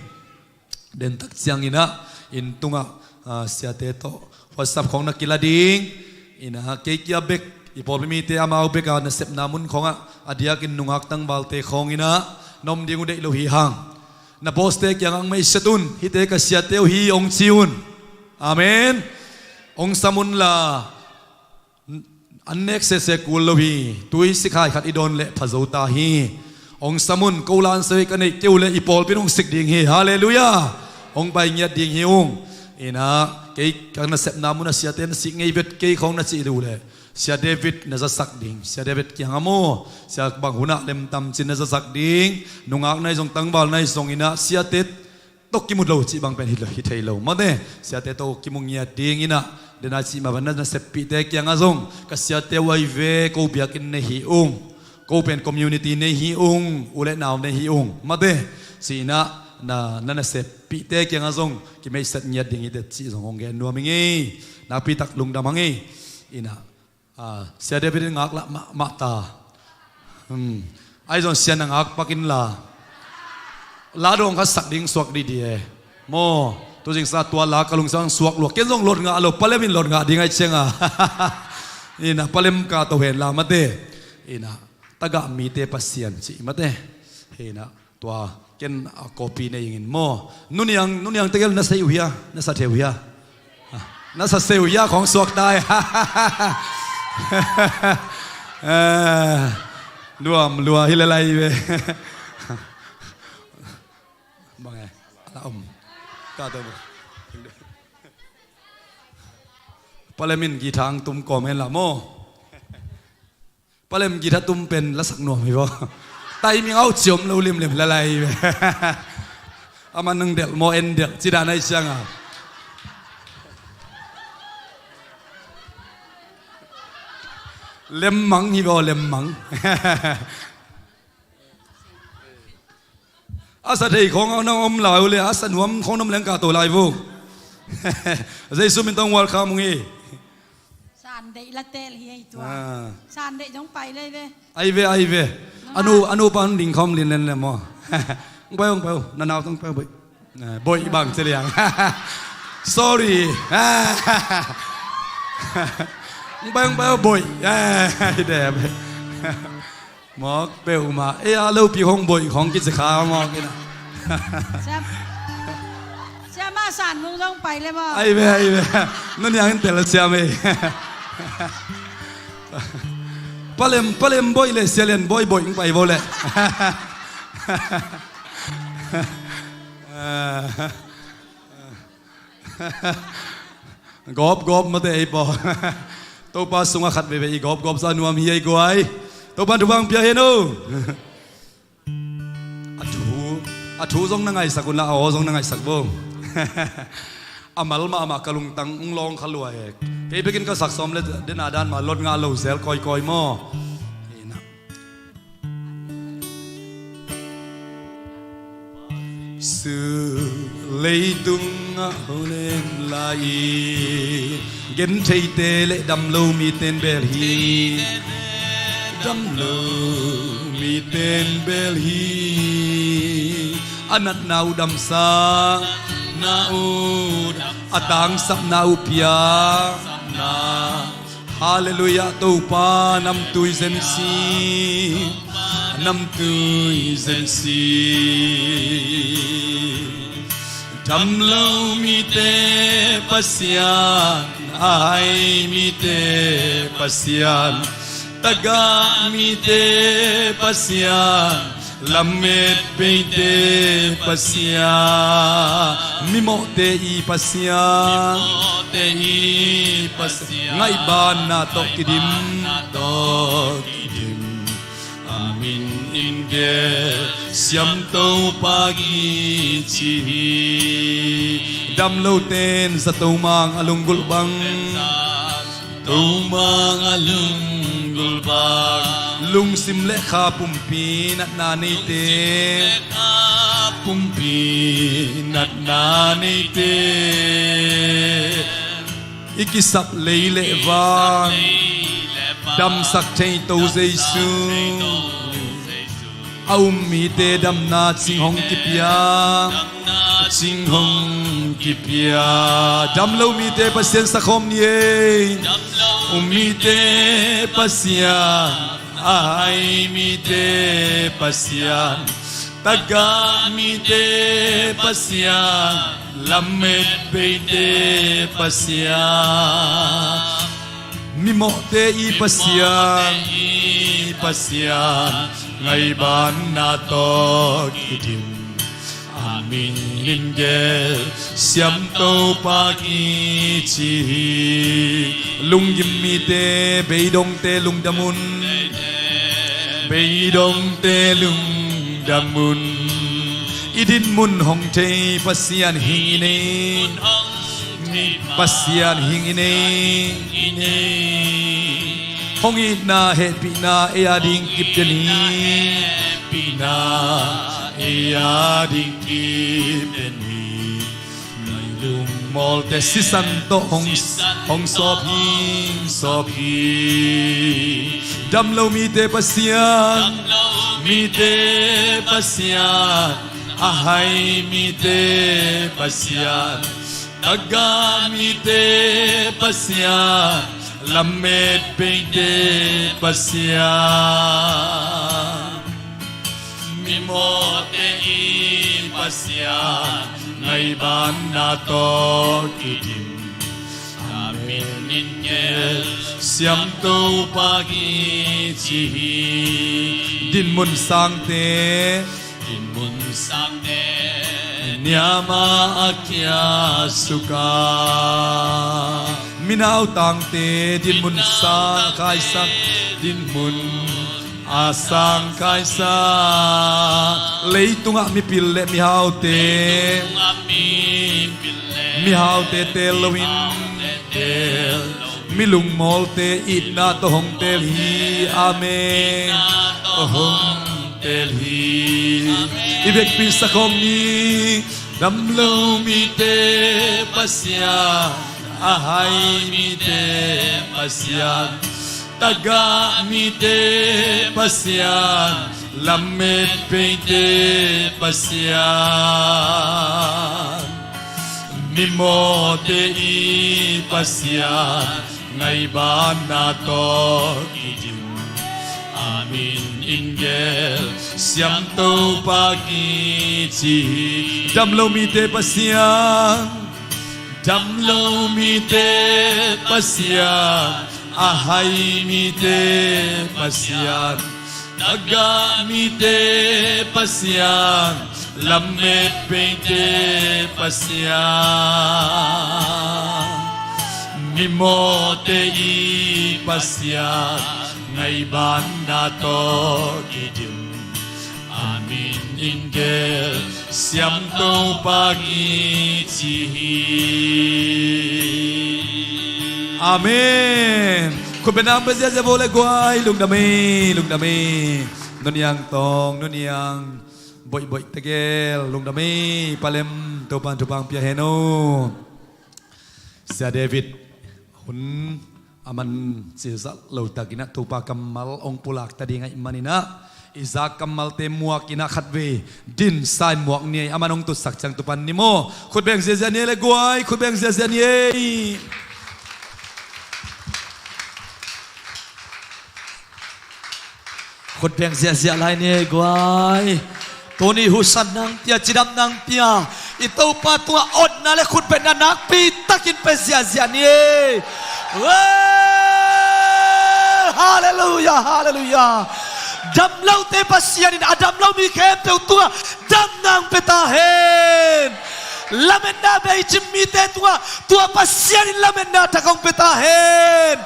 Dentak ciangin ah inn tungah, ah, siate tawh WhatsApp khawng na kila ding. In ah kei kia bek, i pawlpi mite amau bek a nasepna mun khawngah a diakin nungak tangvalte khawngin ah na om ding uh deih lo hi hang. Na bawste kiangah hong maiset un, hihte ka siate uh hi hong ci un. Amen. Hong sam unla, an nek sese kul lo hi. Tui sikhai khat i dawn leh pha zo ta hi. Hong sam un, ko la an sawei ka neih kei uh leh i pawlpi in hong sik ding hi. Halleluiah. Hong pai ngiat ding hi ung. In ah kei ka nasepna mun a siate na sik ngei vet kei khawng na cih uh leh, Sia David na zasak ding. Sia David kiangah maw, sia bang hunah lemtam cin na zasak ding. Nungak nai zong tangval nai zong in ah siate tawh kimu lo cih bang pen hi lo, hi thei lo. Mate, siate tawh kimu ngiat dingin ah, dena cih mah bang na, na seppihte kiangah zong, ka siate uh ahi ve, ko biakinn nei hi ung, ko pen community nei hi ung, u le nau nei hi ung. Mate, ci-in ah na, na, na seppihte kiangah zong kimeihset ngiat ding hi teh cih zong hong gen nuam ing ei. Nakpi tak lungdam hang ei. In ah, ah, Sia David in ngak lah mahmah ta. Hmm. Ahi zong sia na ngak pak inla, la dawng khat sak ding suak didi e. Maw, tu zingsa tua la ka lungsim suak lua. Ken zong lot ngah lo, palem in lot ngah ding ahi cianga. In ah palem ka to hen la mate. In ah tagah mite Pasian cih mate. In ah tua ken a copy nei ing in maw. Nuniang, nuniang tegel na sei uh hia, na sa thei uh hia? Ah, na sa sei uh hia khawng suak ta e. Eh, nuam lua hi le lai ve. Bang e, a la om. Ka to. Palem in guitar tum kawm hen la maw. Palem guitar tum pen lasak nuam hi vaw. Timing au ciom lo limlim lalai ve. Ama nang delh maw en delh ci dan ahi cianga. Lemmang hi vaw, lemmang. A sa thei khawng a nang om lai uh le, a sa nuam khawng na om leng ka to lai vuk. Jesu min tawh welcome ung hi. San deih la tel hi ei tua. Ah. San deih zong pai lei ve. Ai ve, ai ve. Nang anu, anu pa hun ding khawm lin len le maw. Hong pai, hong pai, na nau tong pai, boih. Ah, boih bang ci liang. Sorry. Hong pai, hong pai, boih. Ah, ai de. Mawk peuhmah, ei a lopi hong boih hong kici kha mawk ina. Siam, siam a san nung zong pai le maw. Ai ve, ai ve. Nuniang in tel siam ei. Palem, palem boih le sia lian boih boih ing pai vo le. Gawp, gawp mate ei paw. Topa sungah khat veve i gawp, gawp sa nuam hi ei guai. Topa thupha hong pia hen o. A thu, a thu zong na ngaihsak unla, a aw zong na ngaihsak bo. A mal mahmah ka lungtang hong lawng kha lua e. Kei bekin ka sak sawm le dena dan mah lot ngah lo zel kawikawi maw. Su leitungah holen lai, gentheite le damlo miten bel hi. Damlo miten bel hi. A natna uh damsa, na uh dam, a tangsapna uh pia. Halleluiah, Topa namtui zen si. Namtui zen si. Damlo mite Pasian, a hai mite Pasian, tagah mite Pasian, Lametpeite Pasian, mimawhte i Pasian, mimawhte i Pasian, ngaihbanna tawh kidim, tawh kidim, a min in gel Siam Topa kici hi. Damlote in zato mang a lunggulh bang, zato mang a lunggulh bang, lungsim le kha pumpi natna neite, lungsim le kha pumpi natna neite, i kisap lei le van, i kisap lei le van, damsak thei To Jesu, damsak thei To Jesu, a um mite damna cing hong kipia, damna cing hong kipia. Damlo mite Pasian sakhawm ni ei. Damlo mite Pasian, a hai mite Pasian, tagah mite Pasian, lametpeite Pasian, mimawhte i Pasian, mimawhte i Pasian, ngaihbanna tawh kidim, a min in gel Siam Topa kici hi. Lunggim mite, beidongte lungdam un, beidongte lungdam un. I dinmun hong thei Pasian hing i nei, Pasian hing i nei, i nei. Hong itna hehpihna ei a ding kip den hi, hehpihna ei a ding kip den hi. Lungmawlte sisan tawh hong, hong sawp hi, sawp hi. Damlo mite Pasian, damlo mite Pasian, a hai mite Pasian, tagah mite Pasian, lametpeite Pasian, mimawhte i Pasian, ngaihbanna tawh kidim, a min in gel Siam Topa kici hi. Dinmun sangte, dinmun sangte, niam a kia suka. Minau tangte, dinmun sang kaisak, dinmun a sang kaisak. Leitungah mipil le mihaute, leitungah mipil le mihaute teel loin, mihaute teel loin, mi lungmawlte itna tawh hong teel hi. Amen. Itna tawh hong teel hi. Amen. I vekpi sakhawm ni. Damlo mite Pasian, a hai mite Pasian, tagah mite Pasian, lametpeite Pasian, mimawhte i Pasian, ngaihbanna tawh kidim, a min in gel Siam Topa kici hi. Damlo mite Pasian, damlo mite Pasian, a hai mite Pasian, tagah mite Pasian, lametpeite Pasian, mimawhte i Pasian, ngaihbanna tawh kidim, a min in gel Siam Topa kici hi. Amen. Khutbetna pia ziahziah vo le guai, lungdam ei, lungdam ei. Nuniang Tawng, Nuniang Boihboih tegel, lungdam ei, palem, Topa'n thupha pia hen aw. Sia David hun a man cilsak lo takin ah Topa kammal hong pulak ta ding ahih manin ah, i zak kammalte muak in ah khatvei dinsa in muak ni ei, a man hong tutsak ciang Topa'n nim aw. Khut beng ziahziah ni ei le guai, khut beng ziahziah ni ei. Khut beng ziahziah lai ni ei guai. Tuni husan nang pia, cidam nang pia, i Topa tungah otna le khutbetna nakpi takin pe ziahziah ni ei. Hallelujah, hallelujah. Damlote Pasian in a damlo mi khempeuh tungah damna hong pia ta hen. Lametna bei cim mite tungah tua Pasian in lametna thak hong pia ta hen.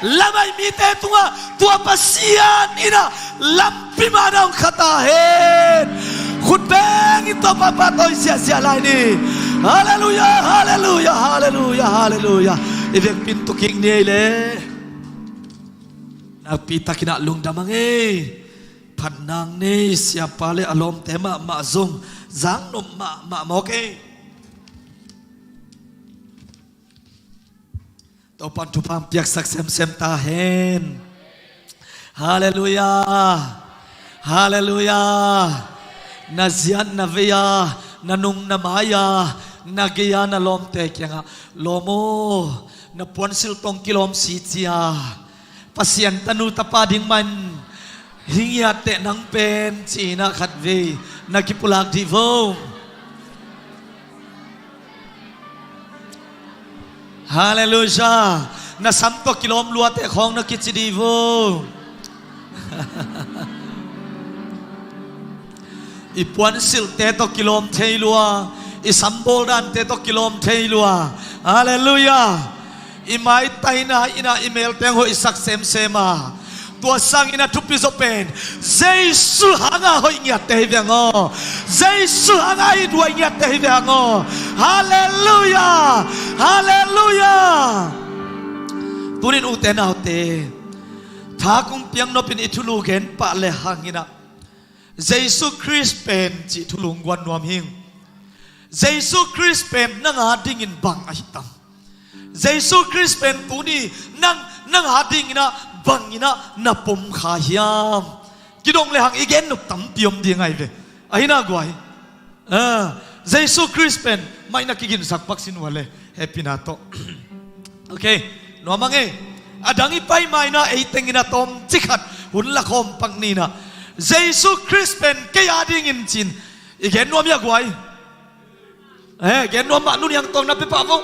Lamai mite tungah tua Pasian in a lampi mana hong kha ta hen. Khut beng in Topa pahtawi ziahziah lai ni. Halleluiah, halleluiah, halleluiah, halleluiah. I vekpi in tu kik ni ei le. Nakpi takin ah lungdam a ngei. Phatna nei siapa le a lawmte mahmah zong zaknop mahmah mawk ei. Topan thupha piaksak semsem ta hen. Halleluiah. Halleluiah. Na ziat na vei a, na nung na mai a, na gei a na lawmte kiangah, lawm aw, na puansilh tawh kilawm si cia. Pasian tanu tapa ding man hi ngiat teh nang pen ci-in ah khatvei na kipulak dih vo. Halleluiah. Na sam tawh kilawm lua teh khawng na kici dih vo. I puansilhte tawh kilawm thei lua, i sambawl dante tawh kilawm thei lua. Halleluiah. I maitaina in ah i melte hong hoihsak semsem a, tua sangin a thupi zaw pen Jesu hanga hoih ngiatte hi veng aw. Jesu hanga it huai ngiatte hi veng aw. Halleluiah. Halleluiah. Tunin ute naute, tha kong piang nopin i thulu gen pah le hangin ah Jesu Khrist pen cih thulu hong guan nuam hing. Jesu Khrist pen nang a dingin bang ahi tam? Jesu Khrist pen tuni nang, nang a dingin ah bangin ah na pom kha hiam? Kidong le hang i gen nop tampi om ding ahi ve. Ahi na guai. Ah, Jesu Khrist pen mai na kiginsak pak sin ua le hehpihna tawh. Ok, nuam a ngei. A dang i pai ma in ah ei tengin a tawmcik khat hun lakhawm pak ni in ah, Jesu Khrist pen kei a dingin cin i gen nuam hia guai? Eh, gen nuam mah, nu niang tawng na pia pah vo.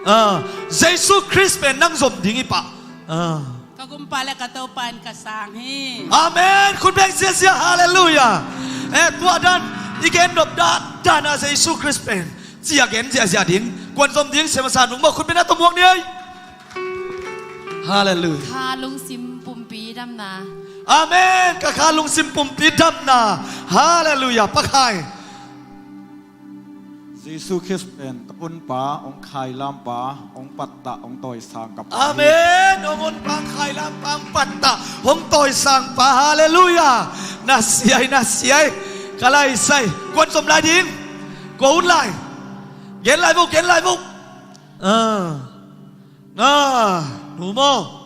Ah, Jesu Khrist pen nang zom ding hi pah. Ah. Ka gumpa le ka Topa in ka sang hi. Amen. Khut beng ziahziah. Halleluiah. Eh, tua dan i gen nop dan, dan a Jesu Khrist pen ci a gen ziahziah ding. Kuan zom ding, sia masa nung maw, khut beng a tawh muak ni ei. Halleluiah. Kha lungsim pumpi damna. Amen. Ka kha lungsim pumpi damna. Halleluiah. Pakhai. Jesu Khrist pen ka hunpa, hong khailampa, hong pattah, hong tawisang ka pa hi. Amen. Hong hunpa, hong khailampa, hong pattah, hong tawisang pa. Halleluiah. Na siai, na siai. Ka laisai. Kuan zom lai ding? Kua hun lai? Gen lai vo, gen lai vo. Ah. Ah, nu maw?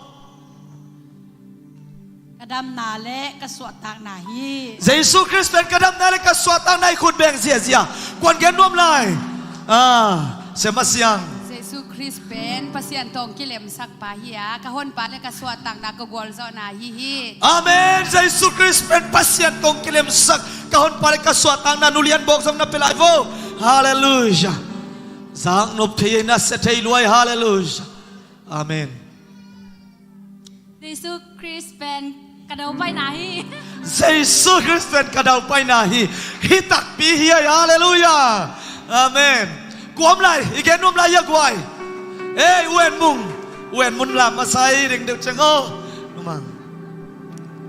Ka damna le ka suahtakna hi. Jesu Khrist pen ka damna le ka suahtakna hi, khut beng ziahziah. Kuan gen nuam lai? Ah, sia masiang. Jesu Khrist pen Pasian tawh hong kilemsak pa hi a, ka honpa le ka suahtakna ka gualzawhna hi hi. Amen. Jesu Khrist pen Pasian tawh hong kilemsak, ka honpa le ka suahtakna, nu lian bawk zong na pia lai vo. Halleluiah. Zaknop thei ei, na sia thei luai. Halleluiah. Amen. Jesu Khrist pen ka daupaina hi. Jesu Khrist pen ka daupaina hi. Hi takpi hi ei. Halleluiah. Amen. Kuam lai, i gen nuam lai hia guai? Ei, U En Mung. U En Mung lam masa i ding deuh ciang aw. Numang.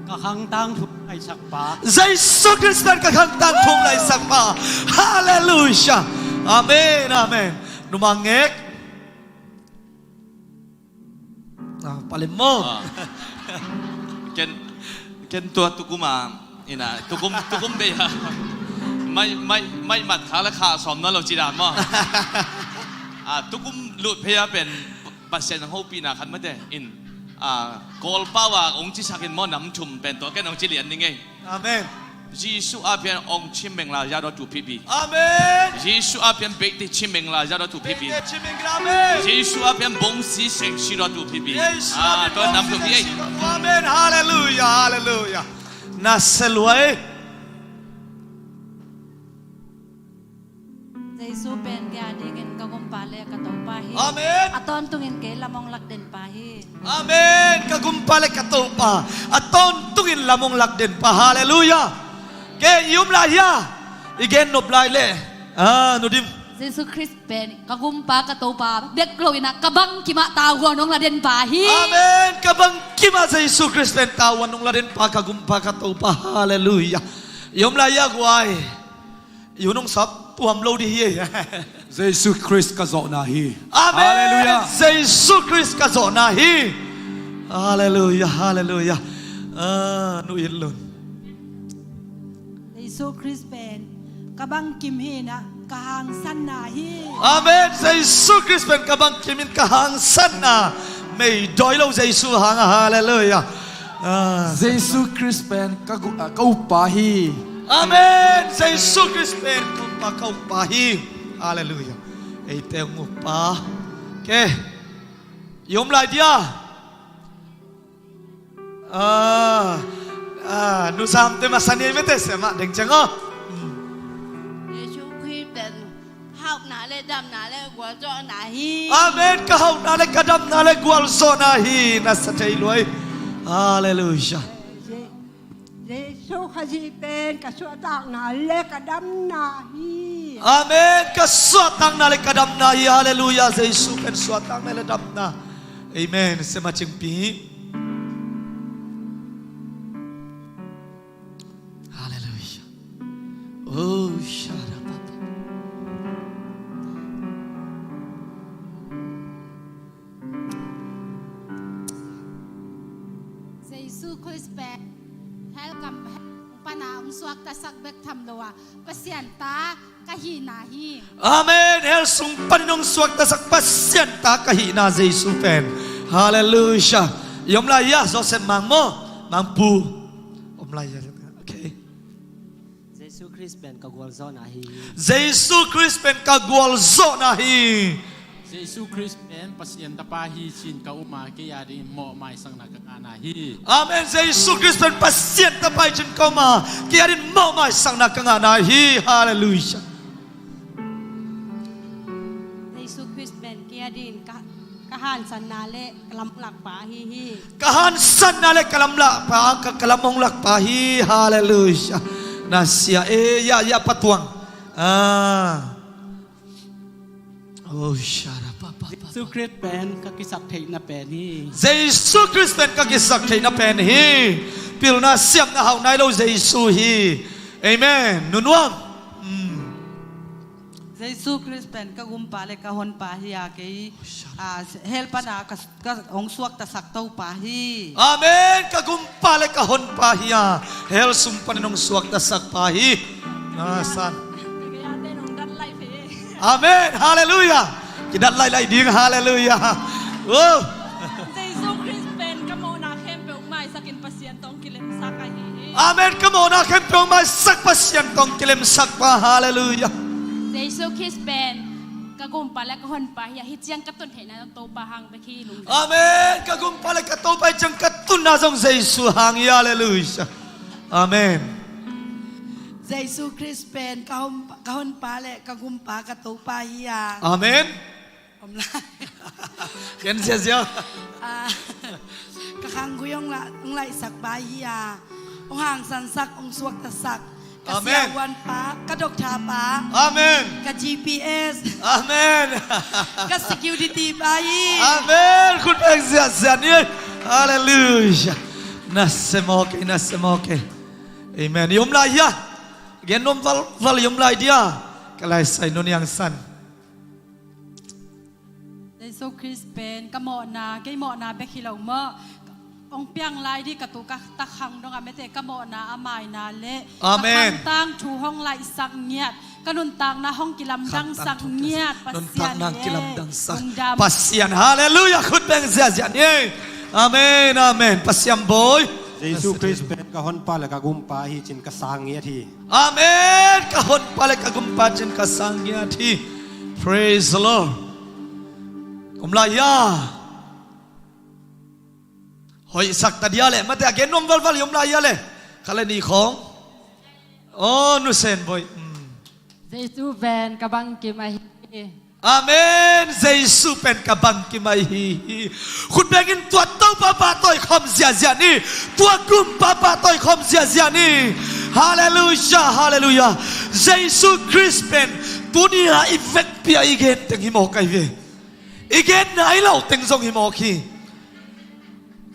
Ka khangtang thum laisak pa. Jesu Khrist pen ka khangtang thum laisak pa. Halleluiah. Amen, amen. Numang ngek. Ah, palem maw? Ah. Ken, ken tua tukum a, ina, tukum, tukum bei a. Mai, mai, mai mat kha le kha sawm na lo ci dan maw? Ah, tukum lut phei a pen Pasian hopihna khat mate in, ah, Kawlpau a ong ci sakin maw, nam thum pen tua ken ong ci lian ni ngei. Amen. Jesu a pian ong chim meng la ya do tu pipi. Amen. Jesu a pian bek ti chim meng la ya do tu pipi. Bek ti chim meng la, amen. Jesu a pian bong si sek si do tu pipi. Jesu a pian bong si sek si do tu. Ah, tua nam tu pi ei. Amen. Halleluiah, halleluiah. Na sia luai. Jesu pen kei a dingin ka gumpa le ka Topa hi. Amen. A tawntungin kei lam ong lak den pa hi. Amen. Ka gumpa le ka Topa. A tawntung in lam hong lak den pa. Halleluiah. Kei i um lai hia, i gen nop lai leh, ah, Nu Dim. Jesu Khrist pen ka gumpa ka topa bek lo in ah ka bangkimah tavuan hong la den pa hi. Amen. Ka bangkimah Jesu Khrist pen tavuan hong la den pa, ka gumpa ka topa. Halleluiah. I um lai hia guai. I hun hong sap tuam lo dih hi. Jesu Khrist ka zawhna hi. Amen. Halleluiah. Jesu Khrist ka zawhna hi. Halleluiah, halleluiah. Ah, Nu It Lun. Jesu Khrist pen ka bangkim hi in ah ka hangsanna hi. Amen. Jesu Khrist pen ka bangkim in ka hangsanna. Mei dawi lo Jesu hang ah. Halleluiah. Ah. Jesu Khrist pen ka gu-, ah, ka uppa hi. Amen. Jesu Khrist pen ka uppa, ka uppa hi. Halleluiah. Eite hong uppa. Kei i um lai dia. Ah, ah, Nu Sam te masa ni ei mete, sia mah deng ciang aw. Jesu Khrist pen hauhna le damna le gualzawhna hi. Amen. Ka hauhna le ka damna le gualzawhna hi. Na sa thei luai. Halleluiah. Je-, Jesu Khazih pen ka suahtakna le ka damna hi. Amen. Ka suahtakna le ka damna hi. Halleluiah. Jesu pen suahtakna le damna. Amen. Sia mah cingpi. Halleluiah. Oh, sharapapa. Jesu Khrist pen hell kam, hell pana hong suaktasak bek tham lo a, Pasian ta ka hihna hi. Amen. Hell sung panin hong suaktasak Pasian ta ka hihna Jesu pen. Halleluiah. I om lai hia, Joseph Mang maw? Mangpu. Om lai hia. Okay. Jesu Khrist pen ka gualzawhna hi. Jesu Khrist pen ka gualzawhna hi. Jesu Khrist pen Pasian tapa hi cin ka um a, kei adingin mawh maisakna ka ngahna hi. Amen. Jesu Khrist pen Pasian tapa hi cin ka um a, kei adingin mawh maisakna ka ngahna hi. Halleluiah. Jesu Khrist pen kei adingin ka, ka hansanna le ka lamlakpa ahi hi. Ka hansanna le ka lamlakpa, ka, ka lam hong lakpa hi. Halleluiah. Na sia e, ya, ya patuang. Ah. Oh, sharapapa. Jesu Khrist pen ka kisaktheihna pen hi. Jesu Khrist pen ka kisaktheihna pen hi. Pilna siamna hauh nai lo Jesu hi. Amen. Nunuam. Hmm. Jesu Khrist pen ka gumpa le ka honpa hi a, kei, oh, sharap, ah, hell pana ka, ka hong suaktasak Topa hi. Amen. Ka gumpa le ka honpa hi a, hell sung panin hong suaktasak pa hi. Ah, san. Amen. Halleluiah. Kidat lailai ding. Halleluiah. Oh. Jesu Khrist pen ka mawhna khempeuh maisakin Pasian tawh kilemsak ahi hi. Amen. Ka mawhna khempeuh maisak Pasian tawh kilemsak pa. Halleluiah. Jesu Khrist pen ka gumpa le ka honpa hi a, hih ciang ka tun theihna Topa hang bek hi lungdam. Amen. Ka gumpa le ka Topa hi ciang ka tunna zong Jesu hang hi. Halleluiah. Amen. Jesu Khrist pen ka hon, ka honpa le ka gumpa ka Topa hi a. Amen. Om lai. Ken ziazia. Ah, ka khanggui hong la, hong laihsak pa hi a, hong hangsansak, hong suaktasak. Ka, amen, siavuanpa, ka doctor pa. Amen. Ka G P S. Amen. Ka security pa hi. Amen. Khut beng ziazia ni. Halleluiah. Na sem ok, na sem ok. Amen. I om lai hia. Gen nuam valval i om lai dia. Ka laisai nuniang san. Jesu Khrist pen ka mawhna, kei mawhna bek hi lo maw? Hong piang lai dih ka tu ka takhang dong a mete ka mawhna a maina le, amen, ka khangtang thu hong laihsak ngiat, ka nuntakna hong kilamdangsak ngiat, khangtang thu, Pasian nuntakna hong kilamdangsak. Lungdam. Pasian, halleluiah, khut beng ziazia ni. Amen, amen. Pasian bawi. Jesu Khrist pen ka honpa le ka gumpa hi cin ka sang ngiat hi. Amen. Ka honpa le ka gumpa cin ka sang ngiat hi. Praise the Lord. Om lai hia. Hoihsak ta dia le, mate a gen nuam valval i om lai hia le. Kha le ni khong. Oh, Nu Sen Bawi. Hmm. Jesu pen ka bangkim ahi. Amen. Jesu pen ka bangkim ahi hi. Khut bengin tua Topa pahtawi khawm ziahziah ni. Tua Gumpa pahtawi khawm ziahziah ni. Halleluiah, halleluiah. Jesu Khrist pen tuni-a i vekpi-a i gen teng hi mawk ahi ve. I gen nai lo teng zong hi mawk hi.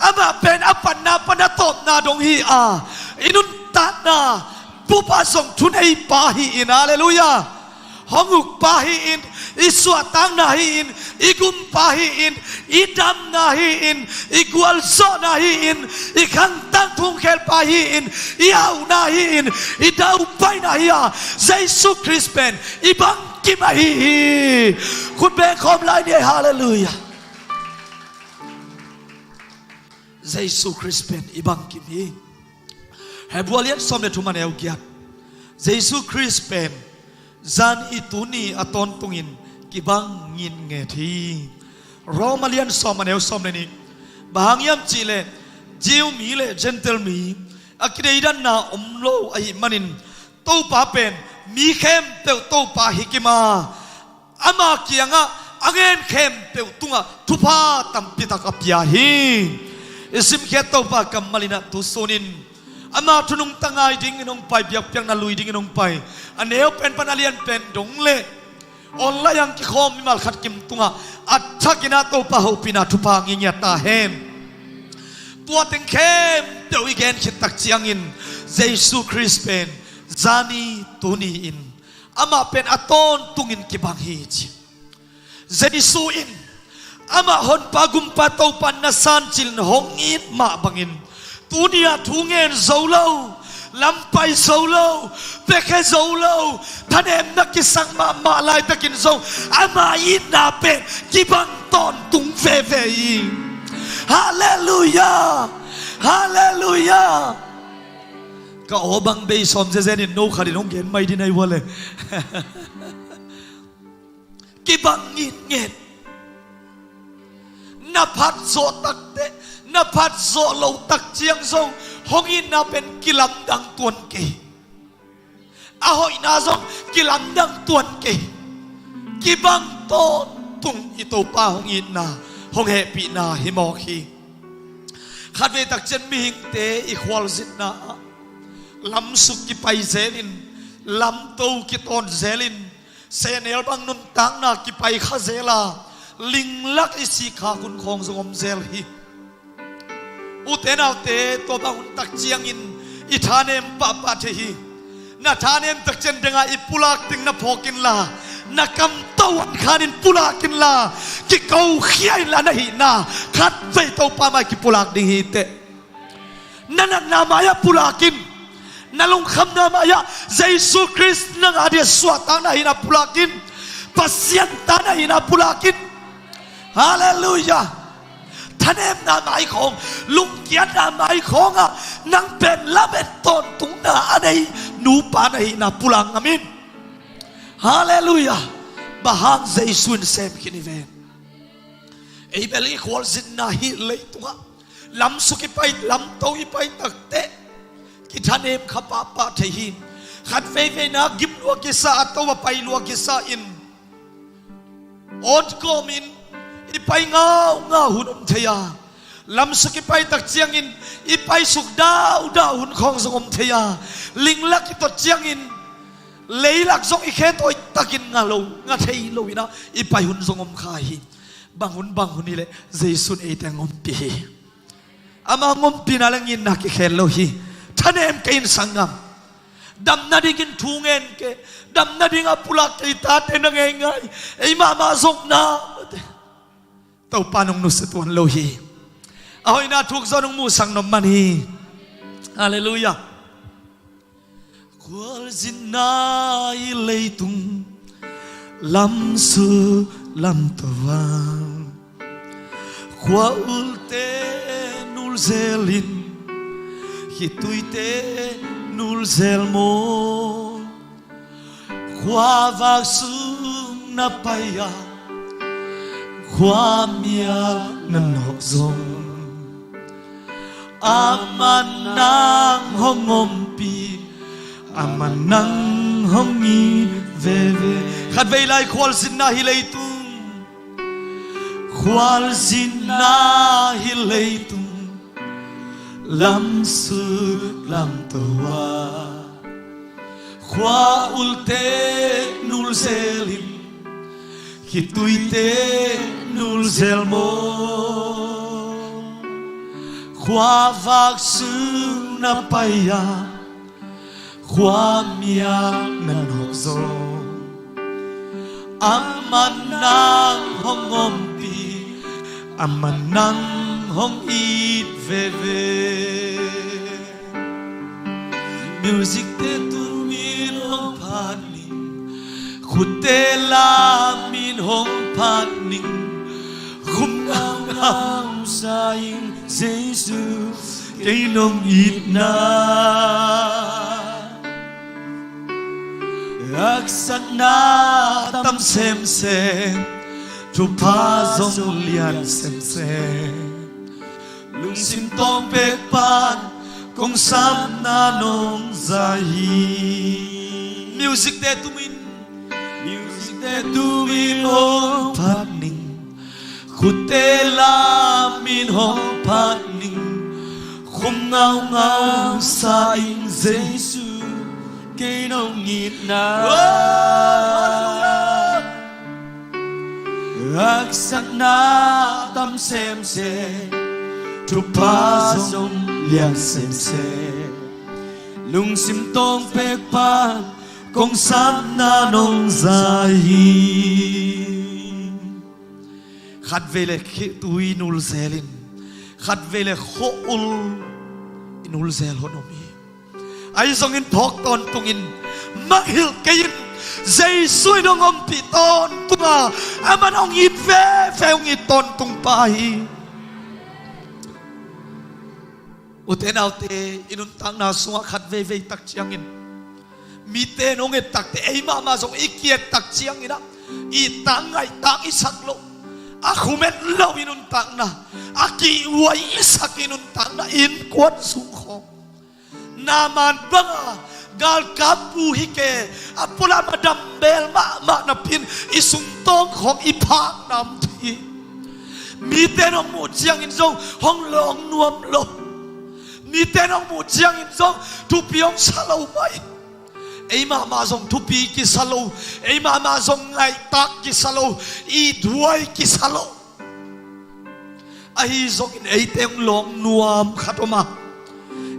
Amah pen a panna pan a tawpna dong hi a, i nuntakna bup-a zong thuneipa hi-in, halleluiah. Hong ukpa hi-in, i suahtakna hi-in, i gumpa hi-in, i damna hi-in, i gualzawhna hi-in, i khangtang thungkhelpa hi-in, i auhna hi-in, i daupaina hi a, Jesu Khrist pen i bangkim ahi hi. Khut beng khawm lai ni ei, halleluiah. Jesu Khrist pen i bangkim hi. Hebru a lian sawm le thum a neu giat. Jesu Khrist pen zani tuni a tawntungin kibang ngitnget hi. Rom a lian sawm a neu sawm le nih. Bang hang hiam cihleh Jew mi le Gentile mi a kideidanna om lo ahih manin Topa pen mi khempeuh Topa hi kima, ama kiangah a ngen khempeuh tungah thupha tampitak a pia hi. I simkhiat Topa kammal in ah tu sunin ama thu nungta ngai dingin hong pai, biakpiakna lui dingin hong pai, a neu pen pan a lian pen dong le online ah hong kikhawm mimal khat kim tungah a thakin ah Topa hopihna thupha ngingiat ta hen. Tua teng khempeuh i gen khit tak ciangin Jesu Khrist pen zani tuni-in amah pen a tawntungin kibang hi ci. Jesu in amah Honpa Gumpa Topa na sancil in hong it mah bangin tuni-a thu ngen zo lo, lampai zo lo, piakhia zo lo, thanemna kisang mahmah laitakin zong ama itna pen kibang tawntung veve hi. Halleluiah. Halleluiah. Ka aw bang bei sawm zezen in no khat in hong gen mai ding ahi ua le. Kibang ngitnget. Na phat zawh takteh, na phat zawh loh tak ciang zong hong itna pen kilamdang tuan kei. A hoihna zong kilamdang tuan kei. Kibang tawntung i Topa hong itna, hong hehpihna hi mawk hi. Khatvei tak ciang mihingte i khualzinna ah lamsuk kipai zelin, lamto kitawn zelin, sehnel bang nuntakna kipai kha zel a, linglak i sik khak hun khawng zong om zel hi. Ute naute, tua bang hun tak ciangin i thanem pahpah thei hi. Na thanem tak ciang dengah i pulak ding na phawk inla, na kam to an khanin pulak inla, kikokhia inla na hihna khatvei Topa mai kipulak ding hi teh. Na natna mai-ah pulak in, na lungkhamna mai-ah Jesu Khrist nang a dia suahtakna hihna pulak in, Pasian ta na hihna pulak in. Halleluiah. Thanemna mai khawng, lungkiatna mai khawngah nang pen lamet tawntungna a nei nupa na hihna pulak ngam in. Halleluiah. Bang hang Jesu in sem khin hi ven. Ei bel i khualzinna hih leitungah lamsuk i pai, lamto i pai takteh kithanem kha pahpah thei hi. Khat veivei na gim lua kisa, a to a pai lua kisa in, awt kawmin i pai ngaungau hun om thei a, lamsuk i pai tak ciangin i paisuk daudau hun khawng zong om thei a, linglak i tot ciangin leilak zong i khe tawi takin nga lo, nga thei lo inah i pai hun zong om kha hi. Bang hun bang hun hileh Jesu in eite hong ompih hi. Ama hong ompihna le ngitna kikhel lo hi. Thanem kei in sanggam. Damna dingin thu ngen kei. Damna dingah pulak kei tate na ngeingai. Ei mahmah zong na. Topa nong nusia tuan lo hi. A hoihna thuk zaw nong muhsak nop man hi. Halleluiah. Khualzinna i leitung lamsuk lamto a, khua ulte nul zelin, khituite nul zel maw? Khua vak sung na pai a, khua mial na nawk zong, aman nang hong ompih, aman nang hong it veve. Khatvei lai khualzinna hi leitung, khualzinna hi leitung, lamsuk lamto a, khua ulte nulzel in, khituite nulzel maw. Khua vak sung na pai a, khua miak na nawk zaw. Amah nang hong ompih, amah nang hong it veve. Music te tumin hong phat ning, khutte lamin hong phat ning, khum ngaungau sa ing Jesu, kei nong itna. Haksatna tam semsem, thupha zong lian semsem, lungsim tawng pek pan kong sapna nong za hi. Music te tumin, music te tumin hong phat ning, khutte lamin hong phat ning, khum ngaungau sa ing Jesu, kei nong itna. Oh, hallelujah. Haksatna tam semsem, thupha zong lian semsem, lungsim tawng pek pan kong sapna nong za hi. Khatvei le khitui nulzel in, khatvei le khua ul i nulzel hon om hi. Ahi zongin phawk tawntungin, mangngilh kei in, Jesu in hong ompih tawntung a, aman hong it veve, hong it tawntung pa hi. Ute naute, i nuntakna sungah khat veivei tak ciangin mite in hong et takte, ei mahmah zong i ki-et tak ciangin ah, i tang ngaih tang i sak loh, a khumet lo i nuntakna, a kihhuai i sak i nuntakna, innkuan sung khawng. Naaman banga galkap bu hi kei, a pualam a dambel mahmah napi-in i sungtawng khawng i phakna om thei hi. Mite in hong muh ciangin zong hong lawng nuam lo. Mite in hong muh ciangin zong thupi hong sa lo mai. Ei mahmah zong thupi kisa lo, ei mahmah zong ngaihtak kisa lo, i duai kisa lo. Ahi zongin eite hong lawng nuam khat om a,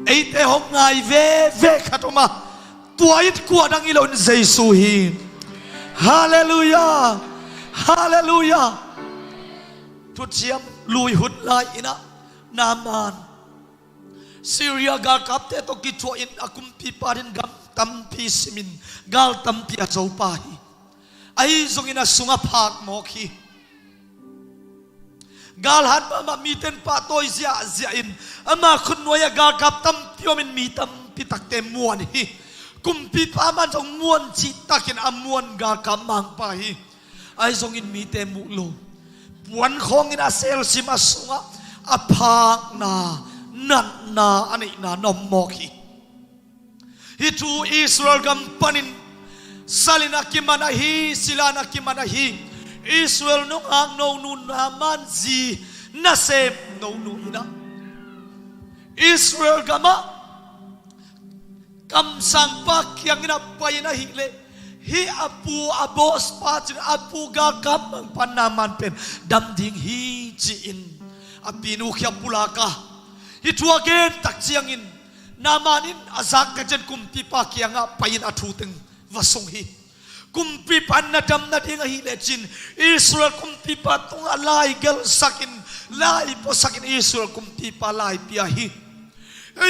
eite hong ngai veve khat om a, tua in kua dang hi loin Jesu hi. Halleluiah. Halleluiah. Thuciam lui hun lai-in ah Naaman, Syria galkapte tawh kithuahin a kumpipa in gam tampi simin gal tampi a zo pa hi. Ahi zongin a sungah phak mawk hi. Galhat mahmah, mite in pahtawi ziahziah in ama khutnuai-ah galkap tampi omin mi tampi takte muan hi. Kumpipa man zong muan cihtakin a muan galkap mangpa hi. Ahi zongin mite muh lo. Puan khawngin a selsim a sungah a phakna, natna a neihna na om mawk hi. Hih thu Israel gam panin salin a kiman ahi, silan a kiman ahi Israel nungak nonu Naaman zi nasem nonu in ah Israel gamah kamsangpa kiangin a pai-in ahih leh, hih a pu, a boss pa cin, a pu galkap mangpa Naaman pen dam ding hi ci-in a pinu khia pulak a, hih thu a gen tak ciangin Naaman in a zak ka cian kumpipa kiangah pai-in a thu teng va sung hi. Kumpipa in na dam nading ahih leh cin Israel kumpipa tungah lai gelsakin, lai puasakin Israel kumpipa lai pia hi.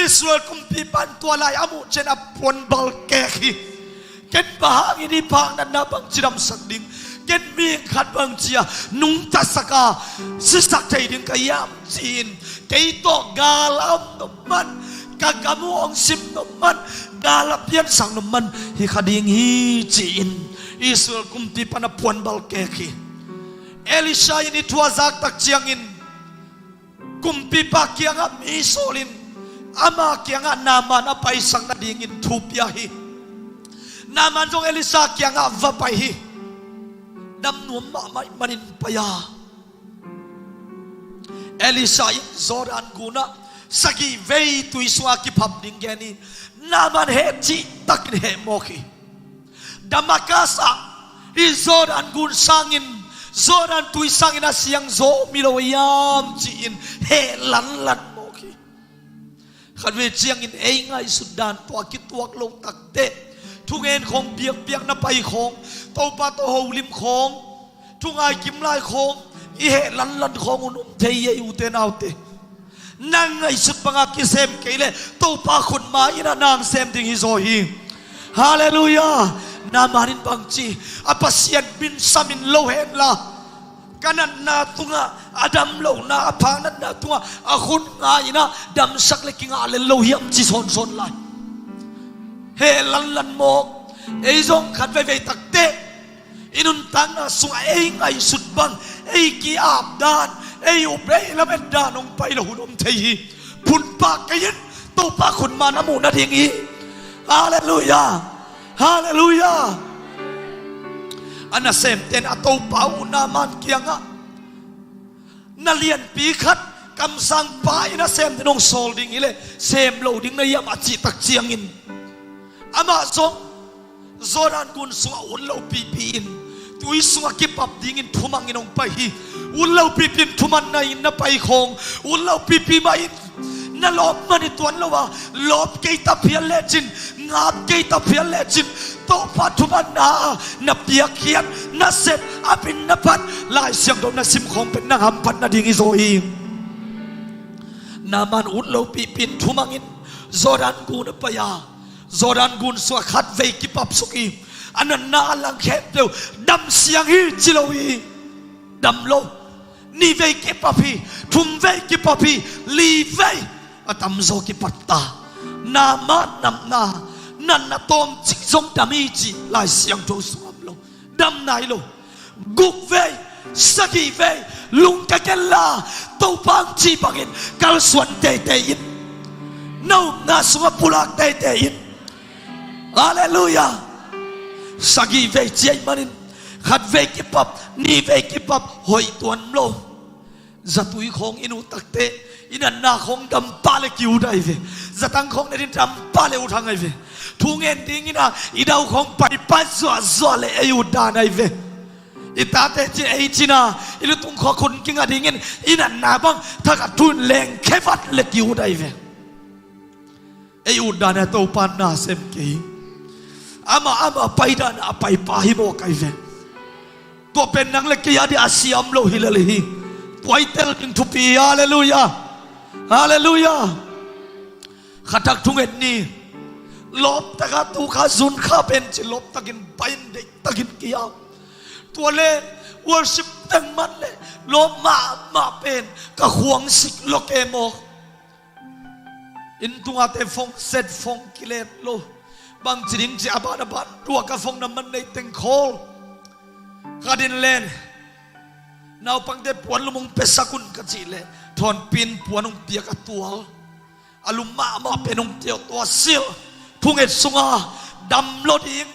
Israel kumpipa in tua lai a muh cian a puanbal kek hi. Ken bang hangin hih phak natna bangci damsak ding? Ken mihing khat bangci a nungtasak a sisak thei ding ka hiam ci-in, kei tawh gal a om nop man, ka gam uh hong sim nop man, gal a piansak nop man hi kha ding hi ci-in Israel kumpipa in a puanbal kek hi. Elisha in hih thu a zak tak ciangin kumpipa kiangah mi sawlin ama kiangah Naaman a paisak nadingin thu pia hi. Naaman zong Elisha kiangah va pai hi. Dam nuam mahmah ih manin pai a, Elisha in Jordan gunah sagih vei tui sungah kiphap ding gen hi. Naaman heh cihtakin heh mawk hi. Damascus ah hih Jordan gun sangin, Jordan tui sangin a siangzaw om hi lo hiam ci-in heh lanlan mawk hi. Khatvei ciangin ei ngaihsut dan tawh a kituak lo takteh, thungen khawng biakpiakna pai khawng, Topa tawh holim khawng, thungai kim lai khawng i heh lanlan khawng un om thei hi ei ute naute. Nang ngaihsut banga kisem kei leh Topa khut ma in ah nang sem ding hi zaw hi. Halleluiah. Naaman in bang ci? A Pasian min samin lo henla, ka natna tungah, a dam lohna, a phak natna tungah a khut nga in ah damsak le kingah lel lo hiam ci sawnsawn lai. Heh lanlan mawk. Ei zong khat veivei takteh i nuntakna sungah ei ngaihsut bang, ei ki-ap dan, ei up ei lamet dan hong pai lo hun om thei hi. Phunpah kei in, Topa khut ma na muh nading hi. Halleluiah. Halleluiah. A nasemte'n a topa uh Naaman kiangah, na lianpi khat kamsangpa in a sem ding hong sawl ding hi leh sem lo ding na hiam a cihtak ciangin, amah zong Jordan gun sungah ut lopipi in, tui sungah kipap dingin thumangin hong pai hi. Ut lopipi in thuman na in na pai khawng, ut lopipi mah in na lawp man hi tuan lo a, lawp kei ta phial lecin, ngap kei ta phial lecin, Topa thumanna na piakkhiat, na sep, a pin na phat, Lai Siangtho na sim khawng pen nang hamphat nading hi zaw hi. Naaman ut lopipi in thumangin Jordan gun a pai a, Jordan gun sungah khatvei kipap suk hi. A natna a lang khempeuh dam siang hi ci lo hi. Dam lo. Nihvei kipap hi. Thumvei kipap hi. Livei. A tamzaw kipat ta. Naaman natna, natna tawmcik zong dam hi ci Lai Siangtho sungah om lo. Dam nai lo. Gukvei, sagihvei, lungkia kenla, Topa hong cih bangin kalsuan teitei in, na upna sungah pulak teitei in. Halleluiah. Sagihvei ci ahih manin, khatvei kipap, nihvei kipap, hoih tuan lo. Zatui khawng i nuh takteh, i natna khawng dam pah le ki-ut ahi ve. Zatang khawng ne ding dam pah le ut hang ahi ve. Thu ngen dingin ah i dau khawng pai pah zuahzuah le ei ut dan ahi ve. I tate cin ei cin ah i lutung khua khun kingah dingin i natna bang thak a thu in leng khevat le ki-ut ahi ve. Ei utdan a Topa na sem kei. Amah, amah paidan a paipa hi mawk ahi ve. Tua pen nang le kei a ding a siam lo hi lel hi. Tua i tel ding thupi hi. Halleluiah. Halleluiah. Khatak thunget ni. Lawptaka tukha zun kha pen ci lawptakin pai in deihtakin ki-ap. Tua le worship teng man le lawp mahmah pen ka khuangsik lo ke maw. Inn tungah te phone set, phone kilet lo. Bangci ding ci a ban a ban tua ka phone na man nei teng call. Ka din len. Naupangte puan lum hong piasak un ka cih leh thawnpi in puan hong piak a tual. A lum mahmah pen hong tiau tua silh. Thunget sunga dam lo ding.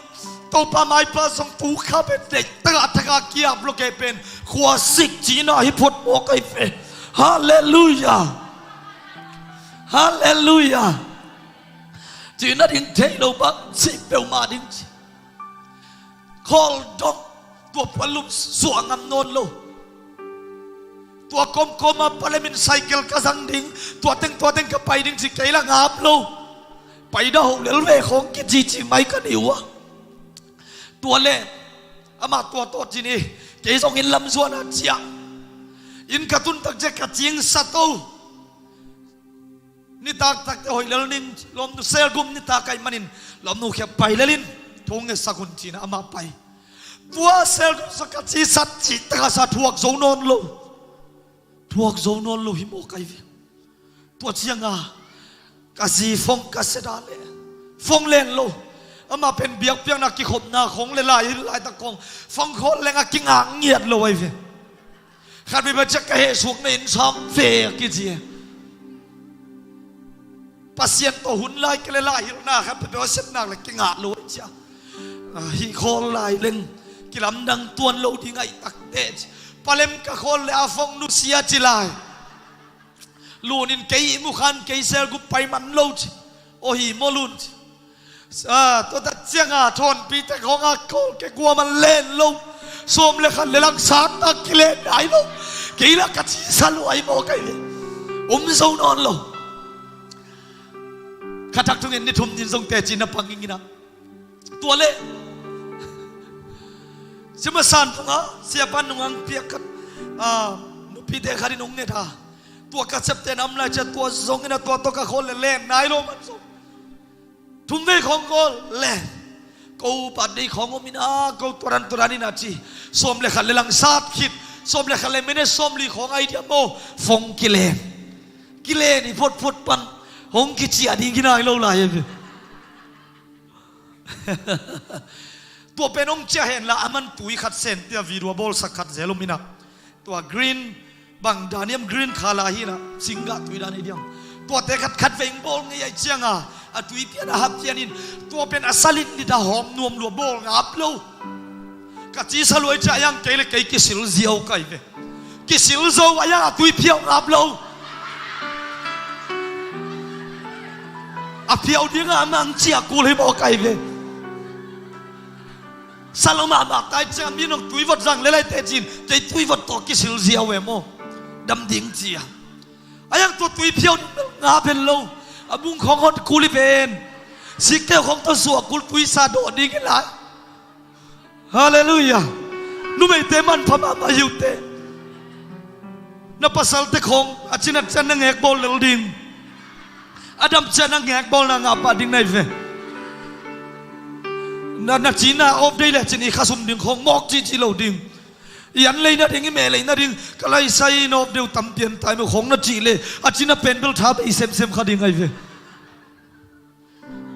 Topa maipa zong tukha pen deih taka taka ki-ap lo kei pen khuasik cihna hi phot mawk ahi ve. Halleluiah. Halleluiah. Cihna ding thei lo bang cih peuhmah ding ci. Khawl dong, tua puan lum suah ngam nawn lo. Tua kawmkawma palemin cycle ka zang ding, tua teng tua teng ka pai ding ci kei la ngap lo. Pai dah ho lel ve khawng kicici mai ka ni uh a. Tua le amah tua tawh ci ni, kei zong inn lam zuan a ciah. Inn ka tun tak ciah ka cing sa to. Nitak takte hoih lel ning, lawmnu selgum nitak ahih manin lawmnu khia pai lel in, thong ngetsak un cihna amah pai. Tua selgum sa ka cisat cih taka sa thuak zo nawn lo. Thuak zo nawn lo hi mawk ahi ve. Tua cianga ka zi phone ka seta le phone len lo. Amah pen biakpiakna kikhopna khong le lai laitak khong phone call lenga kingak ngiat lo ahi ve. Khat mi bacek ka heh suak na in sam ve a kici e. Pasian tawh hun lai ka le lai hilhna khat pepeu a sepnak le kingah lo ahi cia. Ah, hih khawl lai leng kilamdang tuan lo ding ahih takteh ci. Palem ka khawl le a fong nusia ci lai. Lunin kei ihmu khan kei selgup pai man lo ci. Aw hi maw lun ci. Ah, tua tak cianga thawnpite khawng a khawl kei kuaman len lo. Sawm le khat le langsatna kilen nai lo. Kei la ka cisa luai maw kai ve. Um zo nawn lo. Khatak thungen ni thum nin zong teci na pang ing ina. Tua le Simasan phunga siapa nungang piak khat, ah, nupite khat in hong nget a. Tua ka septe nam lai cia tua zongin a tua tawh ka khawl le len nai lo man zong. Thum vei khawng khawl len. Ko birthday khawng om ina ko tuaran tuaran ina ci. Sawm le khat le langsat khit. Sawm le khat le minute sawm li khawng ai dia maw. Fong kilen. Kilen i photphot pan. Hong kicia ding kinai lo lai e. Tua pen hong cia henla a man tui khat sen tia video bawlsak khat zel om ina. Tua green bang daniam green khala hi ina singgah tui dan i diam. Tuate khat khat veng bawl ngei ai cianga a tui pian a hap pian in tua pen a salin nita hawm nuam lua bawl ngap lo. Ka cisa luai cia yang kei le kei kisil ziau kai ve. Kisil zo a yang a tui phiau ngap lo. A phiau dinga a mang cia kul hi maw kai ve. Salom a mak tai cia mi nong tui vot zang le lai te cin kei tui vot tawh kisil ziau ve maw. Dam ding cia. A yang tua tui phiau ding bel ngap hen lo. A bung khawng hot kul hi pen. Sikkeu khawng tawh suak kul tui sa dawh ding hi lai. Halleluiah. Numeite manpha mahmah hi uh teh. Na pasalte khawng a cinat cian na ngekbawl lel ding. A dam cian na ngekbawlna ngah pah ding na hi ve. Na, na cina off day le cin i khasum ding khawng mawk cihcih lo ding. I an lei nading i meh lei nading ka laisai in off day uh tam pian tai meh khawng na cih le a cina pen bel tha bei semsem kha ding a hi ve.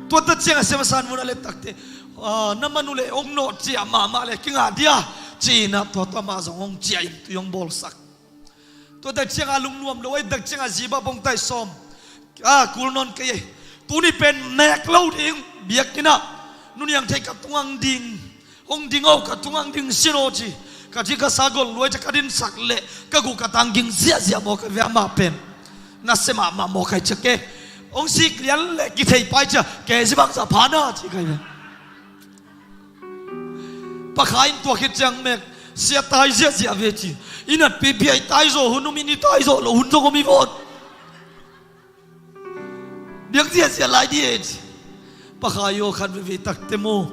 Tuata ciang a sem a san mun a let takte, ah, na manu le hong nawh ciah mahmah le kingah dia. Cina tuata mah zong hong ciah in tui hong bawlsak. Tuata ciang a lungnuam lo, ei tak ciang a ziba bong tai sawm. Ah, kul nawn kei ei. Tuni pen nek lo ding biakinn ah. Nuniang thei ka tungang ding. Hong ding aw ka tungang ding sin aw ci. Ka ci ka sa gol luai ca ka dinsak leh ka guh ka tang ging ziahziah maw ka via mah pen. Na se mahmah maw kai ca ke. Hong sik lian leh kithei pai ca ke zi bang za pha na ci kai ve. Pakha in tua khit ciang mek sia tai ziahziah ve ci. I nat pipi ai tai zaw hun um in i tai zaw lo hun zong om i vawn. Biak ziahziah lai di e ci. Pakha i aw khat veve takte maw.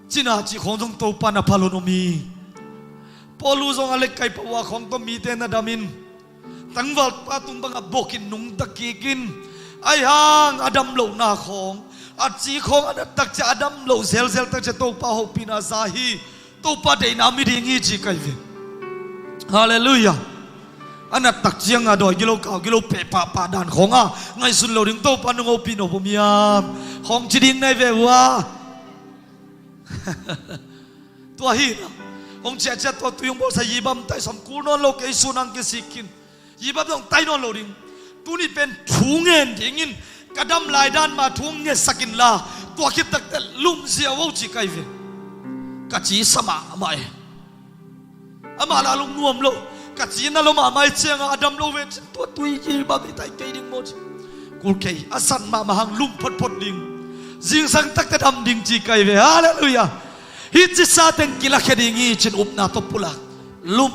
Cina cih khawng zong Topa na phalon om hi. Paulu zong a lekkai pawh uh a khawng tawh mite na dam in. Tangvalpa tung bangah bawkin nungta kikin. Ai hang a dam lohna khawng. A ci khawng a nat takcia a dam loh zelzel takcia Topa hopihna za hi. Topa deihna mi ding hi ci kai ve. Halleluiah. A nat tak cianga dawi gilo kau gilo peh pahpah dan khawnga ngaihsun lo ding Topa nung hopih nop om hiam? Khawng ci ding nai ve uh a. Tua hi na. Hong ciahciah tua tui hong bawlsa yibam tai sawm kul nawn lo kei sun ang kisikin. Yibam zong tai nawn lo ding. Tuni pen thu ngen dingin ka dam lai dan ma thu ngetsak inla tua khit takte lumzia uh ci kai ve. Ka ci sa mahmah e. Amah la lungnuam lo. Ka ci na lo mahmah i cianga a dam lo ve cin tua tui yibam i tai kei ding maw ci. Kul kei a san mahmah hang lum photphot ding. Zingsang takte dam ding ci kai ve. Halleluiah. Hi cisa teng kilakhia ding hi cin upna tawh pulak. Lum.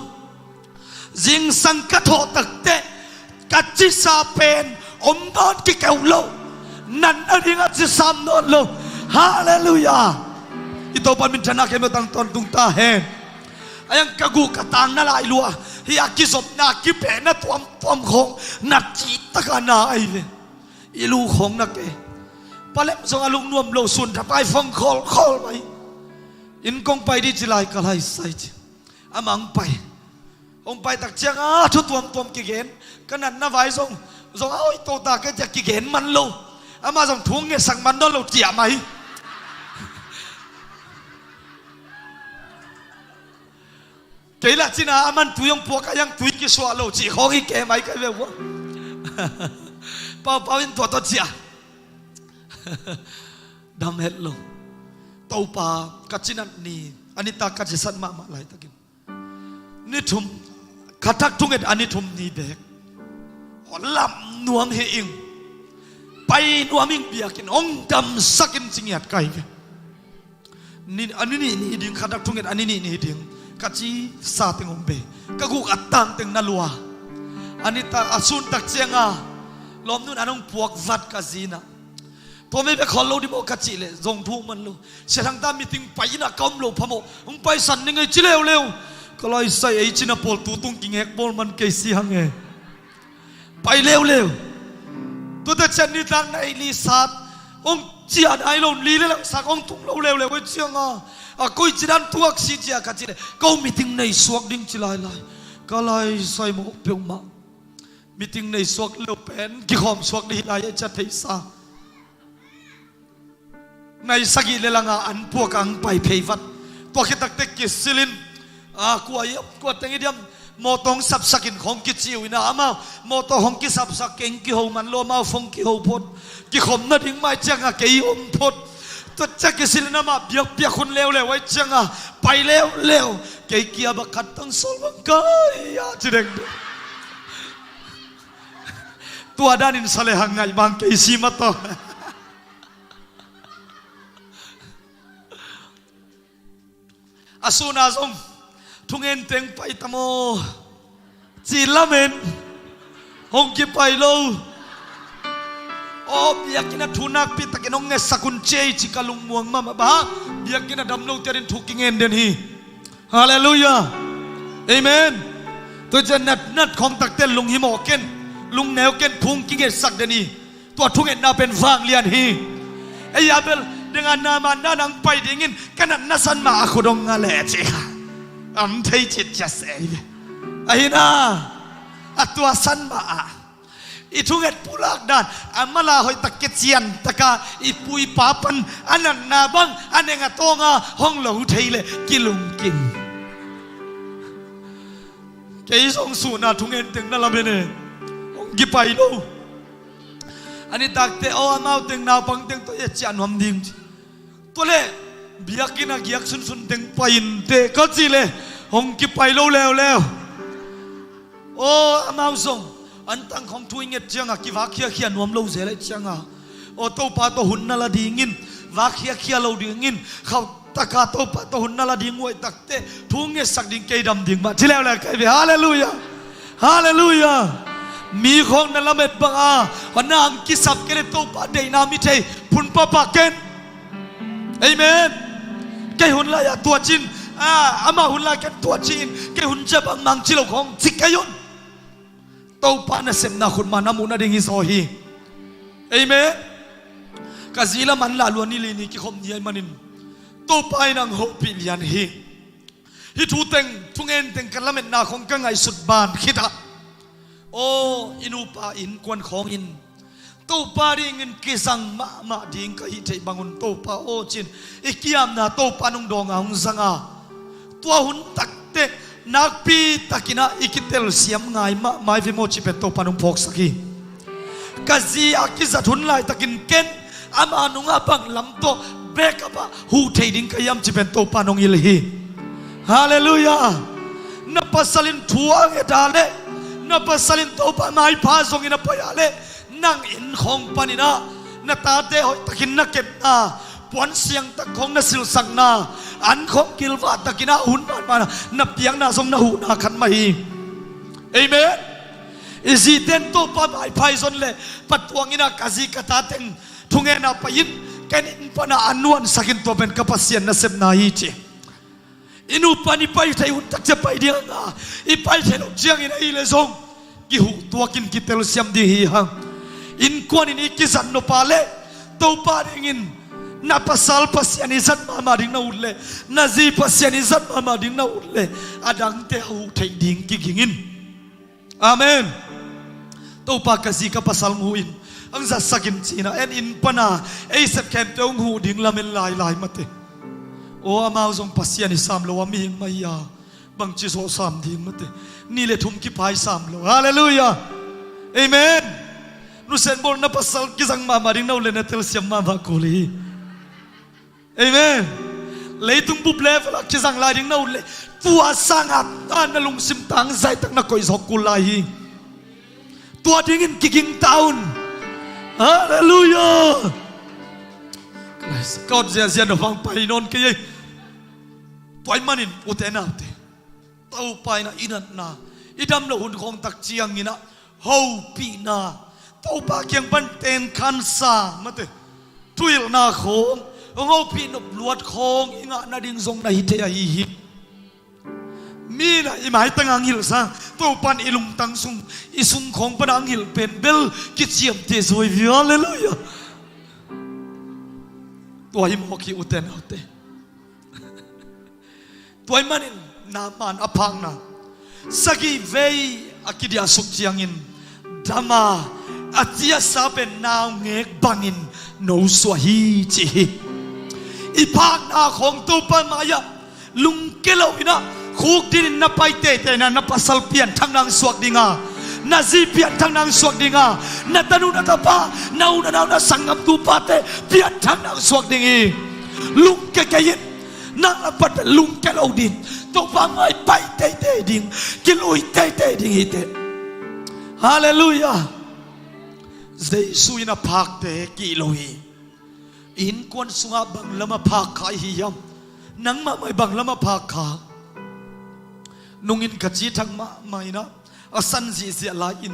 Zingsang ka thawh takte ka cisa pen om nawn kikeu lo. Natna ding a cisa om nawn lo. Halleluiah. I Topa minthanna kei mawh tang tawntung ta hen. A yang ka guh ka tang na lai lua hi a kizopna kipehna tuamtuam khawng na cih taka na ai ve. I lu khawng na ke. Palem zong a lungnuam lo sun thapai fong khawlkhawl mai. Inn kong pai dih ci lai ka laisai ci. Amah hong pai. Hong pai tak cianga thu tuamtuam kigen. Ka natna vai zong zong a oi tota kei tia kigen man lo. Amah zong thu ngetsak man dawn lo tiah mai. Kei lah cina a man tui hong puak a yang tui kisuah lo cih khawng hi kei mai kai ve uh a. Paupau in tua tawh ciah. Dam het lo. Topa ka cinat ni, a nitak ka cisat mahmah laitakin, ni thum, khatak thunget a ni thum ni bek, aw, lam nuam hi ing, pai nuam ing, biakinn hong damsak in ci ngiat ka hi ve. Ni, a ni nih ni ding, khatak thunget a ni nih ni ding ka cisa teng hong bei, ka guk a tang teng na lua. A nitak, a suntak cianga lawmnu'n an hong puak vat ka zi-in ah, tua mei bek khol lo ding maw ka cih leh zong thu man lo. Sia Thang ta meeting pai in ah ka om loh phamawh, hong paisan ning ei ci leuleu. Ka laisai ei cina pawl tu tung kingek bawl man kei si hang e. Pai leuleu. Tuate ciang nitak nai li sat, hong ciah nai lo, li le lang sak hong tung lo leuleu ei cianga, a koi ci dan tuak si cia ka cih leh, ko meeting nei suak ding ci lailai. Ka laisai mawk peuhmah. Meeting nei suak leu pen kikhawm suak ding hi lai ei cia theisa. Nai sagih le langa an puak ang pai phei vat. Tua khit takte kisil in, a, kua hiam, kua teng hi diam, mawtaw hong sapsak in khawng kici uh in ah, amau mawtaw hong kisapsak keng kiho man lo, amau phone kiho phot. Kikhawm nading mai cianga kei om phot. Tua ciang kisil in amah biakpiak hun leuleu ei cianga pai leuleu. Kei kia bak khat tang sawl bang kai a ci deng. Tua danin sa le hang ngaih bang kei si mataw. A suna zong thungen teng pai ta maw, ci lamen hong kipai lo. Aw, biakinn ah thu nakpi takin hong ngetsak un ci ei ci ka lungmuang mahmah, bang hang biakinn ah dam lote adingin thu kingen den hi. Halleluiah. Amen. Tua ciang natnat khawng takte lunghimawh ken, lungneu ken, thu hong kingetsak den hi. Tua thungetna pen vanglian hi. Ei a bel deng a na man na nang pai dingin ka natna san mah a khut hong nga leh ci kha, am thei citcia se hi ve. Ahi na, a tua san mah ah i thunget pulak dan a mala hoih tak kician taka i pu i pa pan a natna bang a neng a tawnga hong lo thei leh kilungkim. Kei zong suna thungen teng na lamen e, hong kipai lo. A nitakte aw, amau teng naupang teng tawh i a ciah nuam ding ci. Tua leh biakinn a giak sunsun teng pai inteh ka cih leh hong kipai lo leuleu. Aw, amau zong an tang khawng thu i nget cianga kivak khiakhia nuam lo zel ei cianga, aw, Topa tawh hun na la dingin, vak khiakhia lo dingin, khauh taka Topa tawh hun na la ding uh ei takte thu ngetsak ding, kei dam ding mah ci leuleu kei ve. Halleluiah. Halleluiah. Mi khawng na lamet banga hong na ang kisap kei leh Topa deihna mi thei phun papa ken. Amen. Kei hun lai-ah tua cin, a, amah hun lai ken tua cin, kei hun cia bangmang ci lo khawng ci kei un. Topa nasepna khutma na muh nading hi zaw hi. Amen. Ka zi lam an lah lua ni li ni kikhop ni ahih manin Topa in ang hopih lian hi. Hih thu teng, thungen teng ka lametna khawng ka ngaihsut ban khitah, aw, i nupa innkuan khawngin Topa dingin kizang mahmah ding ka hih theih bangun Topa aw cin i kiamna Topa nong dawnga hong zanga, tua hun takteh nakpi takinah i kitelsiam ngai mahmah i ve maw cih pen Topa nong phawksak hi. Ka zi a kizat hun laitakin ken ama nungah bang lam tawh bekap ah huh thei ding ka hiam cih pen Topa nong hilh hi. Halleluiah. Na pasal in thu a nget a leh, na pasal in Topa maipha zongin a pai a leh, nang inn khawng paninah na tate hoihtakin na kepna, puan siangtak khawng na silhsakna, an khawng kilvah takinah hun mahmah na piakna zong na huhna khat mah hi. Amen. I zite in Topa maipha i zon leh patuang inah ka zi ka ta teng thungenna pai-in ken inn panah a nuansakin tua pen ka Pasian nasepna hi ci. I nupa in i pai thei hun takcia pai ding a nga, i pai thei loh ciangin ahih leh zong kihuh tuakin kitelsiam ding hi hang. Innkuan in i kizat nop a leh Topa dingin na pasal Pasian i zat mahmah ding na ut leh, na zi Pasian i zat mahmah ding na ut leh, a dangte a huh theih ding kiging in. Amen. Topa ka zi ka pasal hong huh in, hong zatsak in ci-inah en inn pana ei sep khempeuh hong huh ding lamen lailai mate. Aw, amau zong Pasian i sam lo a mihing mah hi a, bangci zawh sam ding mate. Nih le thum kipha i sam lo. Halleluiah. Amen. Nusen bawl na pasal kizang mahmah ding na ut leh na telsiam mahmah kul hi. Amen. Leitung bup level ah kizang lai ding na ut leh tua sangah na lungsim tangzai tak na koih zawk kul lai hi. Tua dingin kiging ta un. Halleluiah. Ka ot ziahziah na vang pai nawn kei ei. Tua ahih manin ute naute, Topa in ah i natna, i dam loh hun khawng tak ciangin ah hopihna, Topa kiang pan tengkhansa mate, thuhilhna khawng, hong hopih nop luat khawng i ngah nading zong na hi thei ahi hi. Mi in ah i maitang ah hong hilh sang, Topa in i lungtang sung, i sung khawng pan ah hong hilh pen bel kiciamteh zaw hi ve. Halleluiah. Tua hi mawk hi ute naute. Tua ahih manin Naaman a phakna, sagih vei a kidiahsuk ciangin dam a, a ciasa pen naungek bangin nosuah hi ci hi. I phakna khawng Topa mai-ah lungke lo in ah khukdin in na pai teitei na, na pasal pianthakna hong suak ding a, na zi pianthakna hong suak ding a, na tanu na tapa, na u na nau na sanggamtu pate pianthakna hong suak ding hi. Lungke kei in. Nang a pat pen lungke lo ding, Topa mai pai teitei ding, kilui teitei ding hi teh. Halleluiah. Jesu in a phakte kih lo hi. I innkuan sungah bang lam a phak kha i hi hiam? Nangmah mai bang lam a phak kha? Nungin ka ci thak mahmah in ah, a san zihziah lai-in,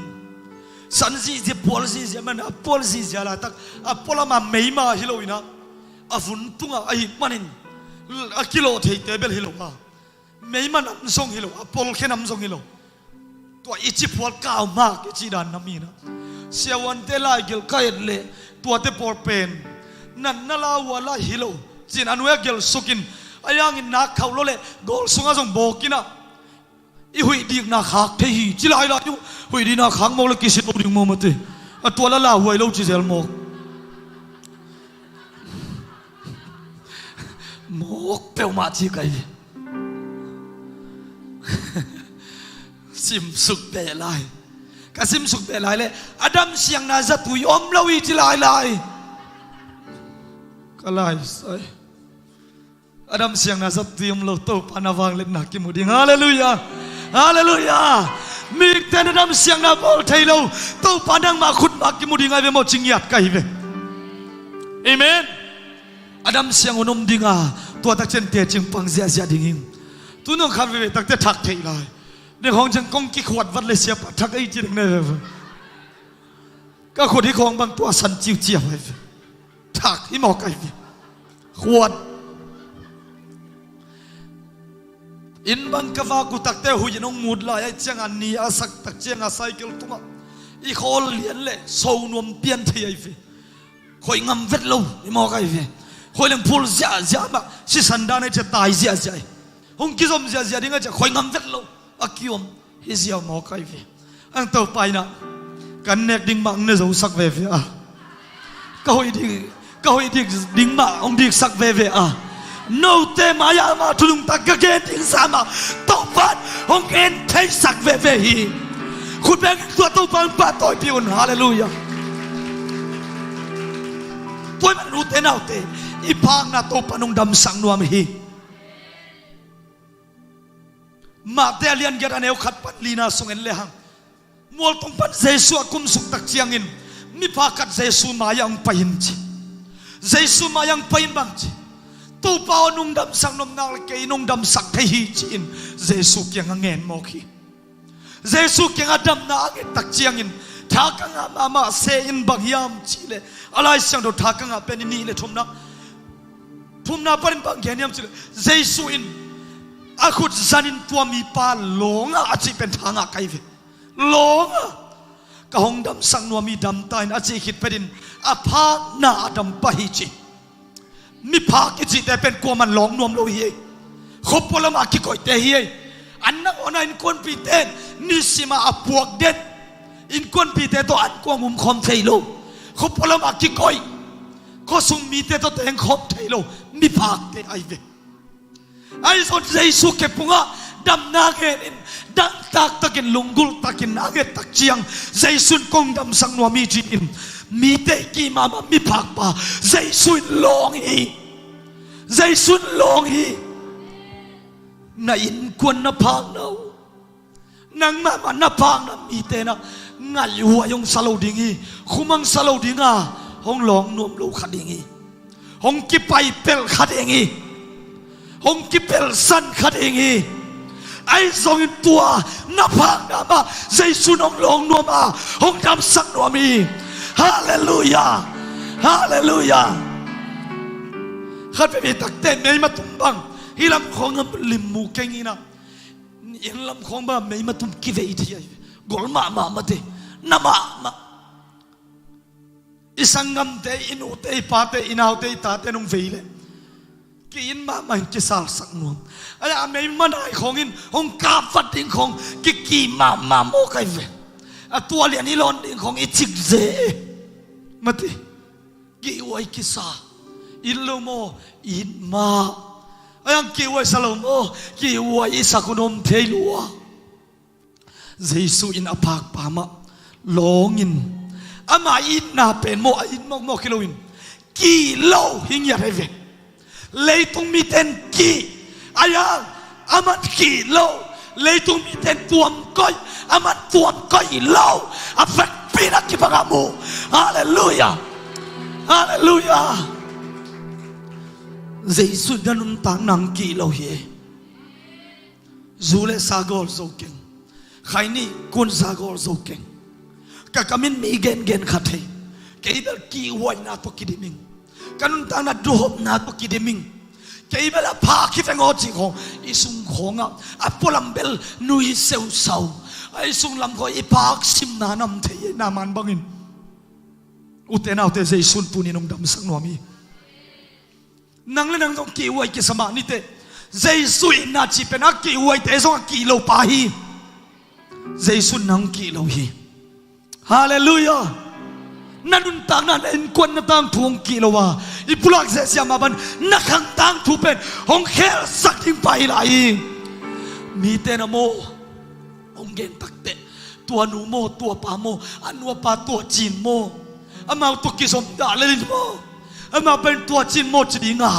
san zihziah, pual zihziah man a pual zihziah laitak, a pualam a meima hi lo in ah, a vun tungah ahih manin a kilawh theite bel hi lo a, meima nam zong hi lo a, pualkhia nam zong hi lo. Tua i ci phual kau mak i cih dan nam hi in ah, siavuante laigelh ka et leh tuate pawl pen natna lauhuai lai hi lo ci-in a nuai a gelhsuk in, a hiangin nak khauh lo leh gawl sungah zong bawk in ah, i huih dikna khak thei hi ci lailai uh. Huih dikna khak mawk le kisi lo ding maw mate. A tua la lauhuai lo ci zel mawk. Mawk peuhmah ci kai hi. Simsuk beh lai. Ka simsuk beh lai le a damsiangna zatui om lo hi ci lailai. Ka laisai. A damsiangna zatui om lo, Topa na vangliatna kimu ding. Halleluiah. Halleluiah. Mikte na damsiangna bawl thei lo, Topa nangmah khutmah kimu ding ahi ve maw ci ngiat ka hi ve. Amen. A damsiang hun om ding a, tua tak ciang teci pang ziahziah ding hi. Tuni hong khat veve takte thak theih lai. Ding hong ciang kong kikhuat vat le siapa thak ei ci ding ne veve. Ka khut hi khawng bang tua san ciucia vai ve. Thak hi mawk ahi ve. Khuat. Inn bang ka vak uh takte huih in hong mut lai ahih ciangin ni a sak tak ciangin cycle tungah i khawl lian le so nuam pian thei ahi ve. Khoi ngam vet lo hi mawk ahi ve. Khoi leng phul ziahziah mah, sisan dan ahih ciang tai ziahziah hi. Hong kizom ziahziah ding ahih ciang khoi ngam vet lo a kiom hi ziau mawk ahi ve. Ang Topa in ah kan nek ding mah hong ne zosak veve a, ka hoih ding, ka hoih ding, ding mah hong diksak veve a, note mai-ah amah thu nungta ka gen ding zah mah Topa in hong en theisak veve hi. Khut beng tua Topa in pahtawipih un. Halleluiah. Tua ahih manin ute naute, i phakna Topa in hong damsak nuam hi. Matthai a lian giat a neu khat pan lina sung en lehang, mualtung pan Jesu a kumsuk tak ciangin miphak khat Jesu mai-ah hong pai in ci. Jesu mai-ah hong pai in bang ci, Topa aw, nong damsak nuam nak le kei nong damsak thei hi ci-in Jesu kiangah ngen mawk hi. Jesu kiangah damna a nget tak ciangin tha ka ngah mahmah se in bang hiam cih leh a Lai Siangtho tha ka ngah pen i nih le thumna, thumna panin bang gen hiam cih leh Jesu in a khut zanin tua mipa lawngah a cih pen tha ngah ka hi ve. Lawngah ka hong damsak nuam hi, dam ta in a cih khit phetin a phakna a dam pah hi ci. Miphak i cihte pen kuaman lawng nuam lo hi ei. Khuapua lamah kikoihte hi ei. An na awna innkuanpihte in nisimah a puak den innkuanpihte tawh an kuang umkhawm thei lo. Khuapua lamah kikoih, khuasung mite tawh tengkhawm thei lo miphakte ahi ve. Ahi zong Jesu kepungah damna ngenin dangtak takin lunggulh takin a nget tak ciang Jesu in kong damsak nuam hi ci-in mite i kih mahmah miphakpa Jesu in lawng hi. Jesu in lawng hi. Na innkuan na phakna uh, nangmah mah na phakna mite na ngaihhuai hong sa lo ding hi. Khumang sa lo ding a, hong lawng nuam lo kha ding hi. Hong kipaipelh kha ding hi. Hong kipelhsan kha ding hi. Ahi zongin tua na phakna mah Jesu in hong lawng nuam a, hong damsak nuam hi. Halleluiah. Halleluiah. Khat veve takte mei matum bang hih lam khawng a lim mu keng in a, inn lam khawng bang mei matum kivei thei ahi ve. Gol mahmah mate, na mahmah. I sanggamte, i nute, i pate, i naute, i tate nong vei leh ki-in mahmah in kisalsak nuam. Ahi a mei manai khawng in hong kapvat ding khawng kiki mahmah mawk ahi ve. A tua lian i lawn ding khawng i cik ze e. Mate. Kihhuai kisa. It lo maw? It mah. Ahi hang kihhuai sa lo maw? Kihhuai i sak hun om thei lua. Jesu in a phakpa mah lawng in, ama itna pen maw, a it mawkmawk hi loin kih lo hi ngiat ahi ve. Leitung mite in kih, ahi hang aman kih lo. Leitung mite in tuam koih, aman tuam koih lo. A vekpi in a kibang a mu. Halleluiah. Halleluiah. Jesu in na nuntakna hong kih lo hi. Zu le sa gawl zo keng. Khaini kun sa gawl zo keng. Ka kam in mi gengen kha thei. Kei bel kihhuaina tawh kidim ing. Ka nuntakna duhopna tawh kidim ing. Kei bel a phak hi veng aw cih khawng i sung khawngah a pualam bel nui seusau. A i sung lam khawng i phak simna nam thei e, Naaman bangin. Ute naute, Jesu in tuni in hong damsak nuam hi. Nang le nang zong kihhuai kisa mah ni teh. Jesu itna cih pen a kihhuaite zong a kih lo pa hi. Jesu in nang kih lo hi. Halleluiah. Na nuntakna, na innkuan, na tangthu hong kih lo a, i pulak zehziah mah bang na khang tangthu pen hong khelsak ding pa hi lai hi. Mite na maw, hong gen takteh, tua nu maw, tua pa maw, a nu a pa tua cin maw, amau tawh kizom dah lel in maw, amau pen tua cin maw ci ding a,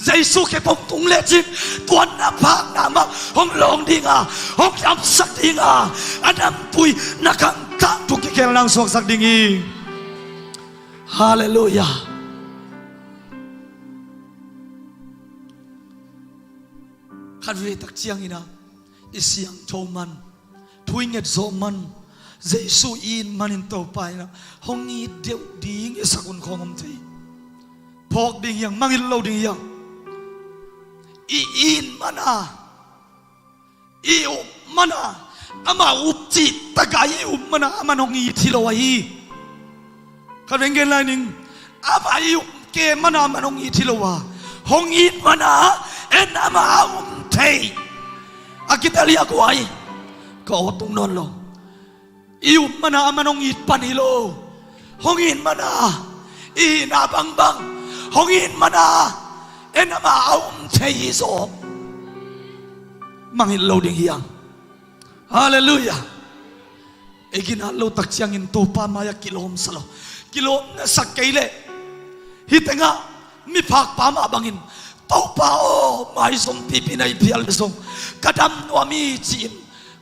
Jesu khempeuh tung lecin tua na phakna mah hong lawng ding a, hong damsak ding a, a namtui na khang tangthu kikhelna hong suaksak ding hi. Halleluiah. Khat veve tak ciangin a, i siangtho man, thu i nget zawh man, Jesu i it manin Topa in a hong it deuh ding i sak hun khawng om thei. Phawk ding hi hang, mangngilh lo ding hi hang. I it man a, i up man a, ama up cih tak a i up man a, aman hong it hi lo ahi. Khat veng gen lai ning. Ama i up kei man a, aman hong it hi lo a, hong it man a, en ama a um thei. A kitel hi a guai. Ka aw tung nawn lo. I up man a, aman hong it pan hi lo. Hong it man a, i hihna bangbang hong it man a, en ama a um thei hi zaw. Mangngilh lo ding hi hang. Halleluiah. Ei ginat lo tak ciangin Topa mai-ah kilawmsa lo. Kilawm na sak kei leh, hih tengah miphakpa mah bangin, Topa aw, maizum pipi na i phial leh zong ka dam nuam hi, ci-in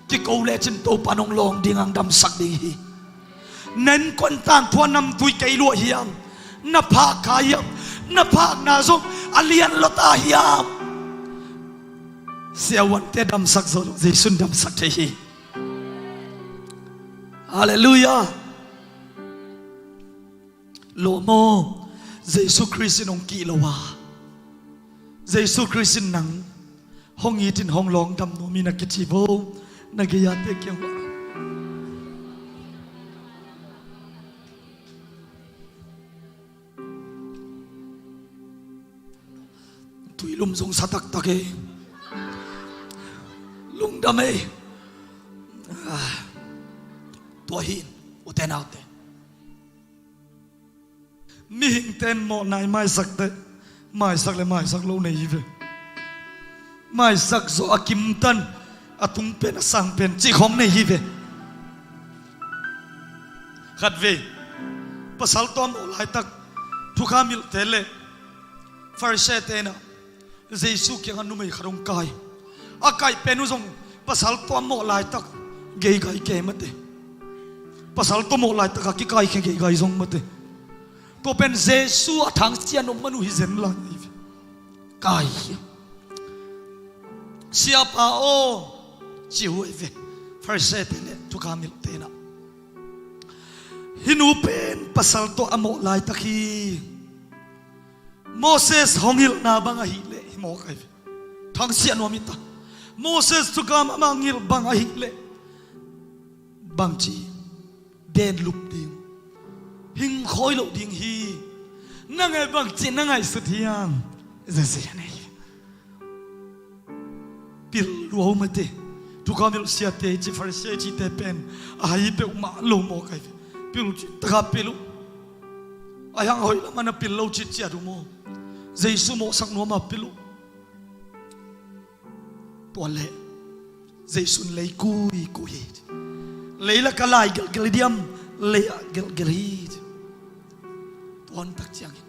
kiko lecin Topa in hong lawng ding a, hong damsak ding hi. Na innkuan tangthu a namtui kei lua hiam? Na phak kha hiam? Na phakna zong a lian lua ta hiam? Siavuante damsak zo lo, Jesu in damsak thei hi. Halleluiah. Lawm aw, Jesu Khrist in hong kih lo a, Jesu Khrist in nang hong it in hong lawng dam nuam hi na kici vo, na gei-ate kiang uh. Tuilum zong sa taktak e. Lungdam e. Ah, tua hi in, ute naute. Mihingte in mawhna i maisak teh, maisak le maisak lo nei hi ve. Maisak zawh a kimtan, a tung pen, a sang pen cih khawng nei hi ve. Khat vei, pasal tawh a mawh laitak, thukham hilhte le Pharisee-te in a, Jesu kiangah numei khat hong kai. A kaih pen uh zong pasal tawh a mawh laitak geigai kei mate. Pasal tawh mawh laitak a kikai khe geigai zong mate. Tua pen Jesu a thangsiah nuam man uh hi zen lai ahi ve. Kai hi. Siapa aw, ci uh ahi ve. Pharisee te le thukham hilh tenah, hih nu pen pasal tawh a mawh laitak hi. Moses hong hilhna bang ahih leh hi mawk ahi ve. Thangsiah nuam hi ta. Moses thukham amah hong hilh bang ahih leh bangci den lup ding, hing khawi loh ding hi. Nang e bangci na ngaihsut hiam? Zezen ahi. Pil lua uh mate. Thukham hilh siate ci, Pharisee cite pen a hai peuhmah lo mawk ahi ve. Pil uh cin taka pil uh. A hiang hoih lamah na pil lo citciat uh maw? Jesu mawhsak nuamah pil uh. Tua leh Jesu in lei kuikui hi. Leilakah lai gelgel hi diam, lei-ah gelgel hi. Tua hun tak ciangin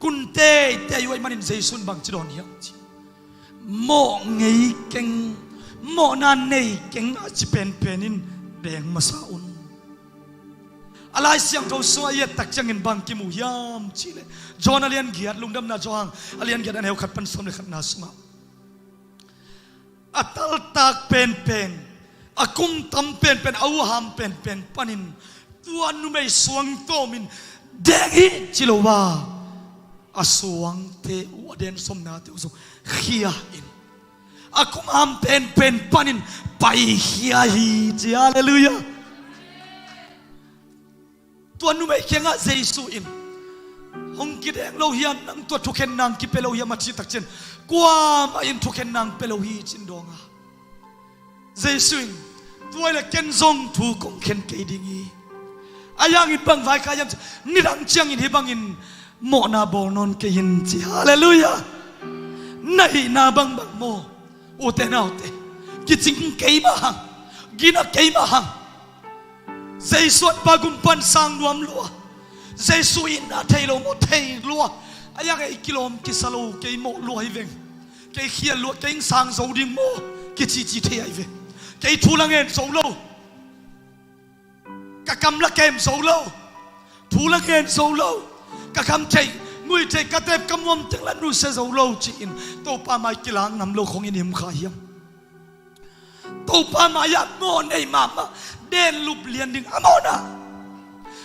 kun teitei uh ahih manin Jesu in bangci dawn hiam ci, mawh ngei keng, mawhna nei keng a ci penpen in deng masa un. A Lai Siangtho sungah i et tak ciangin bang kimu hiam cih leh, John a lian giat, Lungdamna Johan a lian giat, a neu khat pan sawm le khatna sungah, a taltak penpen, a kum tam penpen, a uham penpen panin tua numei suang tawmin deng hi ci lo a, a suangte uh, a den sawmnate uh zong khia in, a kum ham penpen panin paikhia hi ci. Halleluiah. Tua numei kiangah Jesu in, hong kideng lo hiam, nang tua thukhenna hong kipia lo hiam a cih tak ciang, kuamah in thukhenna hong pia lo hi ci-in dawng a. Jesu in, tua hi leh ken zong thu kong khen kei ding hi. A hiangin bang vaikhak hiam cih, nidang ciangin hih bangin mawhna bawl nawn kei in ci. Halleluiah. Na hihna bangbang maw, ute naute, kicing kei mah hang, gina kei mah hang. Jesu atpa gum pan sang nuam lua. Jesu itna thei lo maw, thei lua. A hiang ei kilawm kisa lo, kei mawh lua hi veng, kei khial lua, kei sang zo ding maw, kicici thei ahi ve. Kei thu la ngen zo lo, ka kam la kem zo lo, thu la ngen zo lo, ka kham thei, ngui thei, ka tep ka muam teng la nusia zo lo ci-in Topa mai kilak ngam lo khong in i om kha hiam? Topa mai-ah mawh nei mahmah, den lup lian ding, a mawhna,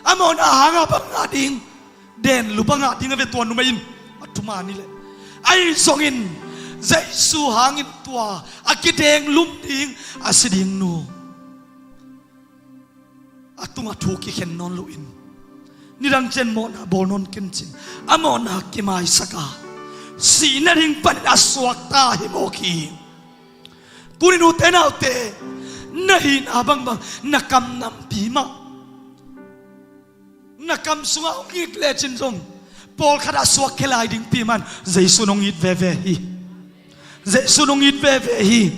a mawhna hangah bang ngah ding, den lup a ngah ding a ve tua numei in. A thuman hi leh, ahi zongin Jesu hangin tua a kideng lum ding, a si ding nu a tungah thu kikhen nawn loin, nidang ciang mawhna bawl nawn ken ci-in a mawhna kimaisak a, sihna ding panin a suakta hi mawk hi. Tuni-in ute naute, na hihna bangbang, na kam nampi mah, na kam sungah hong it lecin zong, pawlkhat a suak khia lai dingpi mah in Jesu in hong it veve hi. Jesu in hong it veve hi.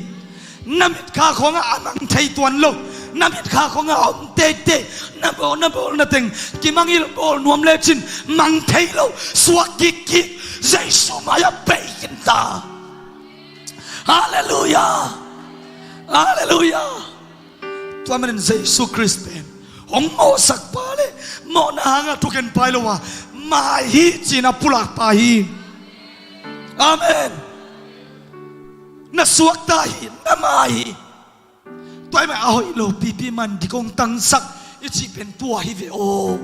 Na mitkha khawngah a mang thei tuan lo, na mitkha khawngah a om teitei, na bawl, na bawlna teng kimangngilh bawl nuam lecin mang thei lo, suak kikkik, Jesu mai-ah bei khin ta. Halleluiah. Halleluiah. Tua manin Jesu Khrist pen hong mawhsak pa le mawhna hangah thukhen pa hi lo a, mai hi ci-in a pulak pa hi. Amen. Na suakta hi, na mai hi. Tua ahih manin a hoih lopipi mah in dik hong tangsak i cih pen tua hi ve aw.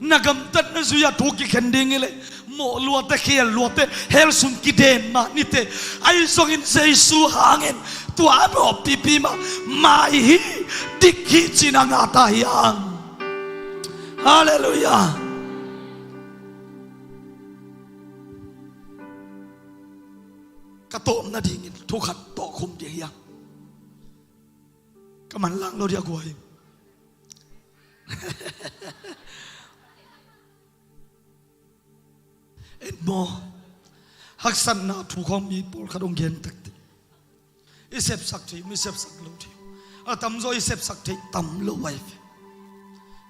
Na gamtatna zui-ah thu kikhen ding hi leh, mawh luate, khial luate, hell sung kiden mah ni teh. Ahi zongin Jesu hangin tua a mawhpipi mah mai hi, dik hi ci-in a ngah ta hi hang. Halleluiah. Ka tawpna dingin thu khat tawh khum ding hi hang. Ka manlang lo ding a guai. En maw, haksatna thu khawng mi pawlkhat hong gen takte, i sepsak thei, mi sepsak lo thei. A tamzaw i sepsak thei tam lo ahi ve.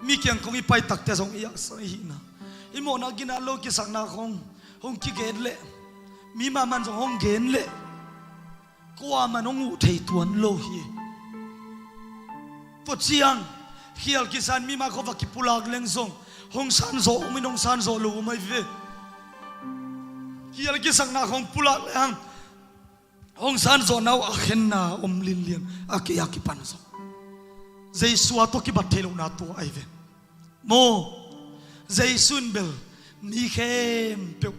Mi kiang khawng i pai takte zong i haksat i hihna, i mawhna ginat lo kisakna khawng hong kigen leh, Mi mahmah in zong hong gen leh kuaman hong uh thei tuan lo hi. Tua ciang khial kisa in mi mah khua va kipulak leng zong hong sanzawh om in hong sanzawh lo om ahi ve. Khial kisakna khawng pulak lehang hong sanzawhna uh a khenna om linlian a kei a kipan zong Jesu a tawh kibat thei lohna tua ahi ve. Maw, Jesu in bel mi khempeuh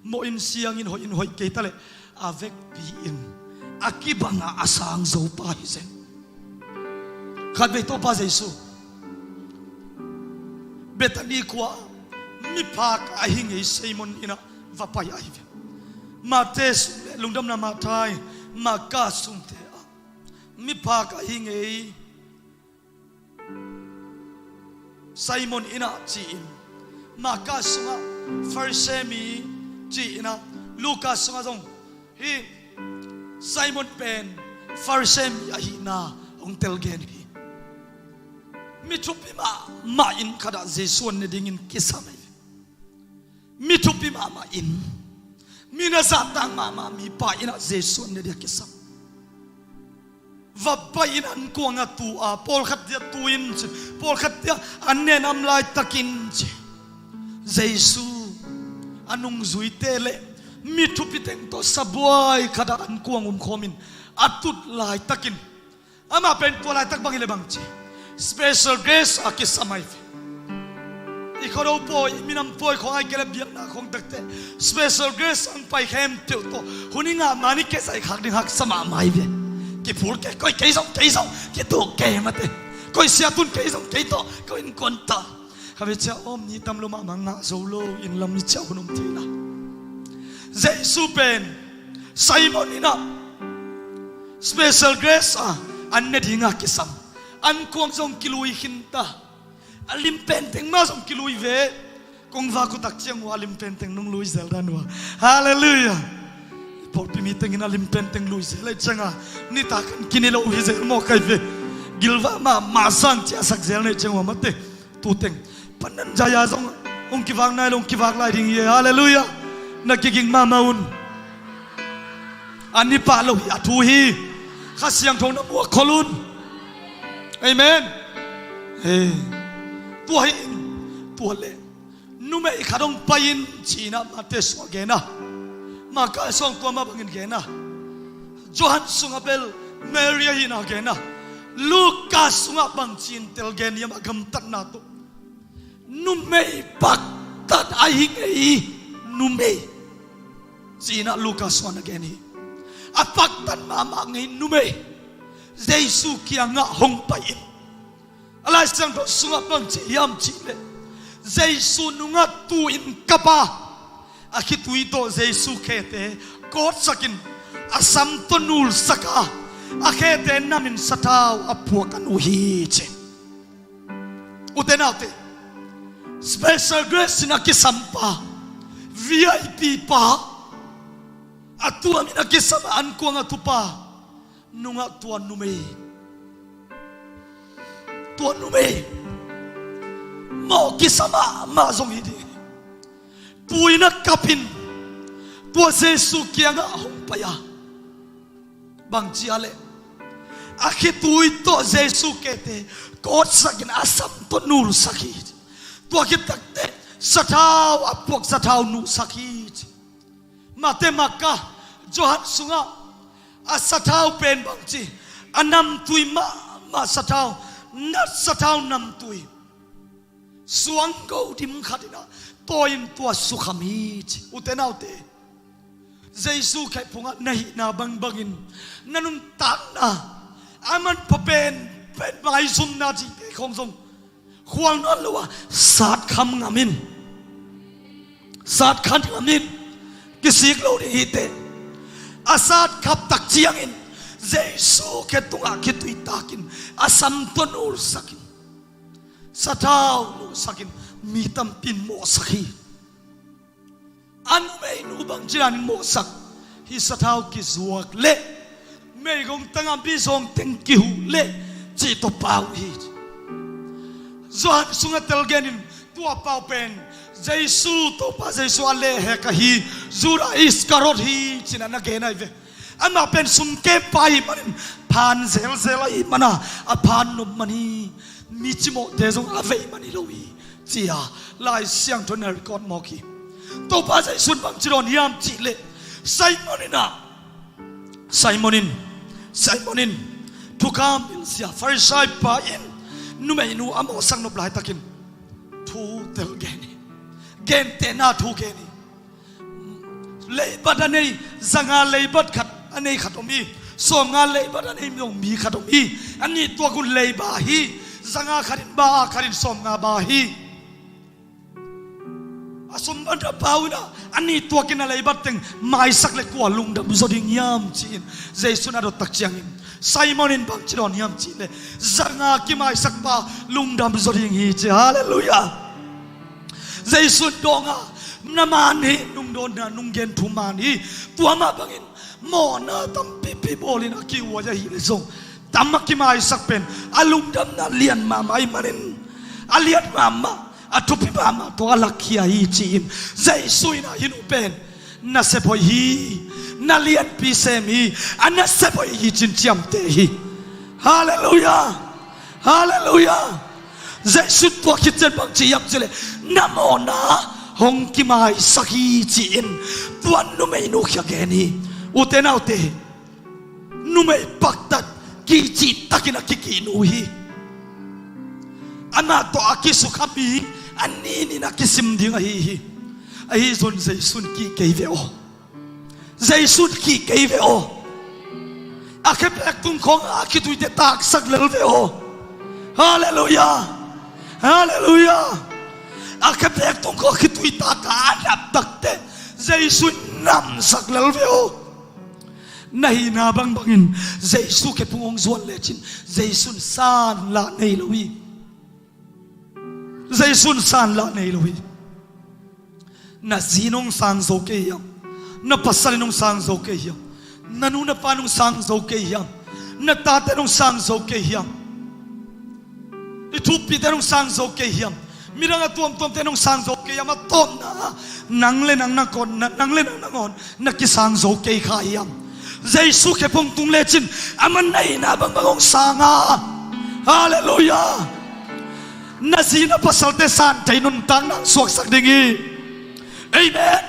mawh in, siang in, hoih in, hoih kei ta leh a vekpi in a kibangah a sang zo pa hi zen. Khatvei Topa Jesu Bethany khua miphak ahi ngei Simon inn ah va pai ahi ve. Matthai sung le Lungdamna Matthai, Marka sungte ah miphak ahi ngei Simon inn ah ci-in, Marka sungah Pharisee mi ci-in ah, Luka sungah zong hih Simon pen Pharisee mi ahihna hong telgen hi. Mi thupi mahmah inn khatah Jesu an ne dingin kisam hi. Mi thupi mahmah inn, mi na zahtak mahmah mipa inn ah Jesu an ne ding a kisam. Va pai in ankuang a tu a, pawlkhat dia tu in ci, pawlkhat dia an nen am laitakin ci. Jesu a nungzuite le mi thupi teng tawh sabuai khatah ankuang umkhawmin a tut laitakin, amah pen tua laitak bang hi le bang ci, special grace a kisam ahi ve. I khuado pawi, i minam pawi khawng ahih kei leh biakna khawng takte special grace ang pai khempeuh tawh hun i ngah man i kei zaih khak ding haksa mahmah hi ve. Kiphul kei, koi kei zong, kei zong kituk kei mate. Koi sia tun kei zong, kei tawh, koi innkuan tawh. Kha ve cia om ni tam lo mahmah ngah zo lo in lam i cia hun om thei la. Jesu pen Simon inn ah special grace a an ne ding a kisam. Ankuang zong kilui khin ta. A lim penteng mah zong kilui ve. Kong vak uh tak ciang uh a lim penteng nong lui zel dan uh a. Halleluiah. Pawlpi mi tengin a lim penteng lui zel ahih ciangin nitak an kini lo uh hi zel mawk ahi ve. Gilvah mahmah sang ciahsak zel na hih ciang uh a mate. Tu teng panan zaya zong hong kivak nai lo, hong kivak lai ding hi. Halleluiah. Na kiging mahmah un. An hi pah lo hi, a thu hi. Kha Siangtho na muak khol un. Amen. Hey. Tua hi in, tua le numei khat hong pai in ci-in ah Matthai sungah gen a, Marka sungah tua mah bangin gen a, Johan sungah bel Mary ahihna gen a, Luka sungah bang ci-in telgen hiam a gamtatna tawh. Numei paktat ahi ngei numei ci-in ah Luka sungah na gen hi. A paktat mahmah ngei numei Jesu kiangah hong pai in, a Lai Siangtho sungah bang ci hiam cih leh, Jesu nungah tu-in kap a, a khitui tawh Jesu khete kawtsakin a sam tawh nulsak a, a khete namin sathau a puak a nuh hi ci. Ute naute, special grace in a kisam pa, V I P pa, a tuamin a kisam a ankuang a tu pa nungah tua numei, tua numei mawh kisa mahmah zong hi ding. Pu in a kapin tua Jesu kiangah a hong pai a, bang ci a leh a khitui tawh Jesu khete kawtsakin a sam tawh nulsak hi. Tua khit takteh sathau a puak, sathau nuhsak hi. Matthai, Marka, Johan sungah a sathau pen bang ci, a namtui mahmah sathau, nat sathau namtui, suanggo dim khat in a tawi-in tua sukham hi ci. Ute naute, Jesu khe phungah na hihna bangbangin na nuntakna a manpha pen, pen maizumna cihte khawng zong khual nawn lo a satkham ngam in, satkham ngam in, kisik lo ding hi teh. A satkhap tak ciangin Jesu khe tungah khitui takin a sam tawh nulsakin, sathau nuhsakin mi tampi in mawhsak hi. A numeinu bang ci danin mawhsak, hih sathau kizuak leh meigong tangah mizawng teng kihuh leh cih tawh pau hi. Johan sungah telgen in tua pau pen Jesu, Topa Jesu a lehhek ahi Judah Iskariot hi ci-in a na gen ahi ve. Amah pen sumkempa ahih manin phan zelzel ahih mana a phan nop man hi. Mi cimawhte zong a veih man hi lo hi, ci-a Lai Siangtho in a record mawk hi. Topa Jesu in bangci dawn hiam cih leh Simon in ah, Simon in, Simon in, thukham pilzia Farisai pa in numeinu a mawhsak nop laitakin thu tel gen hi. Gentehna thu gen hi. Leibat a nei, zanga leibat khat a nei khat om hi. Sawmnga leibat a nei mi om, mi khat om hi. A nih tuak un lei ba hi. Zanga khat in ba a, khat in sawmnga ba hi. A sum ban a pau in ah, a nih tuakin a leibat teng maisak le kua lungdam zaw ding hiam ci-in Jesu in a dot tak ciangin Simon in bangci dawn hiam cih leh zanga kimaisak pa lungdam zaw ding hi ci. Halleluiah. Jesu in dawng a, na man hi, nungdawnna nunggen thu man hi. Tua mah bangin mawhna tampipi bawlin a kihuai ahih leh zong tam a kimaisak pen a lungdamna lian mahmah ahih manin, a lian mahmah, a thupi mahmah tawh a lakkhia hi ci-in Jesu in ah hih nu pen na sep hoih hi, na lianpi sem hi, a na sep hoih hi ci-in ciamteh hi. Halleluiah. Halleluiah. Jesu in tua khit ciang bangci hiam cih leh na mawhna hong kimaisak hi ci-in tua numeinu kiang gen hi. Ute naute, numei paktat kicih takin a kikih nu hi. Amah tawh a kisukha mi a ninin a kisim ding ahi hi. Ahi zongin Jesu in kih kei ve aw. Jesu in kih kei ve aw. A khepek tung khawng a khituite taksak lel ve aw. Halleluiah. Halleluiah. A khepek tung khawng a khitui tak a a dap takteh Jesu in namsak lel ve aw. Na hihna bangbangin Jesu khephung hong zuan lecin Jesu in sanlah nei lo hi. Jesu in sanlah nei lo hi. Na zi in hong sang zo kei hiam? Na pasal in hong sang zo kei hiam? Na nu na pa in hong sang zo kei hiam? Na tate in hong sang zo kei hiam? I thupite in hong sang zo kei hiam? Midang a tuamtuamte in hong sang zo kei hiam? A tawpna nang le nang nangawn, na, nang le nang nangawn na kisang zo kei kha hiam? Jesu khephung tung lecin amah na hihna bangbang hong sang a. Halleluiah. Na zi na pasalte san thei nuntakna hong suaksak ding hi. Amen.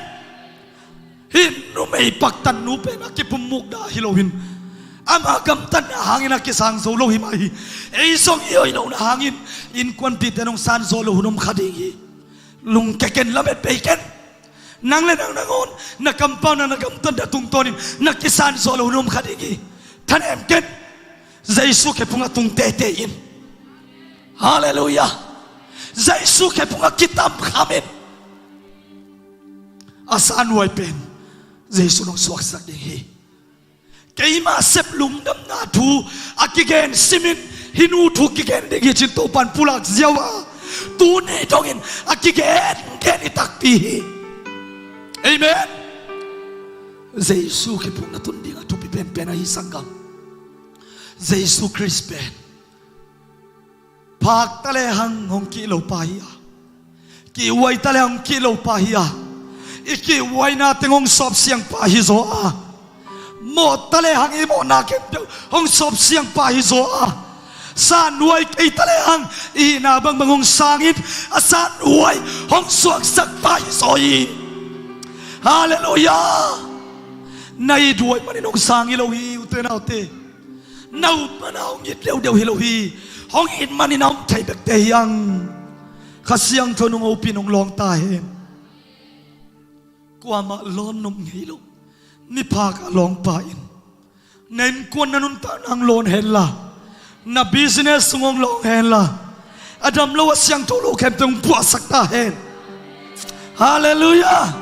Hih numei paktat nu pen a kipummukna hi loin ama gamtatna hangin a kisang zo lo hi mah hi. Ei zong i hoih lohna hangin innkuanpihte in hong sang zo lo hun om kha ding hi. Lungke ken, lamet bei ken. Nang le nang nangawn na kampauna, na gamtatna tungtawnin na kisang zo lo hun om kha ding hi. Thanem ken. Jesu khephung a tung teitei in. Halleluiah. Jesu khephung a kitam kham in. A sanhuai pen Jesu in hong suaksak ding hi. Keima sep lungdamna thu a kigen simin hih nu thu kigen ding hi ci-in Topa in pulak ziau a, tuni dongin a kigen gen hi takpi hi. Amen. Jesu khephung na tun ding a thupi penpen ahi, sanggam. Jesu Khrist pen phak ta lehang hong kih lo pa hi a, kihhuai ta lehang hong kih lo pa hi a, i kihhuaina teng hong sawpsiang pa hi zaw a, mawh ta lehang i mawhna khempeuh hong sawpsiang pa hi zaw a, sanhuai kei ta lehang i hihna bangbang hong sangin a sanhuai hong suaksak pa hi zaw hi. Halleluiah. Na ithuai manin hong sang hi lo hi, ute naute. Na up manin hong it deuhdeuh hi lo hi. Hong it manin a hong thei bekte hi hang. Kha Siangtho in hong hopih in hong lawng ta hen. Kuamah lawn nop ngei lo miphak a lawngpa in na innkuan, na nuntakna hong lawn henla, na business sung hong lawng henla, a dam lo a siangtho lo khempeuh hong puahsak ta hen. Halleluiah.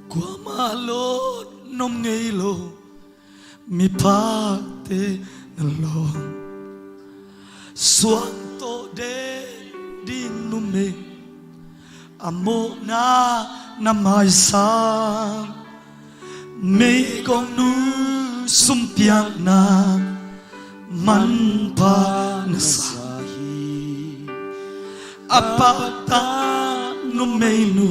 Kuamah lawn nop ngei lo miphakte na lawng, suang tawh den ding numei a mawhna na maisang, meigong nu sumpiakna manpha na sa hi. A pakta numeinu,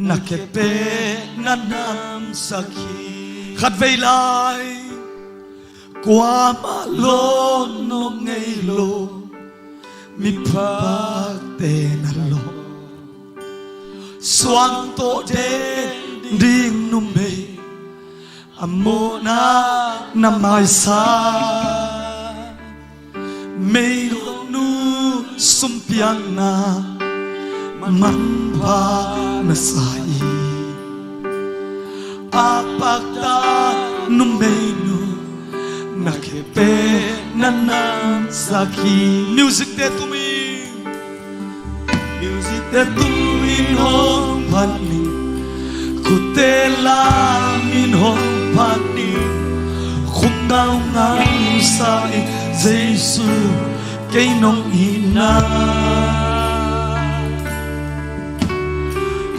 na khe pen na namsak hi. Khatvei lai, kuamah lawn nop ngei lo, miphakte na lawm. Suang tawh den ding numei, a mawhna na maisan. Meigong nu sumpiakna manpha na sa hi. A pakta numeinu, na khe pen na namsak hi. Music te tum in, music te tum in hong phat ni. Khutte lam in hong phat ni. Khum ngaungau sa in, Jesu, kei nong itna.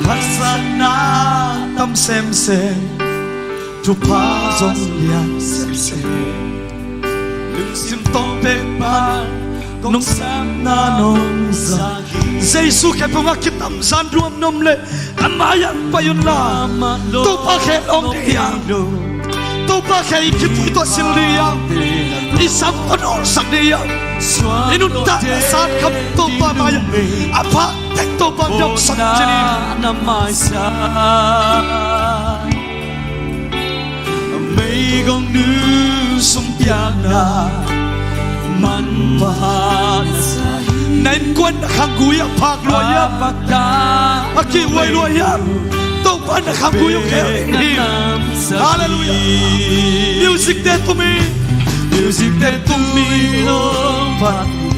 Haksatna tam semsem, thupha zong lian semsem. Lungsim tawng pek pan, kong sapna nong za hi. Jesu khe pongah kitamzan nuam nuam leh, a mai-ah pai un la. Topa khe lawng ding hiam? Topa khe i khitui tawh sil ding hiam? I sam tawh nawlsak ding hiam? I nuntakna san kham Topa mai-ah, a phak tek Topa damsak ci ni. Meigong nu sumpiakna manpha na sa hi. Na innkuan na khanggui a phak lua hiam? A kihhuai lua hiam? Topa na khanggui hong khel ding hi. Halleluiah. Music te tum in, music te tum in hong phat ni.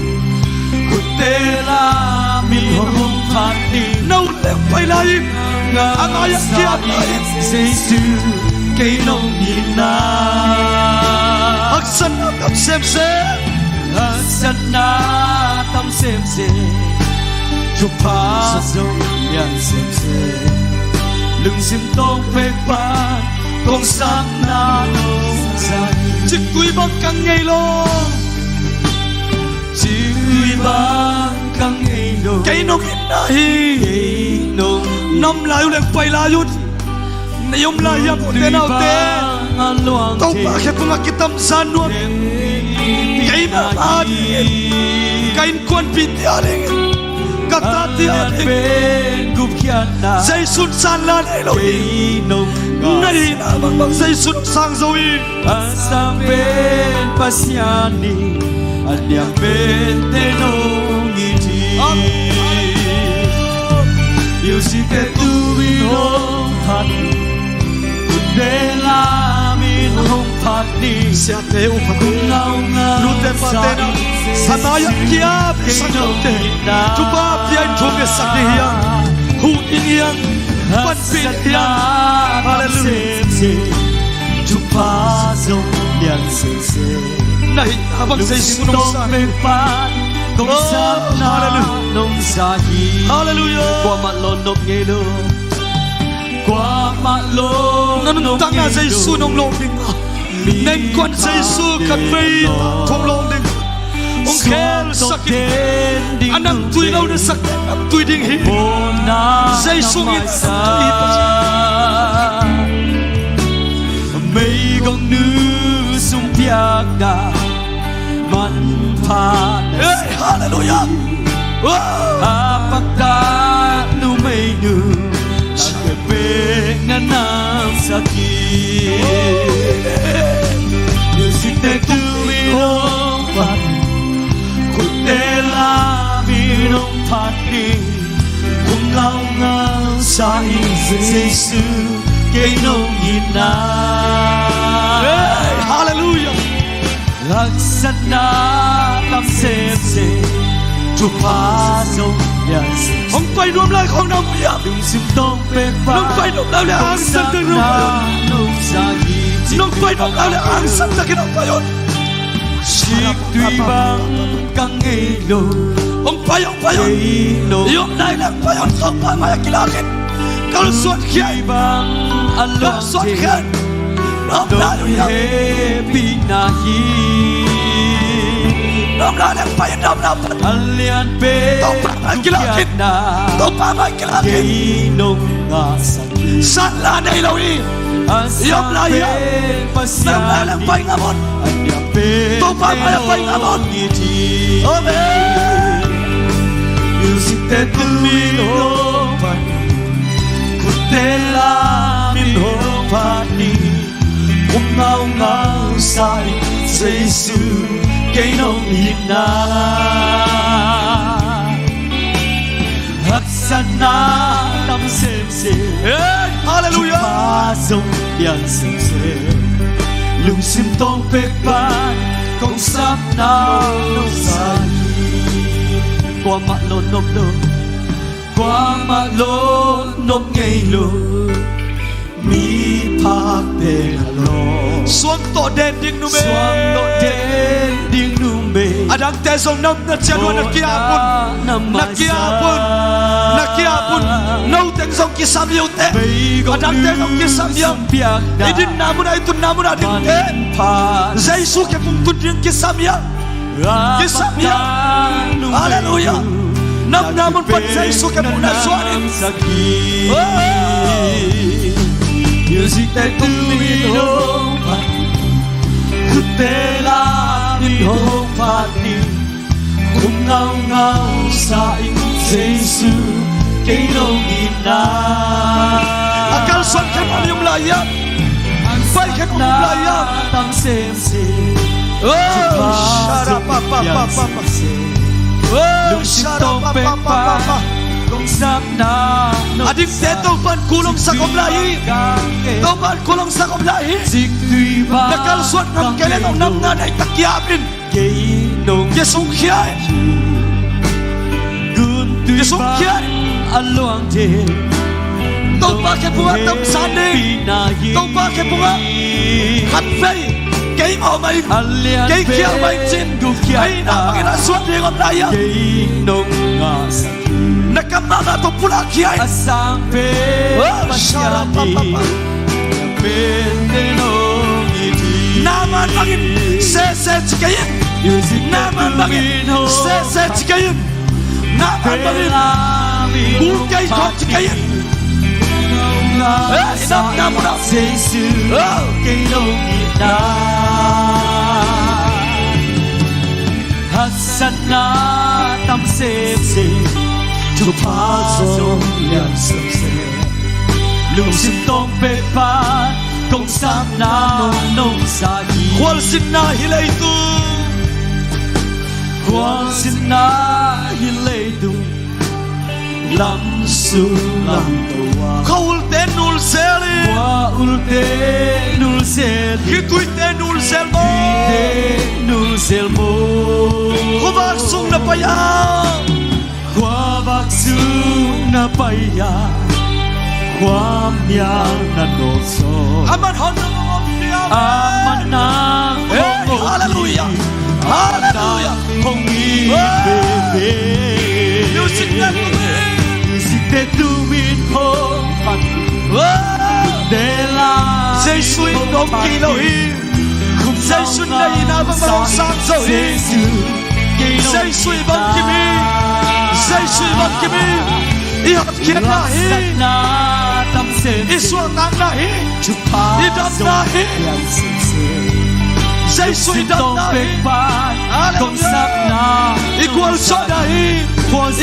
Khutte lam in hong phat ni. Na ut leng pai lai in, a mai-ah kiam lai in. Jesu, kei nong itna. Haksatna tam semsem, haksatna tam semsem, thupha zong lian semsem. Lungsim tawng pek pan, kong sapna nong za hi. Ciktui bang ka ngei lo. Ciktui bang ka ngei lo. Kei nong itna hi. Kei nong itna. Na om lai uh leng pai lai un. Na om lai hiam, ute naute? Topa khe pongah kitamzan nuam. Keimah a dingin, ka innkuanpihte a dingin, ka tate a dingin, Jesu'n san la nei lo hi. Na hihna bangbang Jesu'n sang zo hi. A sang pen Pasian hi, a niam pen te nong it hi. Amen. Music te tu in hong phat ni, khutte lam in hong phat ni. Siate uh phat ni. Lute pate na, a mai-ah kiam sak lote, thupha pia in thungetsak ding hiam? Huh ding hiam? Panpih ding hiam? Halleluiah. Thupha zong lian semsem. Na hihna bang Jesu nong sang. Oh, halleluiah. Halleluiah. Kuamah lawn nop ngei lo. Kuamah lawn nop ngei lo. Na nuntakna Jesu nong lawng ding a, na innkuan Jesu khatvei thong lawng ding. Hong khelsak in. A namtui lo na sak, namtui ding hi. Jesu min a namtui hi. Meigong nu sumpiakna manpha na sa. Hey, halleluiah. Wow. A pakta numeinu, a khe pen na namsak hi. Music te tu in hong phat ni, khutte lam in hong phat ni. Khum ngaungau sa in, Jesu, kei nong itna. Hey, halleluiah. Haksatna tam semsem, thupha zong lian semsem. Hong pai nuam lai khawng na mu hiam? Lungsim tawng pek pan, hong pai nuam lai leh hong angsan tak in hong pai un. Hong pai nuam lai leh angsan tak in hong pai un. Ciktui bang ka ngei lo. Hong pai, hong pai un. Kei nong, i om lai leh hong pai un. Topa mai-ah kilak in. Kalsuan khia in. Ciktui bang a luang, kalsuan khia in. Nong hehpihna hi. Namna leng pai in, namna pai. Topa mai kilak in. Topa mai kilak in. Sanla nei lo hi. I om lai hiam? Namna leng pai ngam un. Topa mai a pai ngam un. Amen. Musicte tungin hong phat, khutte lamin hong phat ni. Kum ngaungau sa in Jesu, kei nong itna. Haksatna tam semsem. Hey, hallelujah. Thupha zong lian semsem. Lungsim tawng pek pan kong sapna nong sa hi. Kuamah lo nop lo. Kuamah lo nop ngei lo. Miphak pen a lo. Suang tawh den ding numei. Suang tawh den ding numei. Adangte zong na, na cian uh na ki-ap un. Na ki-ap un. Na ki-ap un. Note zong kisam hi uh teh. Adangte zong kisam hi uh. I dinna mun ah, i tunna mun ah dingte. Jesu khepung tun ding kisam hi uh. Kisam hi uh. Halleluiah. Namna mun pan Jesu khepung na suan in. Oh. Musicte tungin hong phat, khutte lamin hong phat ni. Kum ngaungau sa in Jesu, kei nong itna. A kalsuan khempeuh i om lai hiam? Pai khempeuh i om lai hiam? Tam semsem. Oh, shara pa pa pa pa pa. Oh, shara pa pa pa pa. A dingte Topa'n kul hong sak om lai hi. Topa'n kul hong sak om lai hi. Na kalsuan ngam kei leh nong namna nei tak ki-ap in. Kisungkhia in. Kisungkhia in. Topa khepung ah tam san ding. Topa khepung ah khatvei kei mawh mah ing, kei khial mah ing ci-in, a itna bangin a suan ding om lai hiam? Na kam mahmah tawh pulak khia in. Oh, shara pa pa pa. Naaman bangin sese ci kei in. Naaman bangin sese ci kei in. Naaman bangin kul kei khawng ci kei in. Eh, i dam na mun ah. Oh. Haksatna tam semsem, thupha zong lian semsem. Lungsim tawng pek pan kong sapna nong sa hi. Khualzinna hi leitung. Khualzinna hi leitung. Lam sung lam to a. Khua ulte nul zel in. Khua ulte nul zel in. Khituite nul zel maw. Khituite nul zel maw. Khuavak sung na pai a. Khuavak sung na pai a. Khuamial na nawk zaw. A man hong om hiam? A man nang hong om hiam? Hey, hallelujah. Hallelujah. Hong it veve. Musicte tumin hong phat. Jesu in hong kih lo hi. Jesu in na itna bang hong sang zo hi. Jesu in bang kim hi. Jesu in bang kim hi. I hotkhiatna hi. I suahtakna hi. I damna hi. Jesu i damna hi. Hallelujah. I gualzawhna hi.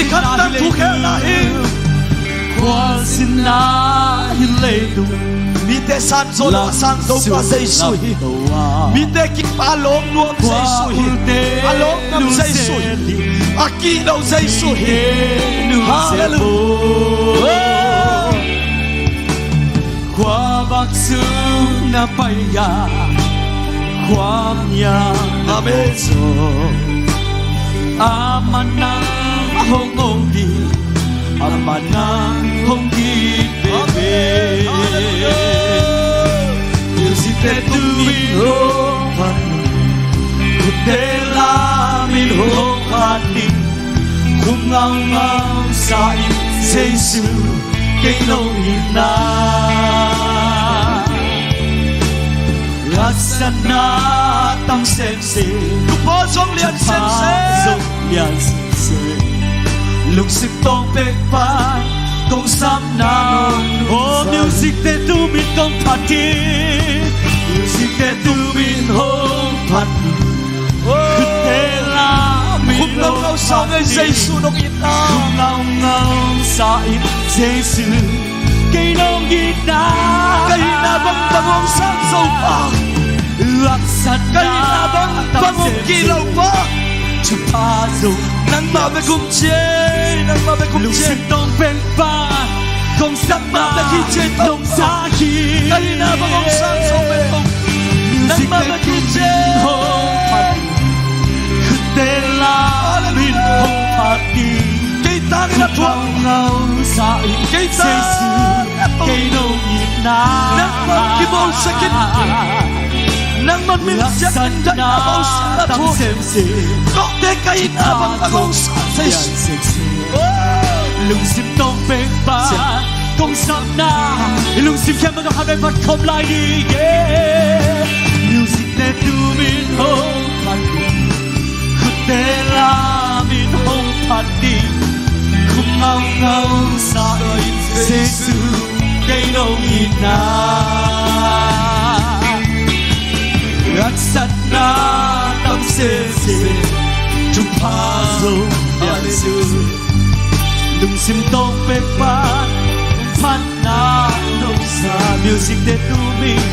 I khantak thukhelna hi. Khualzinna hi leitung. Mite sang zo lo a sang Topa Jesu hi. Mite kip a lawm nuam Jesu hi. A lawm ngam Jesu hi. A kih lo Jesu hi. Hallelujah. Khuavak sung na pai a, khuamial na nawk zaw. Amen. A man nang hong om ding, a man nang hong it veve. Musicte tumin hong phat, khutte lamin hong phat ding. Khum ngaungau sa in Jesu, kei nong itna. Haksatna tam semsem, thupha zong lian semsem. Lungsim tawng pek pan kong sapna nong nungsa. Aw, music te tumin kong phat hi. Music te tumin hong phat hi. Aw. Khutte la min hong phat hi. Khum ngaungau sa in Jesu nong itna. Khum ngaungau sa in Jesu kei nong itna. Ka itna bang bang hong sang zo pa. Haksatna, ka itna bang bang hong kilo pa. Thupha zong nangmah bek hong ciei, nangmah bek hong ciei. Lungsim tawng pek pan kong sapna nong sa hi. Ka itna bang hong sang zo bek hong, nangmah bek hong ciei. Khutte la min hong phat hi. Kei tangin a thuak. Khum ngaungau sa in Jesu kei nong itna. Nangmah kibawlsak in. Nangmah min siak in ka itna bawlsak a thuak. Kawkte ka itna bang bang hong sang Jesu. Lungsim tawng pek pan kong sapna. Lungsim khempeuh tawh khat vei phat khawm lai ding hi. Music te tumin hong phat hi. Khutte la min hong phat hi. Khum ngaungau sa in Jesu kei nong itna. Haksatna tam semsem, thupha zong lian semsem. Lungsim tawng pek pan kong phatna nong sa. Music te tumin,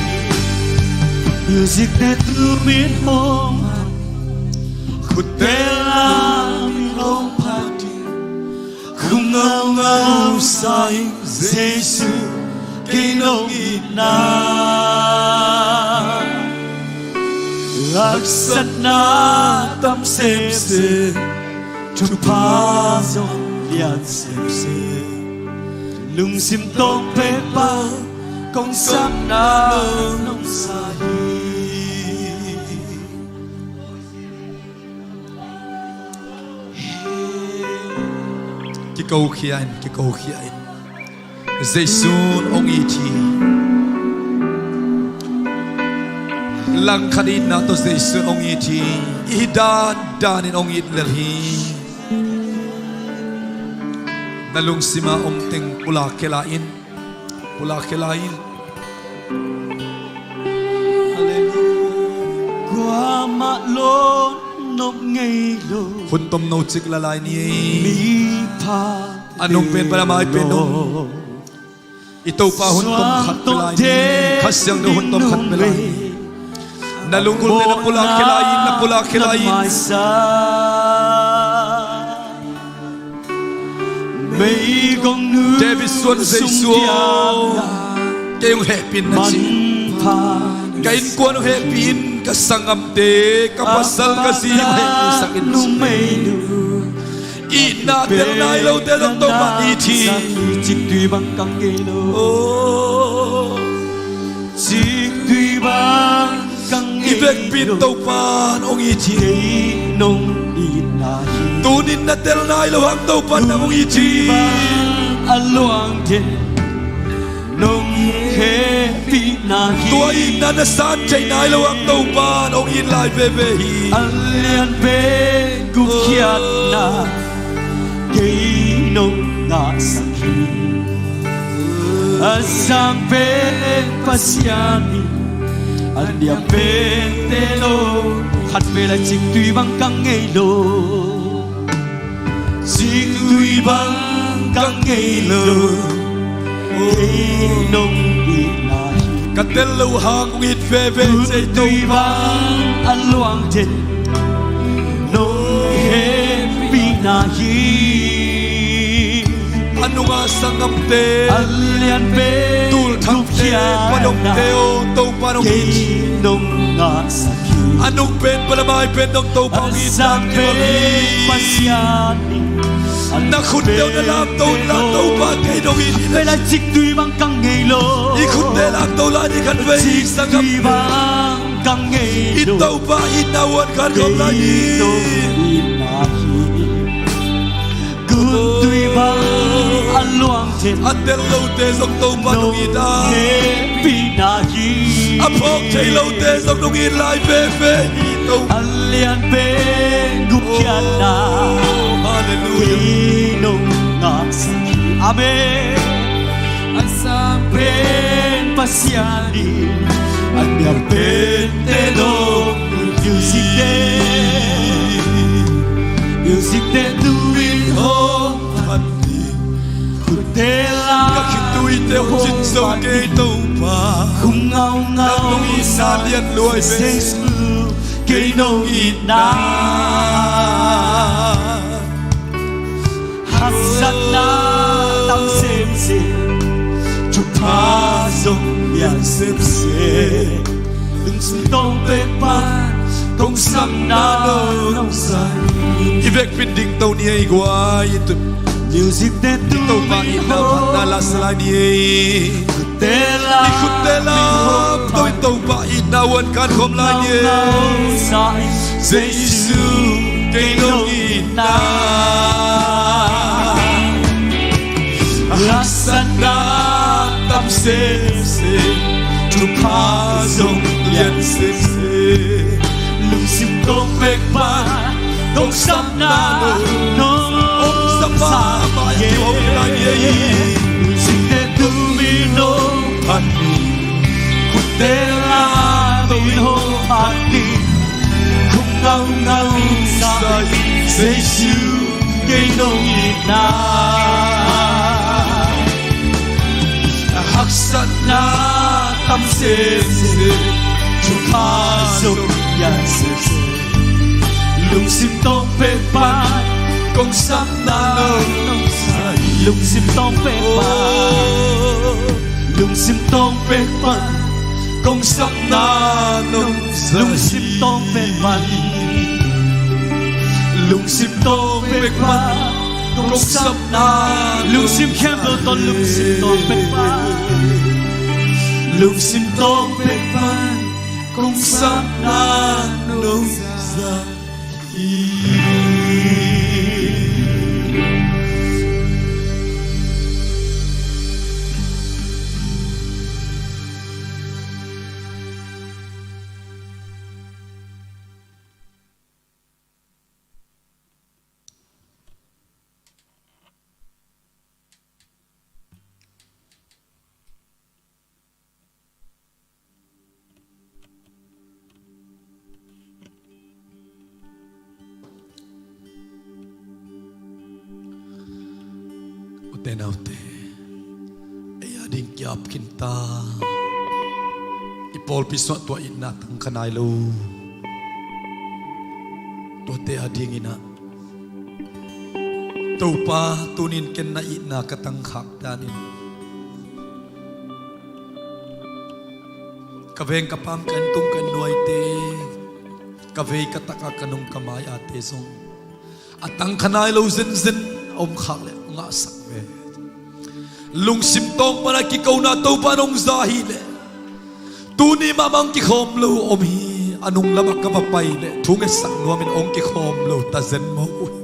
music te tumin hong phat hi. Khutte la min hong phat hi. Khum ngaungau sa in Jesu kei nong itna. Haksatna tam semsem, thupha zong lian semsem. Lungsim tawng pek pan kong sapna nong sa hi. Kiko khia in, kiko khia in. Jesu'n hong it hi. Langkhat itna tawh Jesu'n hong it hi. I dan dan in hong it lel hi. Na lungsim a om teng pulak khia lai in. Pulak khia lai in. Halleluiah. Kuamah lawn nop ngei lo. Hun tom no cik la lai ni ei. Mi pha a nung pen pan a mai pen nung. I Topa hun tom khat pe lai ni. Kha Siangtho hun tom khat pe lai ni. Na lunggulhte na pulak khia lai in, na pulak khia lai in. David suan Jesu aw, kei hong hehpih in na ci. Ka innkuan hong hehpih in, ka sanggamte, ka pasal ka zi hong hehpihsak in na ci. Itna tel nai lote zong Topa'n it hi. Ciktui bang ka ngei lo. Aw. Ciktui bang ka ngei lo. I vekpi in Topa'n hong it hi. Kei nong itna hi. Tuni-in na tel nai loh hang Topa'n nang hong it hi. Ciktui bang a luang den nong hehpihna hi. Tua itna na san thei nai loh hang Topa'n hong it lai veve hi. A lian pen gupkhiatna kei nong ngahsak hi. A sang pen Pasian in, a diam pen te lo. Khat vei lai. Ciktui bang ka ngei lo. Ciktui bang ka ngei lo. Kei nong itna hi. Ka tel loh hang hong it veve. Ciktui bang a luang den nong hehpihna hi. A nunga sanggamte, a lian pen tulthangte, gupkhiatna, padongte aw, Topa'n hong it hi. Kei nong ngahsak hi. A nung pen pan a mai pen dong Topa'n hong it hi. A sang pen Pasian in, na khutte uh na lamto inla Topa'n kei nong it hi. Khat vei lai. Ciktui bang ka ngei lo. I khutte lamto lai ni khat vei. Ciktui bang ka ngei lo. I Topa itna uh khat khawm lai ni. Kei nong itna hi. Gupkhiatna a luang den. A tel lote zong Topa'n hong it a. Hehpihna hi. A phawk thei lote zong nong it lai veve hi Topa. A lian pen gupkhiatna. Oh, halleluiah. Kei nong Amen. A sang pen Pasian in a nial pente dong. Music te, music te tu in hong phat ding. Khutte la ka khitui te hong cin zo kei Topa. Khum ngaungau nong itna lian luai ve. Jesu kei nong itna. Haksatna tam semsem, thupha zong lian semsem. Lungsim tawng pek pan kong sapna nong zai. I vekpi in ding to ni ei guai. Music te tu Topa in na phatna la salai ni ei. Te la, i khutte la, to in Topa itna uan kan khom lai ni ei. Jesu kei nong itna. Haksatna tam semsem, thupha zong lian semsem. Lungsim tawng pek pan kong sapna nong zai. Om sapa mai om lai ei. Lungsim te tu mi nong phat ni. Khutte la tu mi nong phat ni. Khum ngaungau sa Jesu kei nong itna. Haksatna tam semsem, thupha zong lian semsem. Lungsim tawng pek pan kong sapna nong zai. Lungsim tawng pek pan, lungsim tawng pek pan kong sapna nong zai. Lungsim tawng pek pan, lungsim tawng pek pan kong sapna. Lungsim khempeuh tawh lungsim tawng pek pan, lungsim tawng pek pan kong sapna nong zai. Ute naute, ei a ding kiap khin ta. I pawlpi sungah tua itna tang kha nai lo. Tuate a dingin ah, Topa, tunin ken na itna ka tangkhak danin ka veng ka paam, ka inntung ka innuaite, ka vei ka taka ka nung ka mai-ate zong a tang kha nai lo zenzen a om khak leh ngahsak ve. Lungsim tawng pana kikona Topa nong za hi leh, tuni mahmah hong kikhawm lo om hi. A nung lamah ka va pai leh thu ngetsak nuamin hong kikhawm lo ta zen mawk uh hi.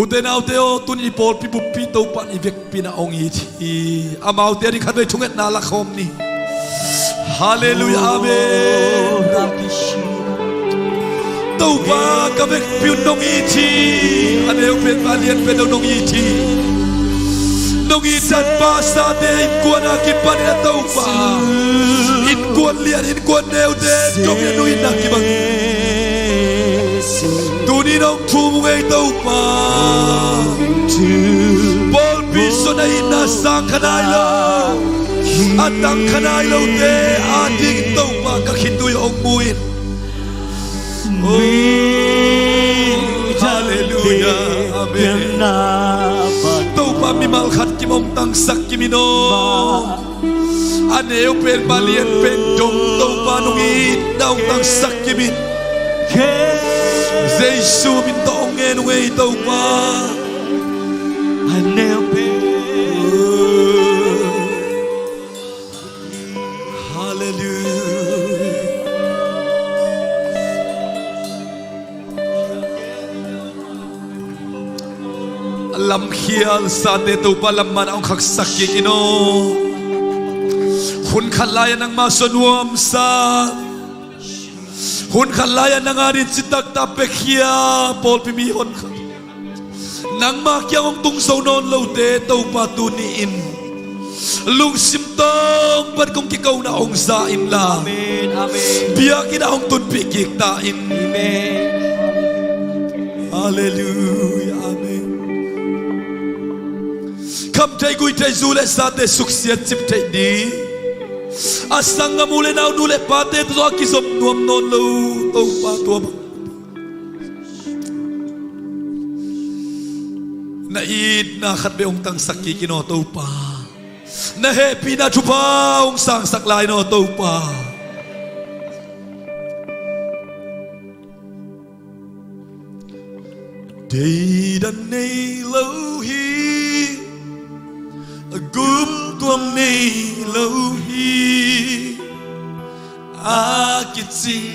Ute naute aw, tuni i pawlpi buppi Topa in i vekpi in ah hong it hi. Amaute a ding khatvei thungetna la khawm ni. Halleluiah, amen. Topa, ka vekpi un nong it hi. A neu pen, a lian pen lo nong it hi. Nong it dan pasate innkuan a kipanin ah Topa, innkuan lian, innkuan neute dongin a nuihna kibang. Tuni nong thum uh ngei Topa. Pawlpi sungah na itna sang kha nai lo, a tang kha nai lote a dingin Topa, ka khitui hong mu in. Oh, halleluiah. Amen. Topa, mimal khat kim hong tangsak kim in aw. A neu pen, a lian pen dong Topa nong itna hong tangsak kim in. Jesu min tawh hong ngen uh ngei Topa. A neu pen. Halleluiah. Lamkhial sate Topa lam man ah hong khaksak kik in aw. Hun khat lai-ah nangmah sung nuamsa, hun khat lai-ah nang adingin citak tak pekkhia pawlpi mihon khat. Nangma kiang hong tung zo nawn lote Topa tuni-in lungsim tawng pan kong kikona hong za inla, Amen, amen. Biakinn ah hong tunpih kik ta in. Amen. Halleluiah. Amen. Kham thei gui thei zu le zate suksiat cip theih ding, a sanggam u le nau nu le pate tawh a kizom nuam nawn lo Topa tua bang na itna khat bek hong tangsak kik in aw Topa. Na hehpihna thupha hong sangsak lai in aw Topa. Deidan nei lo hi, gumtuam nei lo hi, a kicing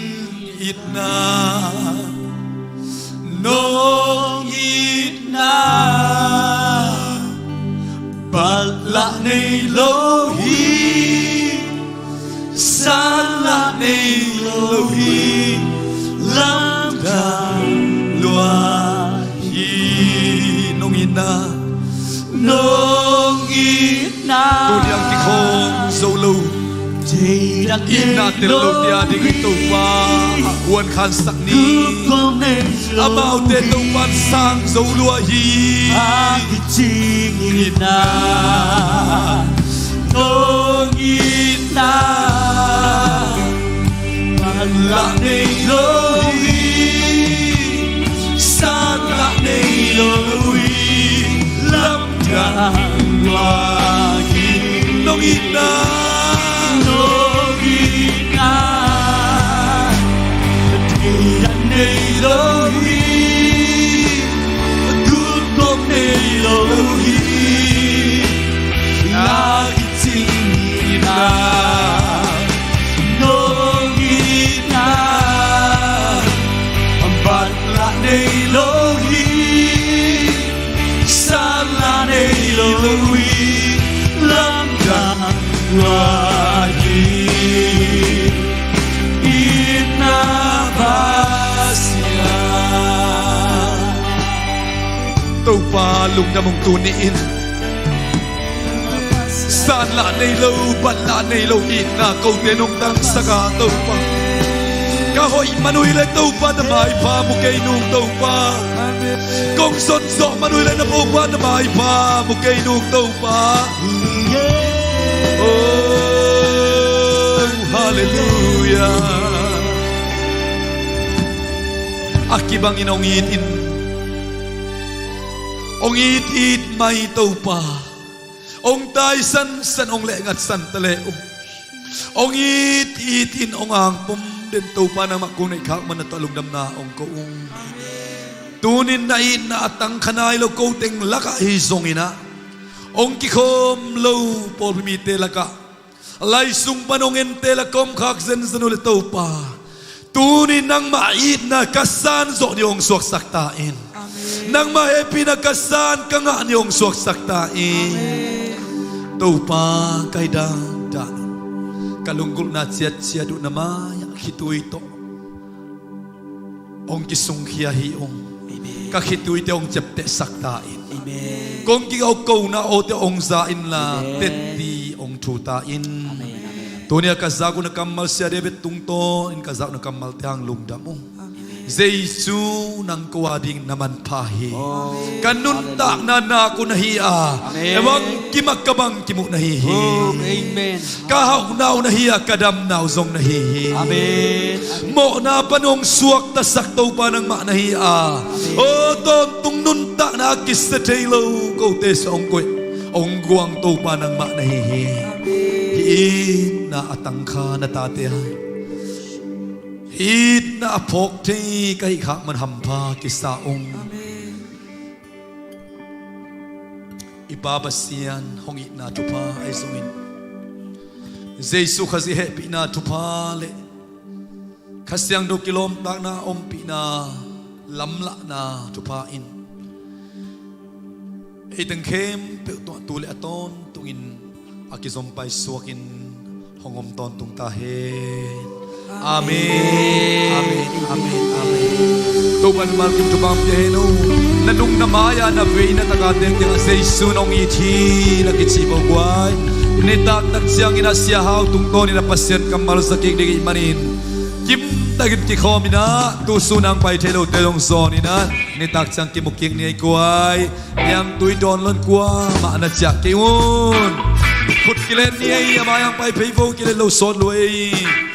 itna, nong itna. Bat lah nei lo hi, san lah nei lo hi, lamdang lua hi. Nong itna, nong itna. Tuni a kikhawm zo lo, itna tel lote a dingin Topa huan khansak ni. Amaute Topa in sang zo lua hi. Itna, nong itna. Bat lah nei lo hi, san lah nei lo hi, lamdang lua hi. Nong itna, nong itna. Deidan nei lo hi, gumtuam nei lo hi, a kicing itna, nong itna. Bat lah nei lo hi, san lah nei lo hi, lamdang lua hi. Itna Pasian. Topa lungdam ung tuni-in. San lah nei lo, bat lah nei lo itna kote nong tangsak a Topa. Ka hoih man uh hi leh Topa na maipha mu kei nung Topa. Kong zon zawh man uh hi leh na Topa na maipha mu kei nung Topa. Oh, halleluiah. A kibangin hong it in, hong it it mai Topa. Hong taisansan, hong lehngatsan ta le uh. Hong it it in, hong angpum den Topa nangmah kong neih khak man na tawh lungdamna hong ko ung. Tunin na itna a tangkha nai lo ko teng lakah hi zongin ah, hong kikhawm lo pawlpi mite lakah, lai sung pan hong ente la kawmkhak zenzen uh le Topa, tuni nangmah itna ka san zawh ding hong suaksak ta in. Amen. Nangmah hehpihna ka san ka ngah ding hong suaksak ta in. Amen. Topa ka hi dahdah, ka lunggulhna ciatciat uh na mai-ah khitui tawh hong kisungkhia hi ung. Amen. Ka khituite hong ciaptehsak ta in. Amen. Kong kikau kona awte hong za inla, amen, tetti hong thu ta in. Amen, amen. Tuni a ka zak uh na kammal, Sia David tungtawnin ka zak uh na kammalte hang lungdam ung. Amen. Jesu nang ko a ding na manpha hi. Amen. Ka nuntakna nak uh na hi a, amen, evang kim a ka bang kim uh na hi hi. Oh, amen. Ka hauhna uh na hi a, ka damna uh zong na hi hi. Amen. Mawhna pan hong suaktasak Topa nangmah na hi a, amen, aw tawntung nuntakna a kisia thei lo kote sungah hong koih, hong guang Topa nangmah na hi hi. Amen. Hih itna a tangkha na tate a, hih itna a phawk thei ka hih khak man hampha kisa ung. Amen. I Pa Pasian hong itna thupha ahi zongin, Jesu Khazih hehpihna thupha le Kha Siangtho kilawmtatna ompihna, lamlahna thupha in ei teng khempeuh tungah tu le a tawntungin a kizom paisuakin hong om tawntung ta hen. Amen. Amen. Amen. Amen. Topa in mimal kim thupha pia hen aw. Na nung na mai-ah na vei na taka teng kiangah Jesu nong it hi na kici bo guai. Nitak tak ciangin a Sia Hau tungtawnin a Pasian kammal za kik ding ih manin kimtakin kikhawm inah, tu sun ang pai thei lote zong zawn inah nitak ciang kimu kik ni ei guai. Niangtui dawn lon kuamah na ciah kei un. Khut kilen ni ei, a mai ang pai phei vo, kilen lo sawt lua ei.